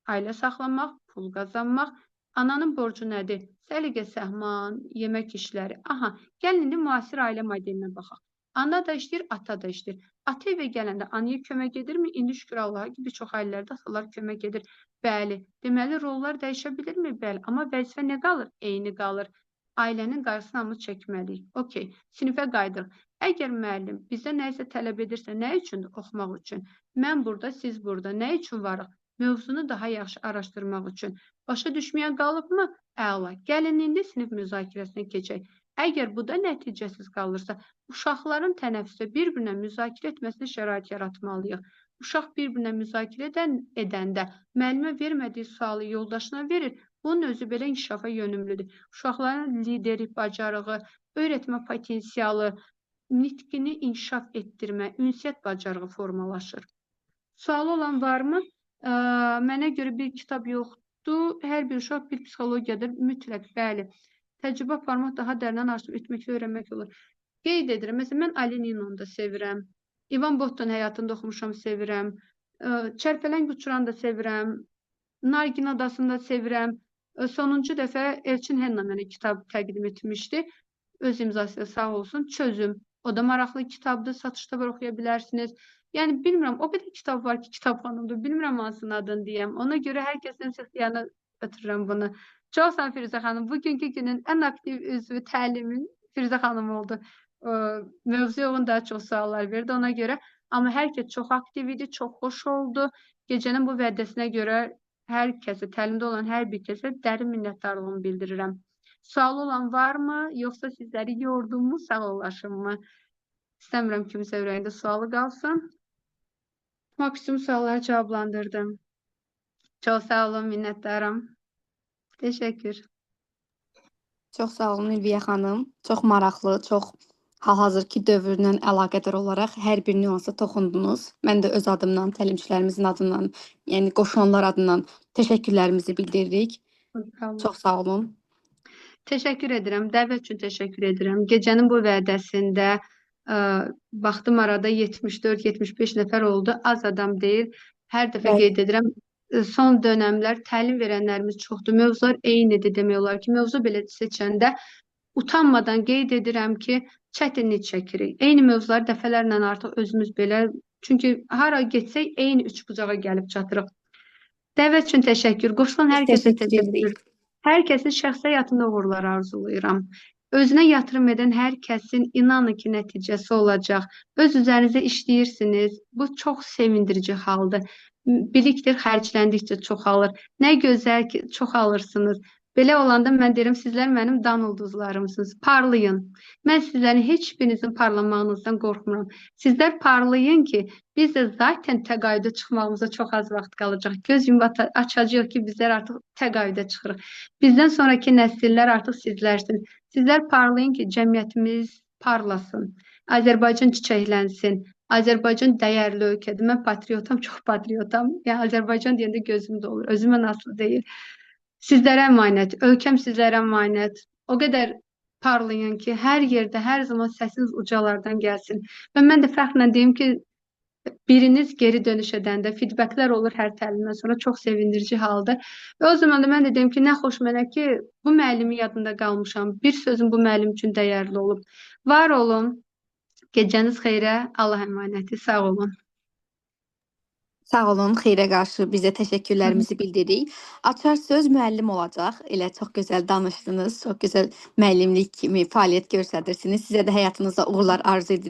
Ailə saxlamaq, pul qazanmaq. Ananın borcu nədir? Səliqə səhman, yemək işləri. Aha, gəlin indi müasir ailə modelinə baxaq. Ana da işləyir, ata da işləyir. Ata evə gələndə anaya kömək edirmi? İndi şükür Allaha ki, bir çox ailələrdə atalar kömək edir. Bəli. Deməli, rollar dəyişə bilirmi? Bəli. Amma vəzifə nə qalır? Eyni qalır. Ailənin qayğısını hamımız çəkməliyik. Okey. Sinifə qayıdırıq. Əgər müəllim bizə nə isə tələb edirsə, nə üçündür? Oxumaq üçün. Mən burada, siz burada. Nə üçün varıq? Mövzunu daha yaxşı araşdırmaq üçün. Başa düşməyən qalıbmı? Əla. Gəlin indi sinif müzakirəsinə keçək. Əgər bu da nəticəsiz qalırsa, uşaqların tənəffüsdə bir-birinə müzakirə etməsinə şərait yaratmalıyıq. Uşaq bir-birinə müzakirə edəndə müəllimə vermədiyi sualı yoldaşına verir. Bunun özü belə inkişafa yönümlüdür. Uşaqların liderlik bacarığı, öyrətmə potensialı, nitqini inkişaf etdirmə, ünsiyyət bacarığı formalaşır. Sualı olan varmı? Mənə görə bir kitab yoxdur. Hər bir uşaq bir psixologiyadır. Mütləq, bəli. Təcrübə aparmaq daha dərindən araşdırıb etməklə öyrənmək olur. Qeyd edirəm. Məsələn, mən Ali Ninonu da sevirəm. İvan Botton həyatını da oxumuşam, sevirəm. Çərpələng uçuran da sevirəm. Nargin adasını da sevirəm. Sonuncu dəfə Elçin Henna mənə kitab təqdim etmişdi. Öz imzası ilə sağ olsun. Çözüm. O da maraqlı kitabdır. Satışda var, oxuya bilərsiniz. Yəni bilmirəm, o qədər kitab var ki, kitabxanamda. Bilmirəm hansının adını deyəm. Ona görə hər kəsin ixtiyarına ötürürəm bunu. Çox sağ olun Firuzə xanım. Bugünkü günün ən aktiv üzvü təlimin Firuzə xanım oldu. Mövzuya uyğun daha çox suallar verdi ona görə. Amma hər kəs çox aktiv idi, çox xoş oldu. Gecənin bu vədəsinə görə hər kəsə, təlimdə olan hər bir kəsə dərin minnətdarlığımı bildirirəm. Sualı olan varmı? Yoxsa sizləri yordum mu, sağollaşım mı? İstəmirəm kimsə ürəyində sualı qalsın. Maksimum sualları cavablandırdım. Çox sağ olun, minnətdaram. Təşəkkür. Çox sağ olun Ülviyə xanım. Çox maraqlı, çox hal-hazırki dövrlə əlaqədar olaraq hər bir nüansa toxundunuz. Mən də öz adımdan, təlimçilərimizin adından, yəni qoşulanlar adından təşəkkürlərimizi bildiririk. Sağ olun. Çox sağ olun. Təşəkkür edirəm. Dəvət üçün təşəkkür edirəm. Gecənin bu vədəsində baxdım arada 74-75 nəfər oldu. Az adam deyil. Hər dəfə Bəli. qeyd edirəm. Son dönəmlər təlim verənlərimiz çoxdur. Mövzular eynidir demək olar ki, mövzu belə seçəndə utanmadan qeyd edirəm ki, çətinlik çəkirik. Eyni mövzuları dəfələrlə artıq özümüz belə, çünki hara getsək eyni üçbucağa gəlib çatırıq. Dəvət üçün təşəkkür. Qoşulan Biz hər kəsə təşəkkür təşəkkür. edirik. Hər kəsin şəxsi həyatında uğurlar arzulayıram. Özünə yatırım edən hər kəsin inanın ki, nəticəsi olacaq. Öz üzərinizə işləyirsiniz. Bu çox sevindirici haldır. Bilikdir, xərcləndikcə çoxalır. Nə gözəl ki, çoxalırsınız. Belə olanda mən deyirəm, sizlər mənim dan ulduzlarımsınız. Parlayın. Mən sizlərin heç birinizin parlamağınızdan qorxmuram. Sizlər parlayın ki, biz də zaten təqaüdə çıxmağımıza çox az vaxt qalacaq. Göz yumub açacağıq ki, bizlər artıq təqaüdə çıxırıq. Bizdən sonraki nəsillər artıq sizlərsiniz. Sizlər parlayın ki, cəmiyyətimiz parlasın. Azərbaycan çiçəklənsin. Azərbaycan dəyərli ölkədir. Mən patriotam, çox patriotam. Yəni Azərbaycan deyəndə gözüm dolur. Özümə asılı deyil. Sizlərə əmanət, ölkəm sizlərə əmanət. O qədər parlayın ki, hər yerdə, hər zaman səsiniz ucalardan gəlsin. Və mən də fəxrlə deyim ki, biriniz geri dönüş edəndə feedbacklər olur hər təlimdən sonra, çox sevindirici haldır. Və o zaman da mən də deyim ki, nə xoş mənə ki, bu müəllimi yadında qalmışam. Bir sözüm bu müəllim üçün dəyərli olub. Var olun. Gecəniz xeyrə, Allah əmanəti. Sağ olun. Sağ olun, xeyrə qarşı bizə təşəkkürlərimizi bildiririk. Açar söz müəllim olacaq. Elə çox gözəl danışdınız, çox gözəl müəllimlik kimi fəaliyyət göstərirsiniz. Sizə də həyatınızda uğurlar arzu edirik.